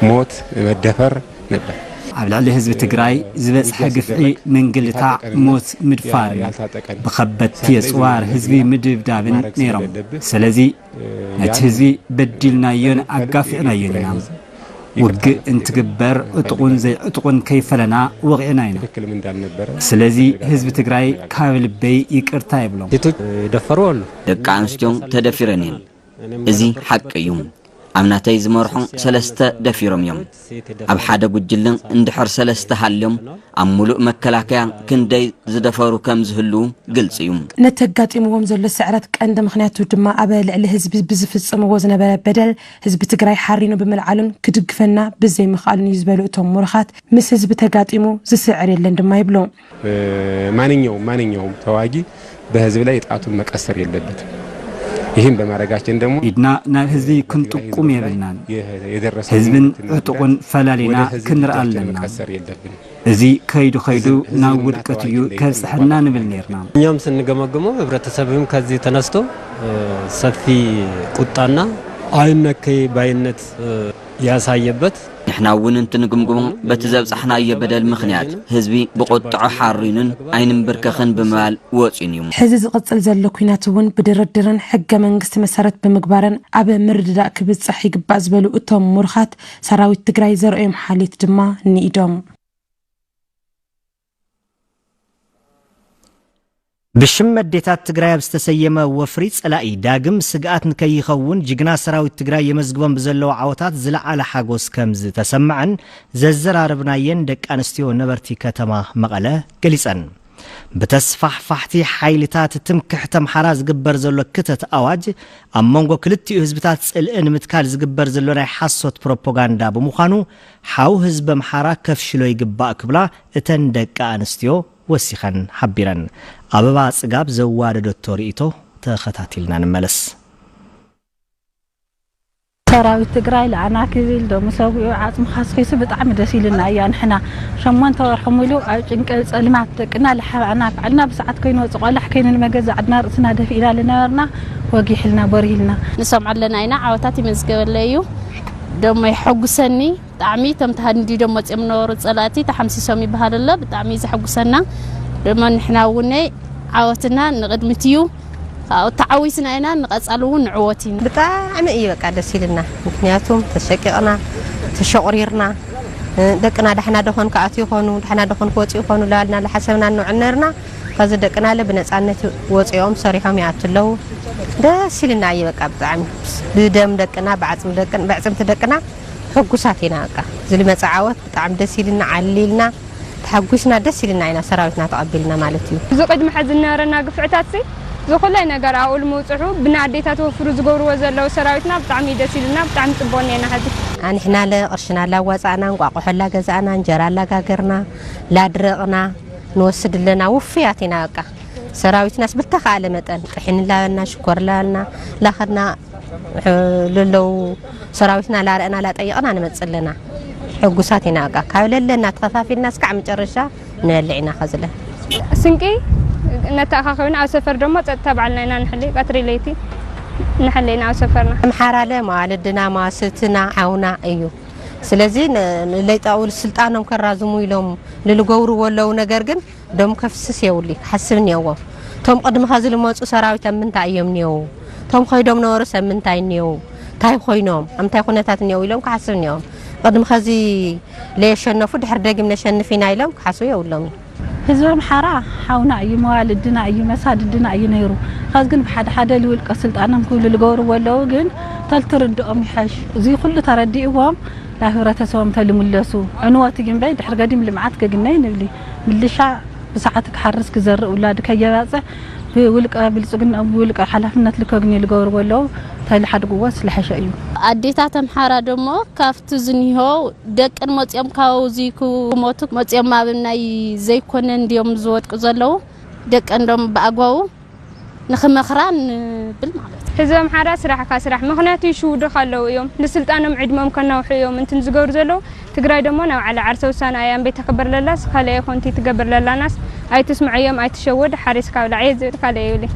ሞት፣ መደፈር ነበር። ኣብ ልዕሊ ህዝቢ ትግራይ ዝበጽሐ ግፍዒ ምንግልታዕ፣ ሞት፣ ምድፋር፣ ብኸበድቲ የጽዋር ህዝቢ ምድብዳብን ነይሮም። ስለዚ ነቲ ህዝቢ በዲልናዮን ኣጋፊዕናዮን ኢና። ውግእ እንትግበር ዕጡቑን ዘይዕጡቑን ከይፈለና ወቒዕና ኢና። ስለዚ ህዝቢ ትግራይ ካብ ልበይ ይቅርታ የብሎም። ደቂ ኣንስትዮን ተደፊረን እየን። እዚ ሓቂ እዩ። ኣብ ናተይ ዝመርሖ ሰለስተ ደፊሮም እዮም። ኣብ ሓደ ጉጅለ እንድሕር ሰለስተ ሃልዮም ኣብ ሙሉእ መከላከያ ክንደይ ዝደፈሩ ከም ዝህልዉ ግልፂ እዩ። ነቲ ኣጋጢምዎም ዘሎ ስዕረት ቀንዲ ምኽንያቱ ድማ ኣብ ልዕሊ ህዝቢ ብዝፍፅምዎ ዝነበረ በደል ህዝቢ ትግራይ ሓሪኑ ብምልዓሉን ክድግፈና ብዘይምኽኣሉን እዩ ዝበሉ እቶም ምሩኻት፣ ምስ ህዝቢ ተጋጢሙ ዝስዕር የለን ድማ ይብሉ። ማንኛውም ማንኛውም ተዋጊ በህዝብ ላይ ጣቱን መቀሰር የለበትም። ይህን በማድረጋችን ደግሞ ኢድና ናብ ህዝቢ ክንጥቁም የብልናን። ህዝብን ዕጡቕን ፈላሊና ክንርኢ ኣለና። እዚ ከይዱ ከይዱ ናብ ውድቀት እዩ ከብጽሐና ንብል ነርና። እኛም ስንገመግመው ህብረተሰብም ከዚህ ተነስቶ ሰፊ ቁጣና አይነኬ ባይነት ያሳየበት ንሕና እውን እንትንግምግሞ በቲ ዘብጻሕናዮ በደል ምኽንያት ህዝቢ ብቁጥዖ ሓሪኑን ኣይንንብርከኽን ብምባል ወጺኡን እዩ። ሕዚ ዝቕጽል ዘሎ ኲናት እውን ብድርድርን ሕገ መንግስቲ መሰረት ብምግባርን ኣብ ምርድዳእ ክብጻሕ ይግባእ ዝበሉ እቶም ምሩኻት፣ ሰራዊት ትግራይ ዘርእዮም ሓልዮት ድማ ንኢዶም። ብሽም ኣዴታት ትግራይ ኣብ ዝተሰየመ ወፍሪ ጸላኢ ዳግም ስግኣት ንከይኸውን ጅግና ሰራዊት ትግራይ የመዝግቦም ብዘለዉ ዓወታት ዝለዓለ ሓጎስ ከም ዝተሰምዐን ዘዘራረብናየን ደቂ ኣንስትዮ ነበርቲ ከተማ መቐለ ገሊጸን። ብተስፋሕፋሕቲ ሓይልታት ትምክሕቲ ኣምሓራ ዝግበር ዘሎ ክተት ኣዋጅ ኣብ መንጎ ክልቲኡ ህዝብታት ጽልኢ ንምትካል ዝግበር ዘሎ ናይ ሓሶት ፕሮፓጋንዳ ብምዃኑ ሓው ህዝቢ ኣምሓራ ከፍሽሎ ይግባእ ክብላ እተን ደቂ ኣንስትዮ ወሲኸን ሓቢረን። ኣበባ ጽጋብ ዘዋደደቶ ርእይቶ ተኸታቲልና ንመለስ። ሰራዊት ትግራይ ለኣና ክብል ደሙ ሰዊኡ ዓፅሙ ካስኺሱ ብጣዕሚ ደስ ኢልና እያ። ንሕና ሸሞንተ ወርሒ ሙሉ ኣብ ጭንቀት ጸልማት ደቅና ለሓባእና ባዕልና ብሰዓት ከይንወፅ ቆላሕ ከይንልመገዛ ዓድና ርእስና ደፊእና ልነበርና ወጊሕልና ቦሪህልና። ንሰምዖ ኣለና ኢና ዓወታት ይመዝገበለ እዩ ደሞ የሐጉሰኒ። ብጣዕሚ እቶም ተሃንዲዶም መፅኦም ነበሩ ፀላእቲ ተሓምሲሶም ይበሃል ኣሎ። ብጣዕሚ እዩ ዘሐጉሰና። ደሞ ንሕና እውን ዓወትና ንቕድሚት እዩ። ካብኡ ተዓዊትና ኢና ንቐፃሊ እውን ንዕወት ኢና። ብጣዕሚ እዩ በቃ ደስ ኢልና። ምክንያቱም ተሸቂቕና ተሸቑሪርና ደቅና ዳሕና ደኾን ክኣትዩ ይኾኑ ዳሕና ደኾን ክወፅኡ ይኾኑ ላልና ዝሓሰብና ንውዕል ነርና። ከዚ ደቅና ለ ብነፃነት ወፂኦም ሰሪሖም ይኣቱ ኣለዉ። ደስ ኢልና እዩ በቃ ብጣዕሚ ብደም ደቅና ብዓፅሚ ደቅን ብዕፅምቲ ደቅና ሕጉሳት ኢና። በቃ ዝልመፀ ዓወት ብጣዕሚ ደስ ኢልና ዓሊልና ተሓጒስና ደስ ኢልና ኢና ሰራዊትና ተቐቢልና ማለት እዩ። እዚ ቅድሚ ሕዚ ዝነበረና ግፍዕታት ሲ ዝኹላይ ነገር ኣብኡ ልምውፅሑ ብናይ ኣዴታት ወፍሩ ዝገብርዎ ዘለዉ ሰራዊትና ብጣዕሚ እዩ ደስ ኢልና ብጣዕሚ ፅቡቕ እኒአና ሕዚ። ኣንሕና ለ ቅርሽና ላዋፃእና እንቋቑሖ ላገዛእና እንጀራ ላጋገርና ላድረቕና ንወስድ ኣለና ውፍያት ኢና በቃ። ሰራዊትናስ ብልተኻእለ መጠን ጥሒን ላበልና ሽኮር ላበልና ላኸድና ለለዉ ሰራዊትና ላረእና ላጠየቕና ንመፅእ ኣለና። ሕጉሳት ኢና በቃ ካብ ለለና ተኸፋፊልና እስካዕ መጨረሻ ንበልዕ ኢና ከዝለ። ስንቂ ነተኣኻኸብና ኣብ ሰፈር ደሞ ፀጥታ ባዕልና ኢና ንሕሊ ቀትሪ ለይቲ ንሕሊ ኢና ኣብ ሰፈርና። ኣምሓራለ መዋልድና መዋስብትና ሓውና እዩ። ስለዚ ለይጣውል ስልጣኖም ከራዝሙ ኢሎም ልልገብርዎ ኣለዉ ነገር ግን ደም ከፍስስ የብሉ ክሓስብ እኒኦዎ። እቶም ቅድሚ ኸዚ ልመፁ ሰራዊት ኣብ ምንታይ እዮም እኒኦው? እቶም ኸይዶም ነበሩስ ኣብ ምንታይ እኒኦው? እንታይ ኮይኖም? ኣብ ምንታይ ኩነታት እኒኦው ኢሎም ክሓስብ እኒኦም። ቅድሚ ኸዚ ለየሸነፉ ድሕር ደጊም ነሸንፍ ኢና ኢሎም ክሓስቡ የብሎም። ህዝቢ ኣምሓራ ሓውና እዩ፣ መዋልድና እዩ፣ መሳድድና እዩ ነይሩ። ኸዚ ግን ብሓደ ሓደ ልውልቀ ስልጣኖም ክብሉ ልገብርዎ ኣለዉ ግን ተልትርድኦም ይሐሽ። እዚ ኩሉ ተረዲእዎም ናብ ህብረተሰቦም ተልምለሱ ዕንወት እዩ እምበይ ድሕር ገዲም ልምዓት ገግነይ ንብሊ። ምልሻ ብሰዓቱ ክሓርስ ክዘርእ ውላዱ ከየባፅሕ ብውልቀ ብልፅግና ብውልቀ ሓላፍነት ልከግኒ ልገብርዎ ኣለዉ ተልሓድግዎ ስለሐሸ እዩ። ኣዴታት ኣምሓራ ደሞ ካብቲ ዝኒሆ ደቅን መፂኦም ካብዚ ክሞቱ መፂኦም ኣብ ናይ ዘይኮነ እንዲዮም ዝወድቁ ዘለዉ ደቀን ደሞ ብኣግባቡ ንኽመኽራ ንብል ማለት እዩ። ህዝቢ ኣምሓራ ስራሕካ ስራሕ ምኽንያቱ ይሽውዱኻ ኣለዉ እዮም ንስልጣኖም ዕድሞም ከናውሑ እዮም እንትን ዝገብሩ ዘለዉ። ትግራይ ደሞ ናይ ባዕላ ዓርሰ ውሳነ ኣያ እምበይ ተኽብር ለላስ ካልእ ኣይኮንቲ ትገብር ለላናስ ኣይትስምዐዮም ኣይትሸወድ ሓሪስካ ብላዕ እየ ዝብል ካልእ የብለይ።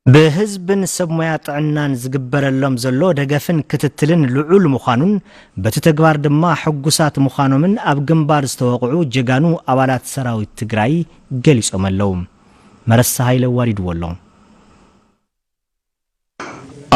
ብህዝብን ሰብ ሞያ ጥዕናን ዝግበረሎም ዘሎ ደገፍን ክትትልን ልዑል ምዃኑን በቲ ተግባር ድማ ሕጉሳት ምዃኖምን ኣብ ግንባር ዝተወቕዑ ጀጋኑ ኣባላት ሰራዊት ትግራይ ገሊጾም ኣለዉ። መረሳ ሃይለ ኣዋዲድዎ ኣሎ።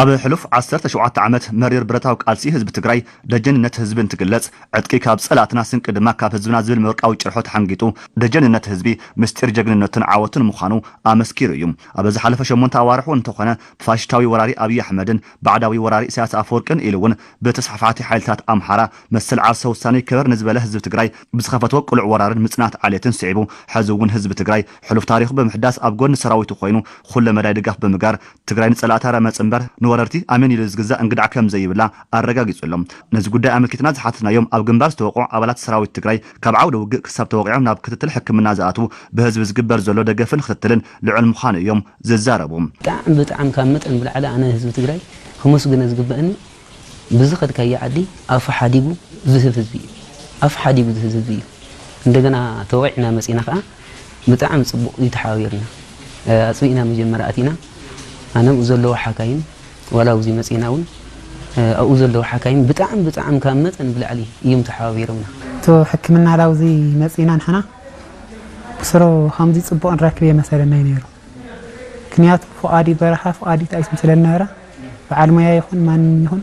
ኣብ ሕሉፍ ዓሰርተ ሸውዓተ ዓመት መሪር ብረታዊ ቃልሲ ህዝቢ ትግራይ ደጀንነት ህዝቢ እንትግለጽ ዕጥቂ ካብ ጸላእትና ስንቂ ድማ ካብ ህዝብና ዝብል መብርቃዊ ጭርሖ ተሓንጊጡ ደጀንነት ህዝቢ ምስጢር ጀግንነቱን ዓወቱን ምዃኑ ኣመስኪሩ እዩ። ኣብ ዝሓለፈ ሸሞንተ ኣዋርሕ እውን እንተኾነ ብፋሽስታዊ ወራሪ ኣብይ ኣሕመድን ባዕዳዊ ወራሪ ኢሳያስ ኣፈወርቅን ኢሉ እውን ብተስፋሕፋሕቲ ሓይልታት ኣምሓራ መሰል ዓርሰ ውሳኔ ይከበር ንዝበለ ህዝቢ ትግራይ ብዝኸፈትዎ ቅሉዕ ወራርን ምጽናት ዓሌትን ስዒቡ ሕዚ እውን ህዝቢ ትግራይ ሕሉፍ ታሪኹ ብምሕዳስ ኣብ ጎኒ ሰራዊቱ ኮይኑ ኩለ መዳይ ድጋፍ ብምጋር ትግራይ ንጸላእታ ረመጽ እምበር ወረርቲ ኣሜን ኢሉ ዝግዛእ እንግዳዕ ከም ዘይብላ ኣረጋጊጹ ኣሎ። ነዚ ጉዳይ ኣመልኪትና ዝሓተትናዮም ኣብ ግንባር ዝተወቕዑ ኣባላት ሰራዊት ትግራይ ካብ ዓውደ ውግእ ክሳብ ተወቒዖም ናብ ክትትል ሕክምና ዝኣትዉ ብህዝቢ ዝግበር ዘሎ ደገፍን ክትትልን ልዑል ምዃኑ እዮም ዝዛረቡ። ብጣዕሚ ብጣዕሚ ካብ መጠን ብላዕሊ ኣነ ህዝቢ ትግራይ ከመስግኖ ዝግበእኒ ብዝኸድካዮ ዓዲ ኣፉ ሓዲጉ ዝህብ ህዝቢ እዩ። ኣፉ ሓዲጉ ዝህብ ህዝቢ እዩ። እንደገና ተወቂዕና መፂና ከዓ ብጣዕሚ ፅቡቅ እዩ ተሓባቢርና። ኣፅቢእና መጀመርያ ኣቲና ኣነብኡ ዘለዎ ሓካይም ዋላ ኣብዚ መፂና እውን ኣብኡ ዘለዎ ሓካይም ብጣዕሚ ብጣዕሚ ካብ መጠን ብላዕሊ እዮም ተሓባቢሮምና። እቶ ሕክምና ላውዚ መፂና ንሕና ብስሮ ከምዚ ፅቡቅ ንረክብ የመሰለና ነይሩ። ምክንያቱ ፍቓድ በረኻ ፍቓድ ጣይስ ምስለና ነበረ። በዓል ሞያ ይኹን ማንም ይኹን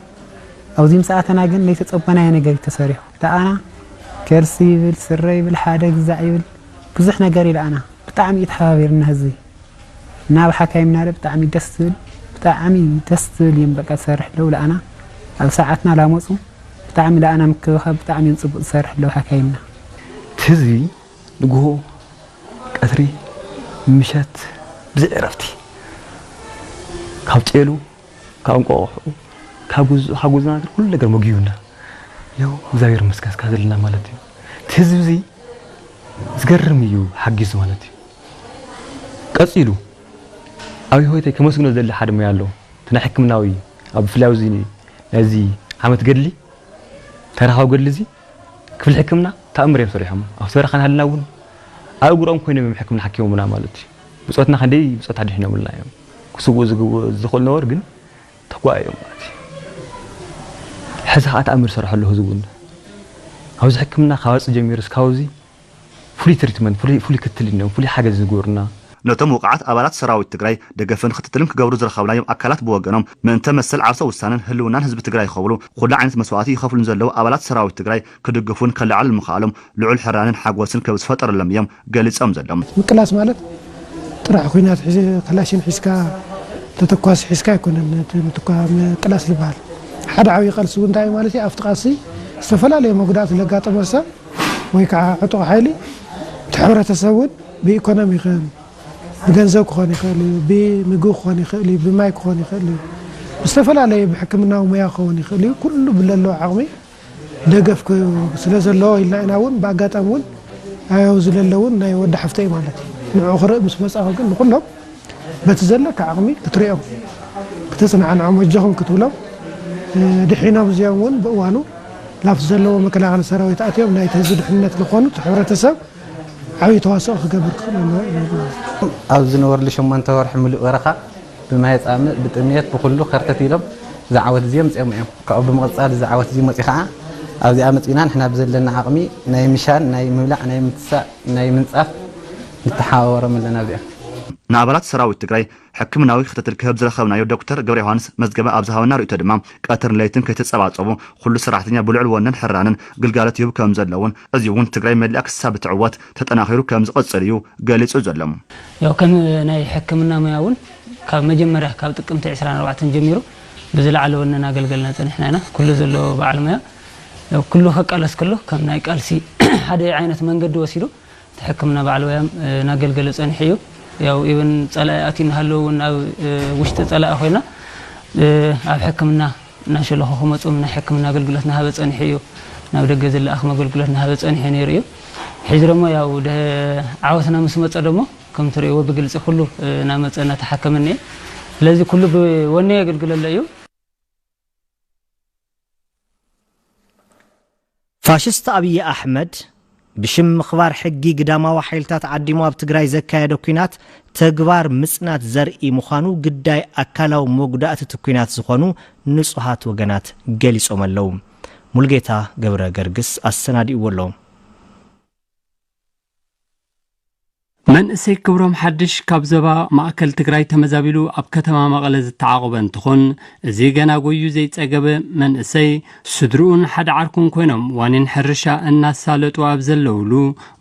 ኣብዚ ምስ ኣተና ግን ዘይተጸበናዮ ነገር እዩ ተሰሪሑ። ደኣና ከርሲ ይብል ስረ ይብል ሓደ ግዛዕ ይብል ብዙሕ ነገር ይለኣና። ብጣዕሚ እዩ ተሓባቢርና ህዝቢ ናብ ሓካይምና ደ ብጣዕሚ ደስ ዝብል ብጣዕሚ ደስ ዝብል እዮም በቃ ዝሰርሕ ኣለዉ ለኣና ኣብ ሰዓትና ላመፁ ብጣዕሚ ለኣና ምክብኻብ ብጣዕሚ እዮም ፅቡቅ ዝሰርሕ ኣለዉ ሓካይምና። እቲ ህዝቢ ንግሆ ቀትሪ ምሸት ብዘይ ዕረፍቲ ካብ ጤሉ ካብ እንቋቑሖ ካብ ጉዝ ካብ ጉዝና ነገር ኩሉ ነገር መጊቡና። ያው እግዚኣብሔር ይመስገን እስካብ ዘለና ማለት እዩ። እቲ ህዝቢ እዚ ዝገርም እዩ ሓጊዙ ማለት እዩ። ቀፂሉ ኣብ ህይወተይ ከመስግኖ ዝደሊ ሓደ ሙያ ኣሎ። እቲ ናይ ሕክምናዊ ኣብ ብፍላይ ኣብዚ ናይዚ ዓመት ገድሊ ታሪኻዊ ገድሊ እዚ ክፍሊ ሕክምና ተኣምር እዮም ሰሪሖም። ኣብቲ በረኻ እናሃለና እውን ኣብ እግሮም ኮይኖም እዮም ሕክምና ሓኪሞምና ማለት እዩ። ብፆትና ክንደይ ብፆት ኣድሒኖምልና እዮም። ክስውኡ ዝግብ- ዝኽእሉ ነበሩ ግን ተጓእ እዮም ማለት እዩ። ሕዚ ከዓ ተኣምር ይሰርሑ ኣለዉ ህዝቢ እውን ኣብዚ ሕክምና ካብ ኣፅቢ ጀሚሩ እስካብ ኣብዚ ፍሉይ ትሪትመንት ፍሉይ ፍሉይ ክትትል እዮም ፍሉይ ሓገዝ ዝገብሩና። ነቶም ውቑዓት ኣባላት ሰራዊት ትግራይ ደገፍን ክትትልን ክገብሩ ዝረኸብናዮም ኣካላት ብወገኖም ምእንተ መሰል ዓርሰ ውሳነን ህልውናን ህዝቢ ትግራይ ክብሉ ኩሉ ዓይነት መስዋእቲ ይኸፍሉ ንዘለዉ ኣባላት ሰራዊት ትግራይ ክድግፉን ከለዓዕሉ ምኽኣሎም ልዑል ሕራንን ሓጎስን ከም ዝፈጠረሎም እዮም ገሊጾም ዘለዉ። ምቅላስ ማለት ጥራሕ ኲናት ሒዝ- ከላሽን ሒዝካ ተተኳሲ ሒዝካ ኣይኮነን እቲ ምትኳ ምቅላስ ዝበሃል። ሓደ ዓብዪ ቃልሲ እውን እንታይ እዩ ማለት እዩ ኣብቲ ቃልሲ ዝተፈላለዩ መጉዳእቲ ለጋጠመ ሰብ ወይ ከዓ ዕጡቕ ሓይሊ እቲ ሕብረተሰብ እውን ብኢኮኖሚ ይኽእል ብገንዘብ ክኾን ይኽእል እዩ፣ ብምግቢ ክኾን ይኽእል እዩ፣ ብማይ ክኾን ይኽእል እዩ፣ ብዝተፈላለየ ብሕክምናዊ ሙያ ክኸውን ይኽእል እዩ። ኩሉ ብለለዎ ዓቕሚ ደገፍ ክ- ስለ ዘለዎ ኢልና ኢና እውን ብኣጋጣሚ እውን ኣብኡ ዝለለ እውን ናይ ወዲ ሓፍተይ ማለት እዩ ንዕኡ ክርኢ ምስ መፃኹ ግን ንኩሎም በቲ ዘለካ ዓቕሚ ክትሪኦም ክተፅናዕንዖም ኣጆኹም ክትብሎም ድሒኖም እዚኦም እውን ብእዋኑ ላፍቲ ዘለዎ መከላኸሊ ሰራዊት ኣትዮም ናይቲ ህዝቢ ድሕንነት ዝኾኑ እቲ ሕብረተሰብ ዓብዪ ተዋስኦ ክገብር ክኽእል ኣለዎ ኢለ ይብል። ኣብ ዝነበርሉ ሸሞንተ ወርሒ ምሉእ በረኻ ብማይ ፃምእ፣ ብጥምየት፣ ብኹሉ ከርተት ኢሎም እዚ ዓወት እዚ ኣምፂኦሞ እዮም። ካብኡ ብምቕፃል እዚ ዓወት እዚ መፂኡ ከዓ ኣብዚኣ መፂእና ንሕና ብዘለና ዓቕሚ ናይ ምሻን፣ ናይ ምብላዕ፣ ናይ ምትሳእ፣ ናይ ምንፃፍ ንተሓባበሮም ኣለና ኣብዚኣ። ንኣባላት ሰራዊት ትግራይ ሕክምናዊ ክትትል ክህብ ዝረኸብናዮ ዶክተር ገብረዮሃንስ መዝገበ ኣብ ዝሃበና ርእይቶ ድማ ቀትርን ለይትን ከይተፀባፀቡ ኩሉ ሰራሕተኛ ብልዑል ወነን ሕራንን ግልጋሎት ይህብ ከም ዘሎ እውን እዚ እውን ትግራይ መሊኣ ክሳብ እትዕወት ተጠናኺሩ ከም ዝቕፅል እዩ ገሊፁ ዘሎ። ያው ከም ናይ ሕክምና ሙያ እውን ካብ መጀመርያ ካብ ጥቅምቲ ዕስራን ኣርባዕተን ጀሚሩ ብዝለዓለ ወነ እናገልገልና ፀኒሕና ኢና። ኩሉ ዘሎ በዓል ሙያ ያው ኩሉ ከቃለስ ከሎ ከም ናይ ቃልሲ ሓደ ዓይነት መንገዲ ወሲዱ እቲ ሕክምና በዓል ወያም እናገልገለ ፀኒሑ እዩ። ያው ኢብን ፀላኢ ኣትዩ እናሃለወ እውን ኣብ ውሽጢ ፀላኢ ኮይና ኣብ ሕክምና እናሸለኹ ክመፁ ናይ ሕክምና ኣገልግሎት እናሃበ ፀኒሑ እዩ። ናብ ደገ ዝለኣኽም ኣገልግሎት እናሃበ ፀኒሑ ነይሩ እዩ። ሕዚ ደሞ ያው ዓወትና ምስ መፀ ደሞ ከም ትሪእዎ ብግልፂ ኩሉ እናመፀ እናተሓከመ እኒአ። ስለዚ ኩሉ ብወነ የገልግለሎ እዩ። ፋሽስት ኣብይ ኣሕመድ ብሽም ምኽባር ሕጊ ግዳማዊ ሓይልታት ዓዲሙ ኣብ ትግራይ ዘካየዶ ኲናት ተግባር ምፅናት ዘርኢ ምዃኑ ግዳይ ኣካላዊ መጉዳእቲ እቲ ኲናት ዝኾኑ ንፁሃት ወገናት ገሊፆም ኣለዉ። ሙሉጌታ ገብረ ገርግስ ኣሰናዲእዎ ኣሎ። መንእሰይ ክብሮም ሓድሽ ካብ ዘባ ማእከል ትግራይ ተመዛቢሉ ኣብ ከተማ መቐለ ዝተዓቖበ እንትኾን፣ እዚ ገና ጎዩ ዘይጸገበ መንእሰይ፣ ስድርኡን ሓደ ዓርኩን ኮይኖም ዋኒን ሕርሻ እናሳለጡ ኣብ ዘለውሉ፣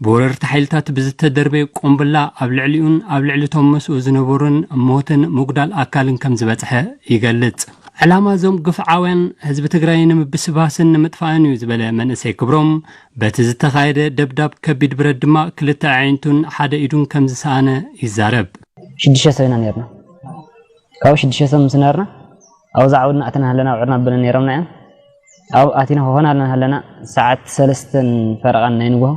ብወረርቲ ሓይልታት ብዝተደርበየ ቁምብላ ኣብ ልዕሊኡን ኣብ ልዕሊ እቶም ምስኡ ዝነበሩን ሞትን ምጉዳል ኣካልን ከም ዝበጽሐ ይገልጽ። ዕላማ እዞም ግፍዓውያን ህዝቢ ትግራይ ንምብስባስን ንምጥፋእን እዩ ዝበለ መንእሰይ ክብሮም፣ በቲ ዝተኻየደ ደብዳብ ከቢድ ብረት ድማ ክልተ ኣዒንቱን ሓደ ኢዱን ከም ዝሰኣነ ይዛረብ። ሽዱሽተ ሰብ ኢና ነርና። ካብኡ ሽዱሽተ ሰብ ምስ ነርና ኣብዛ ዓውድና ኣትና ሃለና ውዕርና ብለን ነይሮምና እዮም። ኣብኡ ኣቲና ክኾን ኣለና ሃለና ሰዓት ሰለስተን ፈረቓን ናይ ንግሆ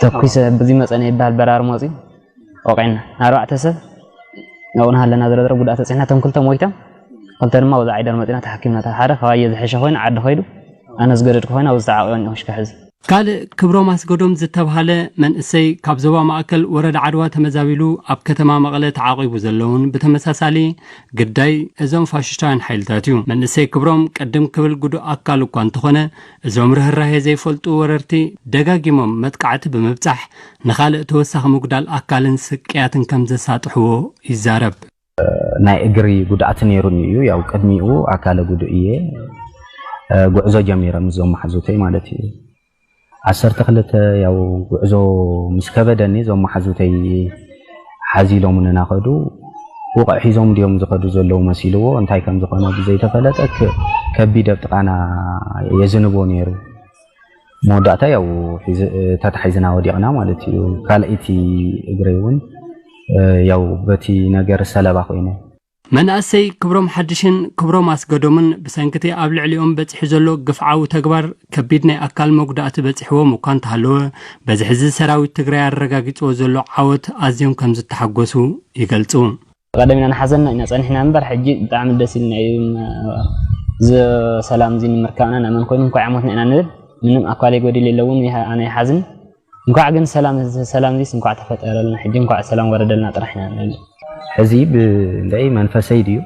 ተኩሰ ብዚ መጸነ ይበሃል በራሪ መጺኡ ወቂዕና ኣርባዕተ ሰብ ኣብኡ ሃለና ዝረዝረ ጉድኣት በጺሕና። እቶም ክልተ ሞይቶም ክልተ ድማ ኣብዛ ዓይደር መጺና ተሓኪምና። ሓደ ከባየ ዝሐሸ ኮይኑ ዓዲ ከይዱ ኣነ ዝገደድኩ ኮይኑ ኣብዚ ተዓቂበን እዮም ሽከሕዚ። ካልእ ክብሮም ኣስገዶም ዝተብሃለ መንእሰይ ካብ ዞባ ማእከል ወረዳ ዓድዋ ተመዛቢሉ ኣብ ከተማ መቐለ ተዓቒቡ ዘለውን ብተመሳሳሊ ግዳይ እዞም ፋሽስታውያን ሓይልታት እዩ። መንእሰይ ክብሮም ቅድም ክብል ጉዱእ ኣካል እኳ እንተኾነ እዞም ርህራሄ ዘይፈልጡ ወረርቲ ደጋጊሞም መጥቃዕቲ ብምብጻሕ ንኻልእ ተወሳኺ ምጉዳል ኣካልን ስቅያትን ከም ዘሳጥሕዎ ይዛረብ። ናይ እግሪ ጉድኣት ነይሩኒ እዩ። ያው ቅድሚኡ ኣካለ ጉዱእ እየ። እ፣ ጉዕዞ ጀሚረ ምስዞም መሓዙተይ ማለት እዩ። ዓሰርተ ክልተ ያው ጉዕዞ ምስ ከበደኒ እዞም መሓዙተይ ሓዚሎም እናኸዱ ውቕዕ ሒዞም ድዮም ዝኸዱ ዘለዉ መሲልዎ እንታይ ከም ዝኾነ ብዘይተፈለጠ ከቢድ ኣብ ጥቓና የዝንቦ ነይሩ። መወዳእታ ያው ተታሒዝና ወዲቕና ማለት እዩ። ካልኣይቲ እግረይ እውን ያው በቲ ነገር ሰለባ ኮይነ። መናእሰይ ክብሮም ሓድሽን ክብሮም ኣስገዶምን ብሰንክቲ ኣብ ልዕሊኦም በፂሑ ዘሎ ግፍዓዊ ተግባር ከቢድ ናይ ኣካል መጉዳእቲ በፂሕዎም እኳ እንተሃለወ በዚ ሕዚ ሰራዊት ትግራይ ኣረጋጊፅዎ ዘሎ ዓወት ኣዝዮም ከም ዝተሓጎሱ ይገልፁ። ቀደም ኢና ንሓዘና ኢና ጸኒሕና እምበር ሕጂ ብጣዕሚ ደስ ኢልና እዩ። እዚ ሰላም እዚ ንምርካብና ንኣመን ኮይኑ እንኳዕ ሞትና ኢና ንብል። ምንም ኣኳለይ ጎዲል የለውን። ኣነ ይሓዝን። እንኳዕ ግን ሰላም ሰላም ዚስ እንኳዕ ተፈጠረልና ሕጂ እንኳዕ ሰላም ወረደልና ጥራሕ ኢና ንብል። ሕዚ ብእንደይ መንፈሰይ ድዩ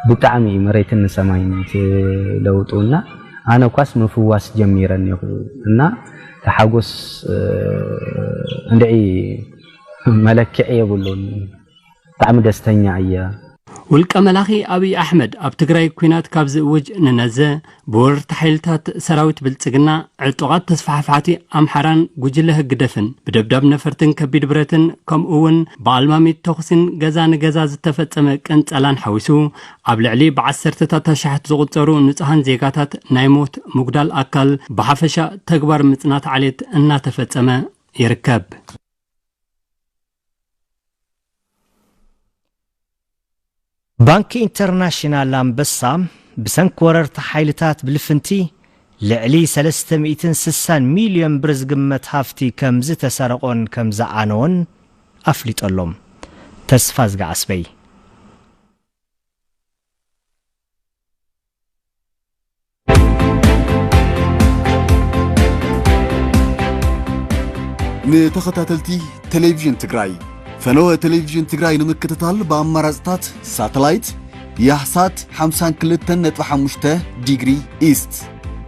ብጣዕሚ እዩ መሬትን ንሰማይን ለውጡና። ኣነ ኳስ ምፍዋስ ጀሚረ እኒኹ እና ተሓጎስ እንድዒ መለክዒ የብሉን። ብጣዕሚ ደስተኛ እየ። ውልቀ መላኺ ኣብይ ኣሕመድ ኣብ ትግራይ ኲናት ካብ ዝእውጅ ንነዘ ብወረርቲ ሓይልታት ሰራዊት ብልጽግና ዕጡቓት ተስፋሕፋሕቲ ኣምሓራን ጉጅለ ህግደፍን ብደብዳብ ነፈርትን ከቢድ ብረትን ከምኡ እውን ብኣልማሚት ተኹሲን ገዛ ንገዛ ዝተፈጸመ ቅንጸላን ሓዊሱ ኣብ ልዕሊ ብዓሰርተታት ኣሽሓት ዝቑጸሩ ንጹሃን ዜጋታት ናይ ሞት ምጉዳል ኣካል ብሓፈሻ ተግባር ምጽናት ዓሌት እናተፈጸመ ይርከብ። ባንኪ ኢንተርናሽናል ኣንበሳ ብሰንኪ ወረርቲ ሓይልታት ብልፍንቲ ልዕሊ ሰለስተ ሚእትን ስሳን ሚልዮን ብር ዝግመት ሃፍቲ ከም ዝተሰረቆን ከም ዝዓነወን ኣፍሊጠሎም። ተስፋ ዝገዓስበይ። ንተኸታተልቲ ቴሌቪዥን ትግራይ ፈነወ ቴሌቪዥን ትግራይ ንምክትታል ብኣማራፅታት ሳተላይት ያህሳት ሓምሳን ክልተን ነጥቢ ሓሙሽተ ዲግሪ ኢስት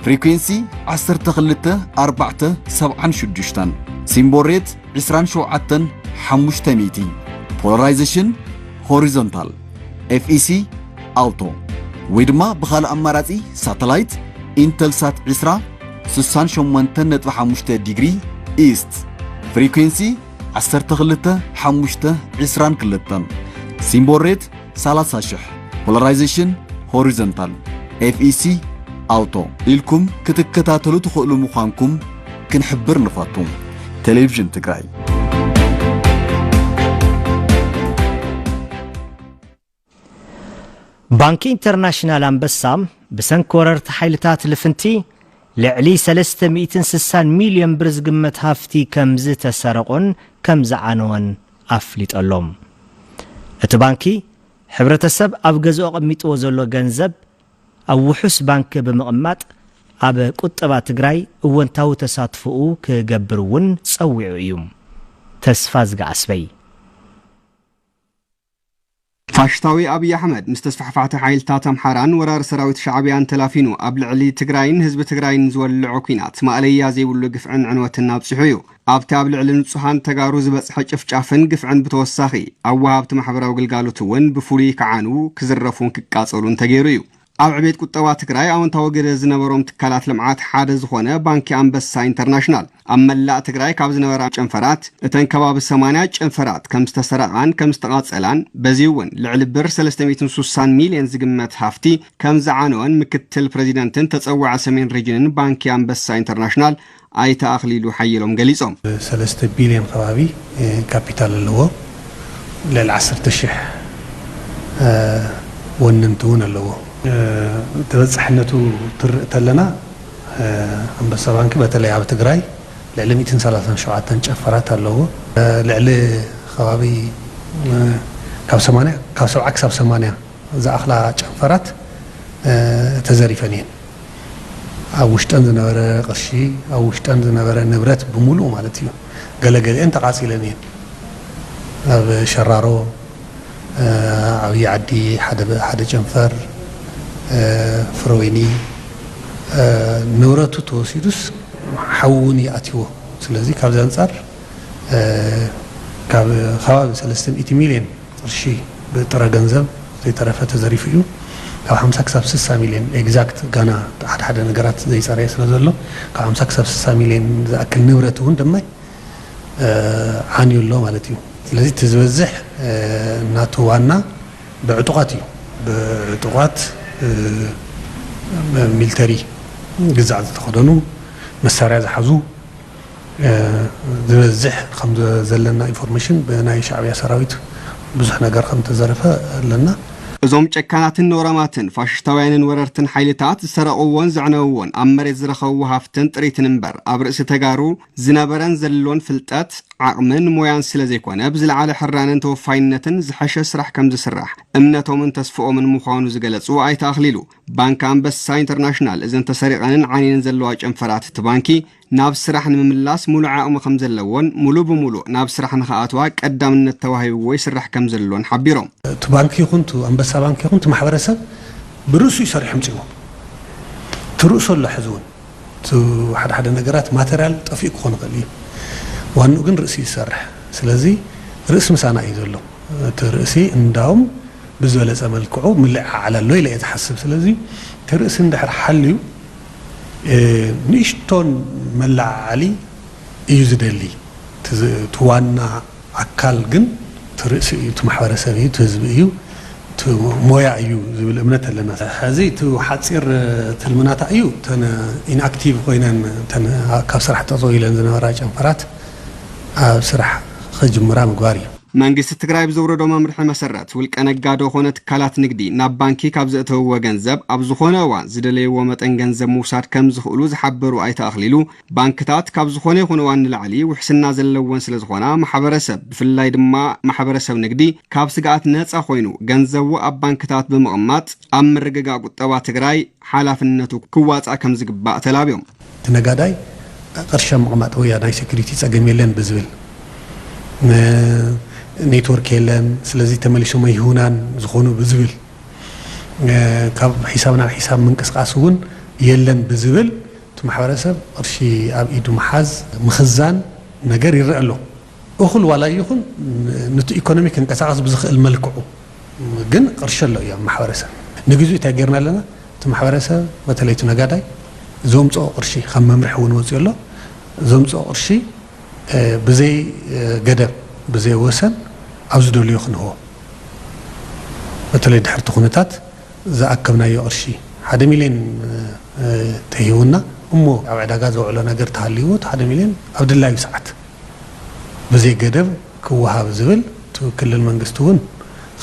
ፍሪኩንሲ ዓሰርተ ክልተ ኣርባዕተ ሰብዓን ሽዱሽተን ሲምቦሬት ዕስራን ሸውዓተን ሓሙሽተ ሚእቲ ፖላራይዜሽን ሆሪዞንታል ኤፍኢሲ ኣውቶ ወይ ድማ ብኻልእ ኣማራፂ ሳተላይት ኢንተልሳት ዕስራ ስሳን ሸሞንተን ነጥቢ ሓሙሽተ ዲግሪ ኢስት ፍሪኩንሲ ዓሰርተ ክልተ ሓሙሽተ ዕስራን ክልተን ሲምቦል ሬት ሰላሳ ሽሕ ፖላራይዜሽን ሆሪዞንታል ኤፍኢሲ ኣውቶ ኢልኩም ክትከታተሉ ትኽእሉ ምዃንኩም ክንሕብር ንፈቱ። ቴሌቪዥን ትግራይ። ባንኪ ኢንተርናሽናል ኣንበሳ ብሰንኪ ወረርቲ ሓይልታት ልፍንቲ ልዕሊ ሰለስተ ሚእትን ስሳን ሚልዮን ብር ዝግመት ሃፍቲ ከም ዝተሰረቆን ከም ዝዓነወን ኣፍሊጠሎም። እቲ ባንኪ ሕብረተሰብ ኣብ ገዝኡ ኣቐሚጥዎ ዘሎ ገንዘብ ኣብ ውሑስ ባንክ ብምቕማጥ ኣብ ቁጠባ ትግራይ እወንታዊ ተሳትፎኡ ክገብር እውን ጸዊዑ እዩ። ተስፋ ዝገዓስበይ። ፋሽስታዊ ኣብይ ኣሕመድ ምስ ተስፋሕፋሕቲ ሓይልታት ኣምሓራን ወራር ሰራዊት ሻዕብያን ተላፊኑ ኣብ ልዕሊ ትግራይን ህዝቢ ትግራይን ዝወልዖ ኲናት ማእለያ ዘይብሉ ግፍዕን ዕንወትን ኣብፂሑ እዩ። ኣብቲ ኣብ ልዕሊ ንጹሃን ተጋሩ ዝበፅሐ ጭፍጫፍን ግፍዕን ብተወሳኺ ኣብ ወሃብቲ ማሕበራዊ ግልጋሎት እውን ብፍሉይ ክዓኑ ክዝረፉን ክቃፀሉን ተገይሩ እዩ። ኣብ ዕቤት ቁጠባ ትግራይ ኣወንታዊ ግደ ዝነበሮም ትካላት ልምዓት ሓደ ዝኾነ ባንኪ ኣንበሳ ኢንተርናሽናል ኣብ መላእ ትግራይ ካብ ዝነበራ ጨንፈራት እተን ከባቢ ሰማንያ ጨንፈራት ከም ዝተሰረቓን ከም ዝተቓፀላን በዚ እውን ልዕሊ ብር ሰለስተ ሚእትን ስሳን ሚልዮን ዝግመት ሃፍቲ ከም ዝዓነወን ምክትል ፕሬዚደንትን ተፀዋዒ ሰሜን ሪጅንን ባንኪ ኣንበሳ ኢንተርናሽናል ኣይተ ኣኽሊሉ ሓየሎም ገሊፆም። ሰለስተ ቢልዮን ከባቢ ካፒታል ኣለዎ። ልዕሊ ዓሰርተ ሽሕ ወነንቲ እውን ኣለዎ። ተበፃሕነቱ ትርኢ ተለና ኣንበሳ ባንኪ በተለይ ኣብ ትግራይ ልዕሊ ሚእትን ሰላሳን ሸውዓተን ጨንፈራት ኣለዎ። ልዕሊ ከባቢ ካብ ሰማንያ ካብ ሰብዓ ክሳብ ሰማንያ ዝኣኽላ ጨንፈራት ተዘሪፈን እየን። ኣብ ውሽጠን ዝነበረ ቅርሺ፣ ኣብ ውሽጠን ዝነበረ ንብረት ብምሉኡ ማለት እዩ። ገለገሊአን ተቓፂለን እየን። ኣብ ሸራሮ ዓብዪ ዓዲ ሓደ ጨንፈር፣ ፍረወይኒ ንብረቱ ተወሲዱስ ሓዊ እውን ይኣትዎ። ስለዚ ካብዚ ኣንፃር ካብ ከባቢ ሰለስተ ሚእቲ ሚልዮን ቅርሺ ብጥረ ገንዘብ ዘይተረፈ ተዘሪፉ እዩ። ካብ ሓምሳ ክሳብ ስሳ ሚልዮን ኤግዛክት፣ ጋና ሓደ ሓደ ነገራት ዘይፀረየ ስለ ዘሎ፣ ካብ ሓምሳ ክሳብ ስሳ ሚልዮን ዝኣክል ንብረት እውን ድማ ዓንዩ ኣሎ ማለት እዩ። ስለዚ እቲ ዝበዝሕ ናቱ ዋና ብዕጡቓት እዩ። ብዕጡቓት ሚሊተሪ ግዛዕ ዝተኸደኑ፣ መሳርያ ዝሓዙ ዝበዝሕ ከም ዘለና ኢንፎርሜሽን ብናይ ሻዕብያ ሰራዊት ብዙሕ ነገር ከም ተዘረፈ ኣለና። እዞም ጨካናትን ነውራማትን ፋሽስታውያንን ወረርትን ሓይልታት ዝሰረቕዎን ዘዕነውዎን ኣብ መሬት ዝረኸብዎ ሃፍትን ጥሪትን እምበር ኣብ ርእሲ ተጋሩ ዝነበረን ዘሎን ፍልጠት፣ ዓቕምን ሞያን ስለ ዘይኮነ ብዝለዓለ ሕራነን ተወፋይነትን ዝሐሸ ስራሕ ከም ዝስራሕ እምነቶምን ተስፍኦምን ምዃኑ ዝገለጹ ኣይተ ኣኽሊሉ፣ ባንኪ ኣንበሳ ኢንተርናሽናል እዘን ተሰሪቐንን ዓንየንን ዘለዋ ጨንፈራት እቲ ባንኪ ናብ ስራሕ ንምምላስ ሙሉእ ዓቕሚ ከም ዘለዎን ሙሉእ ብሙሉእ ናብ ስራሕ ንኽኣትዋ ቀዳምነት ተዋሂብዎ ይስራሕ ከም ዘሎን ሓቢሮም። እቲ ባንኪ ይኹን እቲ ኣንበሳ ባንኪ ይኹን እቲ ማሕበረሰብ ብርእሱ እዩ ሰሪሑ ኣምፂዎ። እቲ ርእሱ ኣሎ ሕዚ እውን እቲ ሓደ ሓደ ነገራት ማተርያል ጠፊኡ ክኾን ይኽእል እዩ። ዋንኡ ግን ርእሲ እዩ ዝሰርሕ። ስለዚ ርእሲ ምሳና እዩ ዘሎ። እቲ ርእሲ እንዳውም ብዝበለፀ መልክዑ ምልዕዓል ኣሎ ኢለ እየ ዝሓስብ። ስለዚ እቲ ርእሲ እንድሕር ሓልዩ ንእሽቶን መለዓዓሊ እዩ ዝደሊ። እቲ ዋና ኣካል ግን እቲ ርእሲ እዩ፣ እቲ ማሕበረሰብ እዩ፣ እቲ ህዝቢ እዩ፣ እቲ ሞያ እዩ ዝብል እምነት ኣለና። ሕዚ እቲ ሓፂር ትልምናታ እዩ፣ እተን ኢንኣክቲቭ ኮይነን፣ እተን ካብ ስራሕ ጠጠው ኢለን ዝነበራ ጨንፈራት ኣብ ስራሕ ክጅምራ ምግባር እዩ። መንግስቲ ትግራይ ብዘውረዶ መምርሒ መሰረት ውልቀ ነጋዶ ኮነ ትካላት ንግዲ ናብ ባንኪ ካብ ዘእተውዎ ገንዘብ ኣብ ዝኾነ እዋን ዝደለይዎ መጠን ገንዘብ ምውሳድ ከም ዝኽእሉ ዝሓበሩ ኣይተ ኣኽሊሉ፣ ባንክታት ካብ ዝኾነ ይኹን እዋን ንላዕሊ ውሕስና ዘለወን ስለ ዝኾና ማሕበረሰብ ብፍላይ ድማ ማሕበረሰብ ንግዲ ካብ ስግኣት ነፃ ኮይኑ ገንዘቡ ኣብ ባንክታት ብምቕማጥ ኣብ ምርግጋእ ቁጠባ ትግራይ ሓላፍነቱ ክዋፃእ ከም ዝግባእ ተላብዮም። እቲ ነጋዳይ ቅርሺ ኣብ ምቕማጥ ወይ ናይ ሴኩሪቲ ፀገም የለን ብዝብል፣ ኔትወርክ የለን ስለዚ ተመሊሶም ኣይህቡናን ዝኾኑ ብዝብል፣ ካብ ሒሳብ ናብ ሒሳብ ምንቅስቃስ እውን የለን ብዝብል እቲ ማሕበረሰብ ቅርሺ ኣብ ኢዱ ምሓዝ ምኽዛን ነገር ይረአ ኣሎ። እኹል ዋላ ይኹን ንቲ ኢኮኖሚ ክንቀሳቀስ ብዝኽእል መልክዑ ግን ቅርሺ ኣሎ እዩ ኣብ ማሕበረሰብ። ንግዚኡ እንታይ ጌርና ኣለና? እቲ ማሕበረሰብ በተለይ እቲ ነጋዳይ ዘምፅኦ ቅርሺ ካብ መምርሒ እውን ወፂኡ ኣሎ። ዘምፅኦ ቅርሺ ብዘይ ገደብ ብዘይ ወሰን ኣብ ዝደልዮ ክንህቦ። በተለይ ድሕሪ እቲ ኩነታት ዝኣከብናዮ ቅርሺ ሓደ ሚልዮን ተሂቡና እሞ ኣብ ዕዳጋ ዘውዕሎ ነገር ተሃልይዎ እቲ ሓደ ሚልዮን ኣብ ድላዩ ሰዓት ብዘይ ገደብ ክወሃብ ዝብል እቲ ክልል መንግስቲ እውን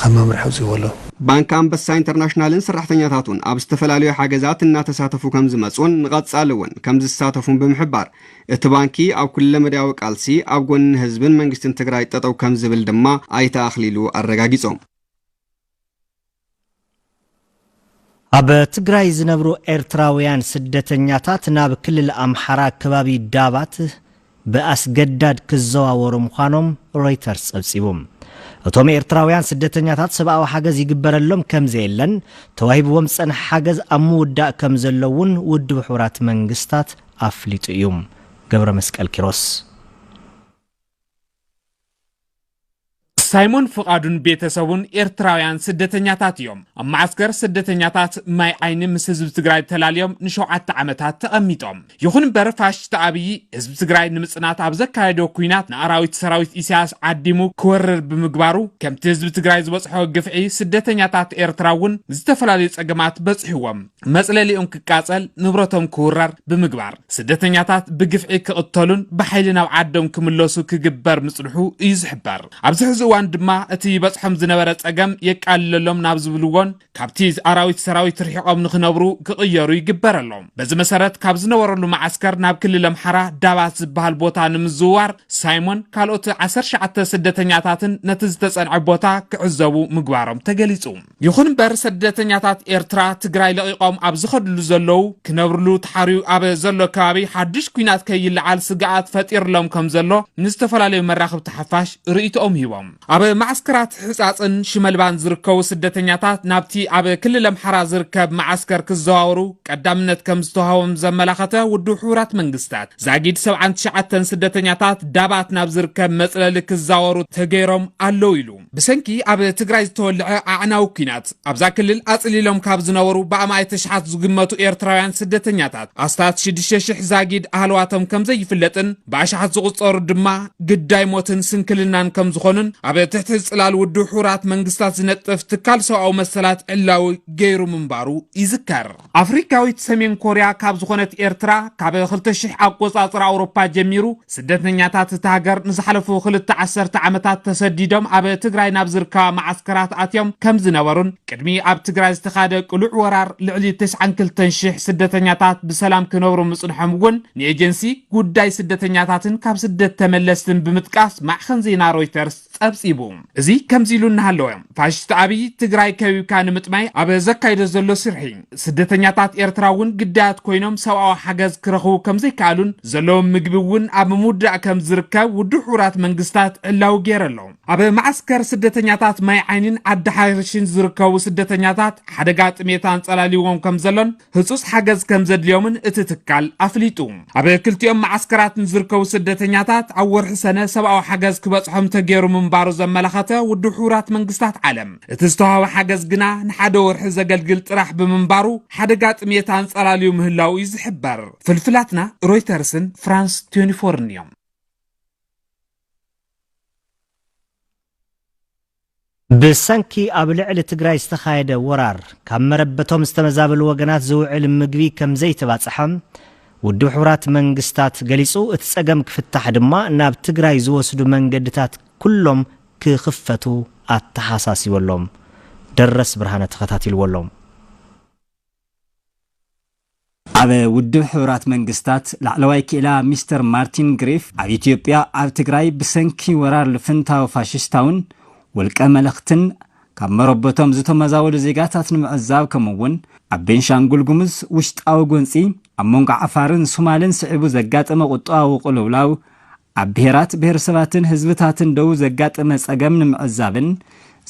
ከም መምርሒ ኣውፂዎ ኣሎ። ባንኪ ኣንበሳ ኢንተርናሽናልን ሰራሕተኛታቱን ኣብ ዝተፈላለዩ ሓገዛት እናተሳተፉ ከም ዝመፁን ንቐፃሊ እውን ከም ዝሳተፉን ብምሕባር እቲ ባንኪ ኣብ ኩለ መዳያዊ ቃልሲ ኣብ ጎኒ ህዝብን መንግስትን ትግራይ ጠጠው ከም ዝብል ድማ ኣይተ ኣኽሊሉ ኣረጋጊፆም። ኣብ ትግራይ ዝነብሩ ኤርትራውያን ስደተኛታት ናብ ክልል ኣምሓራ ከባቢ ዳባት ብኣስገዳድ ክዘዋወሩ ምዃኖም ሮይተርስ ጸብጺቡ። እቶም ኤርትራውያን ስደተኛታት ሰብኣዊ ሓገዝ ይግበረሎም ከም ዘየለን ተዋሂብዎም ዝጸንሐ ሓገዝ ኣብ ምውዳእ ከም ዘሎ እውን ውድብ ሕቡራት መንግስታት ኣፍሊጡ እዩ። ገብረ መስቀል ኪሮስ። ሳይሞን ፍቓዱን ቤተሰቡን ኤርትራውያን ስደተኛታት እዮም። ኣብ መዓስከር ስደተኛታት ማይ ዓይኒ ምስ ህዝቢ ትግራይ ተላልዮም ንሸውዓተ ዓመታት ተቐሚጦም። ይኹን እምበር ፋሽስት ኣብዪ ህዝቢ ትግራይ ንምጽናት ኣብ ዘካየዶ ኲናት ንኣራዊት ሰራዊት ኢሳያስ ዓዲሙ ክወርር ብምግባሩ ከምቲ ህዝቢ ትግራይ ዝበጽሖ ግፍዒ ስደተኛታት ኤርትራ እውን ዝተፈላለዩ ጸገማት በጽሕዎም። መጽለሊኦም ክቃጸል፣ ንብረቶም ክውረር ብምግባር፣ ስደተኛታት ብግፍዒ ክቕተሉን ብሓይሊ ናብ ዓዶም ክምለሱ ክግበር ምጽንሑ እዩ ዝሕበር። ኣብዚ ሕዚ እዋን ድማ እቲ ይበጽሖም ዝነበረ ጸገም የቃልለሎም ናብ ዝብልዎን ካብቲ ኣራዊት ሰራዊት ርሒቖም ንኽነብሩ ክቕየሩ ይግበረሎም። በዚ መሰረት ካብ ዝነበረሉ መዓስከር ናብ ክልል ኣምሓራ ዳባት ዝበሃል ቦታ ንምዝውዋር ሳይሞን ካልኦት ዓሰርተ ትሽዓተ ስደተኛታትን ነቲ ዝተጸንዐ ቦታ ክዕዘቡ ምግባሮም ተገሊጹ። ይኹን እምበር ስደተኛታት ኤርትራ ትግራይ ለቒቖም ኣብ ዝኸድሉ ዘለዉ ክነብርሉ ተሓርዩ ኣብ ዘሎ ከባቢ ሓድሽ ኲናት ከይለዓል ስግኣት ፈጢርሎም ከም ዘሎ ንዝተፈላለዩ መራኽብቲ ሓፋሽ ርእይቶኦም ሂቦም። ኣብ ማዓስከራት ሕጻጽን ሽመልባን ዝርከቡ ስደተኛታት ናብቲ ኣብ ክልል ኣምሓራ ዝርከብ ማዓስከር ክዘዋወሩ ቀዳምነት ከም ዝተዋህቦም ዘመላኸተ ውድብ ሕቡራት መንግስታት ዛጊድ ሰብዓን ትሽዓተን ስደተኛታት ዳባት ናብ ዝርከብ መጽለሊ ክዛወሩ ተገይሮም ኣለዉ ኢሉ። ብሰንኪ ኣብ ትግራይ ዝተወልዐ ኣዕናዊ ኲናት ኣብዛ ክልል ኣጽሊሎም ካብ ዝነበሩ ብኣማኢት ኣሽሓት ዝግመቱ ኤርትራውያን ስደተኛታት ኣስታት ሽዱሽተ ሽሕ ዛጊድ ኣህልዋቶም ከም ዘይፍለጥን ብኣሽሓት ዝቑጸሩ ድማ ግዳይ ሞትን ስንክልናን ከም ዝኾኑን ኣብ ትሕቲ ጽላል ውድብ ሕቡራት መንግስታት ዝነጥፍ ትካል ሰብኣዊ መሰላት ዕላዊ ገይሩ ምንባሩ ይዝከር። ኣፍሪካዊት ሰሜን ኮርያ ካብ ዝኾነት ኤርትራ ካብ ክልተ ሽሕ ኣቆጻጽራ ኣውሮፓ ጀሚሩ ስደተኛታት እታ ሃገር ንዝሓለፉ ክልተ ዓሰርተ ዓመታት ተሰዲዶም ኣብ ትግራይ ናብ ዝርከባ መዓስከራት ኣትዮም ከም ዝነበሩን ቅድሚ ኣብ ትግራይ ዝተኻደ ቅሉዕ ወራር ልዕሊ ተስዓን ክልተን ሽሕ ስደተኛታት ብሰላም ክነብሩ ምጽንሖም እውን ንኤጀንሲ ጉዳይ ስደተኛታትን ካብ ስደት ተመለስትን ብምጥቃስ ማዕኸን ዜና ሮይተርስ ጸብጺቡ። እዚ ከምዚ ኢሉ እናሃለወ ፋሽስት ኣብይ ትግራይ ከቢብካ ንምጥማይ ኣብ ዘካይዶ ዘሎ ስርሒ ስደተኛታት ኤርትራ እውን ግዳያት ኮይኖም ሰብኣዊ ሓገዝ ክረኽቡ ከም ዘይከኣሉን ዘለዎም ምግቢ እውን ኣብ ምውዳእ ከም ዝርከብ ውድብ ሕቡራት መንግስታት ዕላዊ ገይሩ ኣሎ። ኣብ ማዓስከር ስደተኛታት ማይ ዓይኒን ዓዲ ሓርሽን ዝርከቡ ስደተኛታት ሓደጋ ጥሜት ኣንጸላልይዎም ከም ዘሎን ህጹጽ ሓገዝ ከም ዘድልዮምን እቲ ትካል ኣፍሊጡ። ኣብ ክልቲኦም ማዓስከራት ንዝርከቡ ስደተኛታት ኣብ ወርሒ ሰነ ሰብኣዊ ሓገዝ ክበጽሖም ተገይሩ ምንባሩ ዘመላኸተ ውድብ ሕቡራት መንግስታት ዓለም፣ እቲ ዝተዋህበ ሓገዝ ግና ንሓደ ወርሒ ዘገልግል ጥራሕ ብምንባሩ ሓደጋ ጥሜት ኣንጸላልዩ ምህላዉ እዩ ዝሕበር። ፍልፍላትና ሮይተርስን ፍራንስ ትዌንቲ ፎርን እዮም። ብሰንኪ ኣብ ልዕሊ ትግራይ ዝተኻየደ ወራር ካብ መረበቶም ዝተመዛበሉ ወገናት ዝውዕል ምግቢ ከም ዘይተባጽሐ ውድብ ሕቡራት መንግስታት ገሊጹ፣ እቲ ጸገም ክፍታሕ ድማ ናብ ትግራይ ዝወስዱ መንገድታት ኩሎም ክኽፈቱ ኣተሓሳሲቡ ኣሎ። ደረስ ብርሃነ ተኸታቲልዎ ኣሎ። ኣብ ውድብ ሕቡራት መንግስታት ላዕለዋይ ክኢላ ሚስተር ማርቲን ግሪፍ ኣብ ኢትዮጵያ ኣብ ትግራይ ብሰንኪ ወራር ልፍንታዊ ፋሽስታውን ውልቀ መለኽትን ካብ መረበቶም ዝተመዛበሉ ዜጋታት ንምዕዛብ ከምኡ እውን ኣብ ቤንሻንጉል ጉሙዝ ውሽጣዊ ጎንፂ ኣብ መንጎ ዓፋርን ሱማልን ስዒቡ ዘጋጠመ ቁጠባዊ ቅልውላው ኣብ ብሄራት ብሄረሰባትን ህዝብታትን ደቡብ ዘጋጠመ ጸገም ንምዕዛብን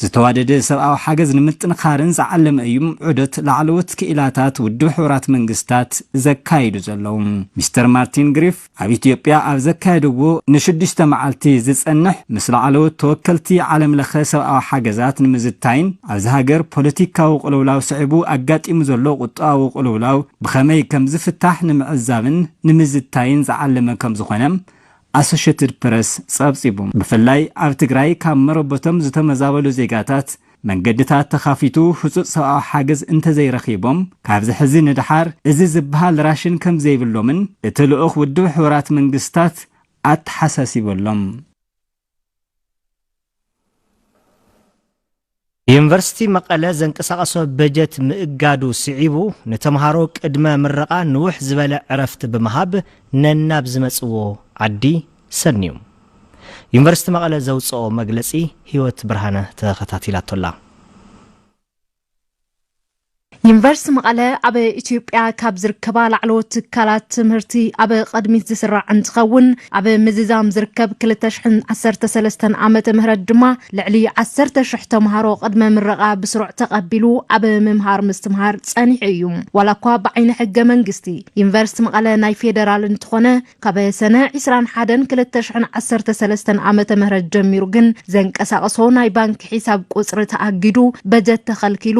ዝተዋደደ ሰብኣዊ ሓገዝ ንምጥንኻርን ዝዓለመ እዩ ዑደት ላዕለዎት ክኢላታት ውድብ ሕቡራት መንግስታት ዘካይዱ ዘለዉ። ሚስተር ማርቲን ግሪፍ ኣብ ኢትዮጵያ ኣብ ዘካየድዎ ንሽዱሽተ መዓልቲ ዝጸንሕ ምስ ላዕለዎት ተወከልቲ ዓለም ለኸ ሰብኣዊ ሓገዛት ንምዝታይን ኣብዚ ሃገር ፖለቲካዊ ቅልውላው ስዒቡ ኣጋጢሙ ዘሎ ቁጠባዊ ቅልውላው ብኸመይ ከም ዝፍታሕ ንምዕዛብን ንምዝታይን ዝዓለመ ከም ዝኾነ ኣሶሼትድ ፕረስ ጸብጺቡ። ብፍላይ ኣብ ትግራይ ካብ መረበቶም ዝተመዛበሉ ዜጋታት መንገድታት ተኻፊቱ ህጹጽ ሰብኣዊ ሓገዝ እንተዘይረኺቦም ካብዚ ሕዚ ንድሓር እዚ ዝበሃል ራሽን ከም ዘይብሎምን እቲ ልኡኽ ውድብ ሕቡራት መንግስታት ኣተሓሳሲቡ ኣሎ። ዩኒቨርሲቲ መቐለ ዘንቀሳቐሶ በጀት ምእጋዱ ስዒቡ ንተምሃሮ ቅድመ ምረቓ ንውሕ ዝበለ ዕረፍቲ ብምሃብ ነናብ ዝመጽዎ ዓዲ ሰንዩ። ዩኒቨርሲቲ መቐለ ዘውፅኦ መግለፂ ህይወት ብርሃነ ተኸታቲላቶላ። ዩኒቨርሲቲ መቐለ ኣብ ኢትዮጵያ ካብ ዝርከባ ላዕለዎት ትካላት ትምህርቲ ኣብ ቅድሚት ዝስራዕ እንትኸውን ኣብ ምዝዛም ዝርከብ ክልተ ሽሕን ዓሰርተ ሰለስተን ዓመተ ምህረት ድማ ልዕሊ ዓሰርተ ሽሕ ተምሃሮ ቅድመ ምረቓ ብስሩዕ ተቐቢሉ ኣብ ምምሃር ምስትምሃር ጸኒሑ እዩ። ዋላ እኳ ብዓይኒ ሕገ መንግስቲ ዩኒቨርሲቲ መቐለ ናይ ፌደራል እንተኾነ ካብ ሰነ ዒስራን ሓደን ክልተ ሽሕን ዓሰርተ ሰለስተን ዓመተ ምህረት ጀሚሩ ግን ዘንቀሳቕሶ ናይ ባንክ ሒሳብ ቁፅሪ ተኣጊዱ በጀት ተኸልኪሉ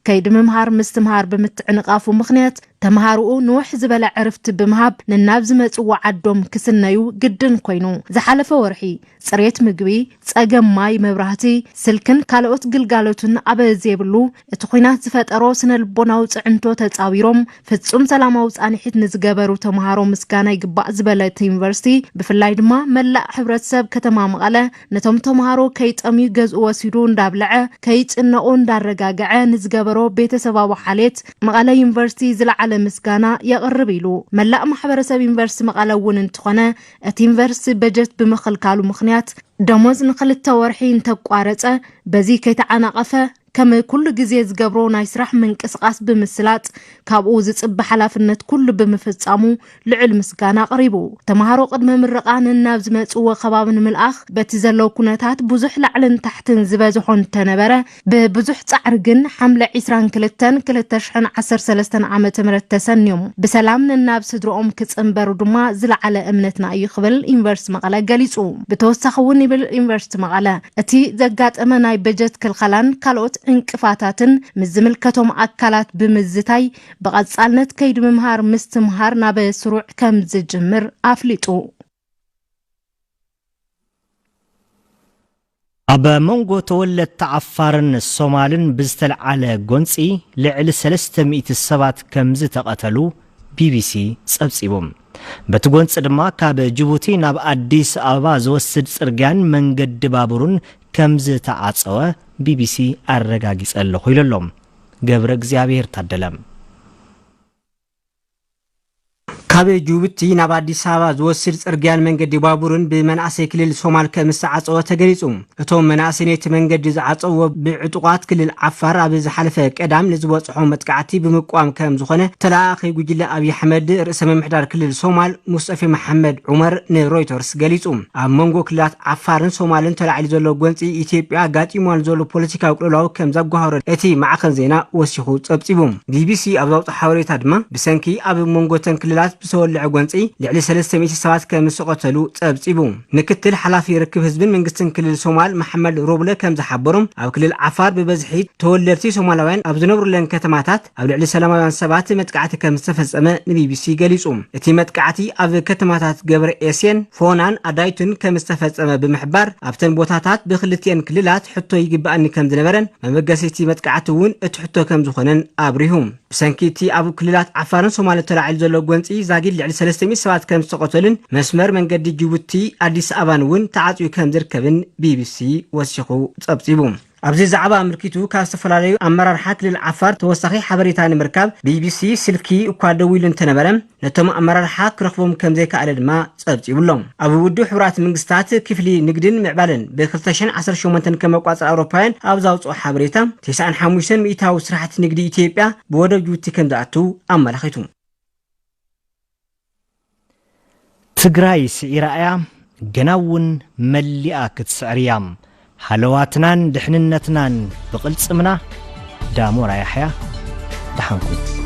ከይዲ ምምሃር ምስ ምስትምሃር ብምትዕንቓፉ ምኽንያት፣ ተምሃሮኡ ንውሕ ዝበለ ዕርፍቲ ብምሃብ ንናብ ዝመጽዎ ዓዶም ክስነዩ ግድን ኮይኑ። ዝሓለፈ ወርሒ፣ ጽሬት ምግቢ፣ ጸገም ማይ፣ መብራህቲ፣ ስልክን ካልኦት ግልጋሎትን ኣብ ዘይብሉ፣ እቲ ኲናት ዝፈጠሮ ስነ ልቦናዊ ጽዕንቶ ተጻዊሮም፣ ፍጹም ሰላማዊ ጻንሒት ንዝገበሩ ተምሃሮ ምስጋና ይግባእ ዝበለ እቲ ዩኒቨርሲቲ፣ ብፍላይ ድማ መላእ ሕብረተሰብ ከተማ መቐለ፣ ነቶም ተምሃሮ ከይጠምዩ ገዝኡ ወሲዱ እንዳብልዐ፣ ከይጭነቑ እንዳረጋግዐ ንዝገበሮ ቤተሰባዊ ሓልየት፣ መቐለ ዩኒቨርሲቲ ዝለዓለ ምስጋና የቕርብ ኢሉ። መላእ ማሕበረሰብ ዩኒቨርሲቲ መቐለ እውን እንተኾነ፣ እቲ ዩኒቨርሲቲ በጀት ብምኽልካሉ ምኽንያት፣ ደሞዝ ንኽልተ ወርሒ እንተቋረጸ፣ በዚ ከይተዓናቐፈ፣ ከም ኩሉ ግዜ ዝገብሮ ናይ ስራሕ ምንቅስቓስ ብምስላጥ፣ ካብኡ ዝጽበ ሓላፍነት ኩሉ ብምፍጻሙ ልዑል ምስጋና ኣቕሪቡ። ተምሃሮ ቅድመ ምርቓ ንናብ ዝመጽዎ ከባቢ ንምልኣኽ፣ በቲ ዘሎ ኩነታት ብዙሕ ላዕልን ታሕትን ዝበዝሖ እንተነበረ፣ ብብዙሕ ጻዕሪ ግን ሓምለ ዕስራን ክልተን ክልተ ሽሕን ዓሰርተ ሰለስተን ዓመተ ምህረት ተሰንዮም ብሰላም ንናብ ስድርኦም ክጽንበሩ ድማ ዝለዓለ እምነትና እዩ ክብል ዩኒቨርሲቲ መቐለ ገሊጹ። ብተወሳኺ እውን ይብል ዩኒቨርሲቲ መቐለ፣ እቲ ዘጋጠመ ናይ በጀት ክልኸላን ካልኦት ዕንቅፋታትን ምስ ዝምልከቶም ኣካላት ብምዝታይ ብቐጻልነት ከይዲ ምምሃር ምስትምሃር ናብ ስሩዕ ከም ዝጅምር ኣፍሊጡ። ኣብ መንጎ ተወለድቲ ዓፋርን ሶማልን ብዝተለዓለ ጎንጺ ልዕሊ ሰለስተ ሚእቲ ሰባት ከም ዝተቐተሉ ቢቢሲ ጸብጺቡ። በቲ ጎንጺ ድማ ካብ ጅቡቲ ናብ ኣዲስ ኣበባ ዝወስድ ጽርግያን መንገዲ ባቡርን ከም ዝተዓጸወ ቢቢሲ ኣረጋጊጸ ኣለኹ ኢሉ ኣሎ። ገብረ እግዚኣብሔር ታደለ። ካብ ጅቡቲ ናብ ኣዲስ ኣበባ ዝወስድ ጽርግያን መንገዲ ባቡርን ብመናእሰይ ክልል ሶማል ከም ዝተዓጸወ ተገሊጹ። እቶም መናእሰይ ነቲ መንገዲ ዝዓጸውዎ ብዕጡቓት ክልል ዓፋር ኣብ ዝሓለፈ ቀዳም ንዝበጽሖ መጥቃዕቲ ብምቅዋም ከም ዝኾነ ተለኣኣኺ ጉጅለ ኣብይ ኣሕመድ ርእሰ ምምሕዳር ክልል ሶማል ሙስጠፌ መሐመድ ዑመር ንሮይተርስ ገሊጹ። ኣብ መንጎ ክልላት ዓፋርን ሶማልን ተላዒሉ ዘሎ ጎንጺ ኢትዮጵያ ኣጋጢምዋ ንዘሎ ፖለቲካዊ ቅልውላው ከም ዘጓሃሮ እቲ ማዕኸን ዜና ወሲኹ ጸብጺቡ። ቢቢሲ ኣብ ዘውጽኦ ሓበሬታ ድማ ብሰንኪ ኣብ መንጎ እተን ክልላት ብዝተወልዐ ጎንጺ ልዕሊ ሰለስተ ሚእቲ ሰባት ከም ዝተቐተሉ ጸብጺቡ። ምክትል ሓላፊ ርክብ ህዝብን መንግስትን ክልል ሶማል መሐመድ ሮብለ ከም ዝሓበሮም፣ ኣብ ክልል ዓፋር ብበዝሒ ተወለድቲ ሶማላውያን ኣብ ዝነብሩለን ከተማታት ኣብ ልዕሊ ሰላማውያን ሰባት መጥቃዕቲ ከም ዝተፈጸመ ንቢቢሲ ገሊጹ። እቲ መጥቃዕቲ ኣብ ከተማታት ገብረ ኤስየን፣ ፎናን ኣዳይቱን ከም ዝተፈጸመ ብምሕባር፣ ኣብተን ቦታታት ብክልቲኤን ክልላት ሕቶ ይግብኣኒ ከም ዝነበረን መበገሲ እቲ መጥቃዕቲ እውን እቲ ሕቶ ከም ዝኾነን ኣብሪሁ። ብሰንኪ እቲ ኣብ ክልላት ዓፋርን ሶማልን ተላዒሉ ዘሎ ጎንጺ ዛጊድ ልዕሊ ሰለስተ ሚእቲ ሰባት ከም ዝተቐተሉን መስመር መንገዲ ጅቡቲ ኣዲስ ኣበባን እውን ተዓጽዩ ከም ዝርከብን ቢቢሲ ወሲኹ ጸብጺቡ። ኣብዚ ዛዕባ ኣመልኪቱ ካብ ዝተፈላለዩ ኣመራርሓ ክልል ዓፋር ተወሳኺ ሓበሬታ ንምርካብ ቢቢሲ ስልኪ እኳ ደዊሉ እንተነበረ፣ ነቶም ኣመራርሓ ክረኽቦም ከም ዘይከኣለ ድማ ጸብጺቡ ኣሎ። ኣብ ውድብ ሕቡራት መንግስታት ክፍሊ ንግድን ምዕባለን ብ ክልተ ሽሕን ዓሰርተ ሸሞንተን ከም ኣቋጽራ ኣውሮፓውያን ኣብ ዘውጽኦ ሓበሬታ፣ ተስዓን ሓሙሽተን ሚእታዊ ስራሕቲ ንግዲ ኢትዮጵያ ብወደብ ጅቡቲ ከም ዝኣቱ ኣመላኺቱ። ትግራይ ስዒራ እያ፣ ገና እውን መሊኣ ክትስዕር እያ። ሃለዋትናን ድሕንነትናን ብቕልጽምና። ዳሞራ ያሕያ፣ ደሓንኩም።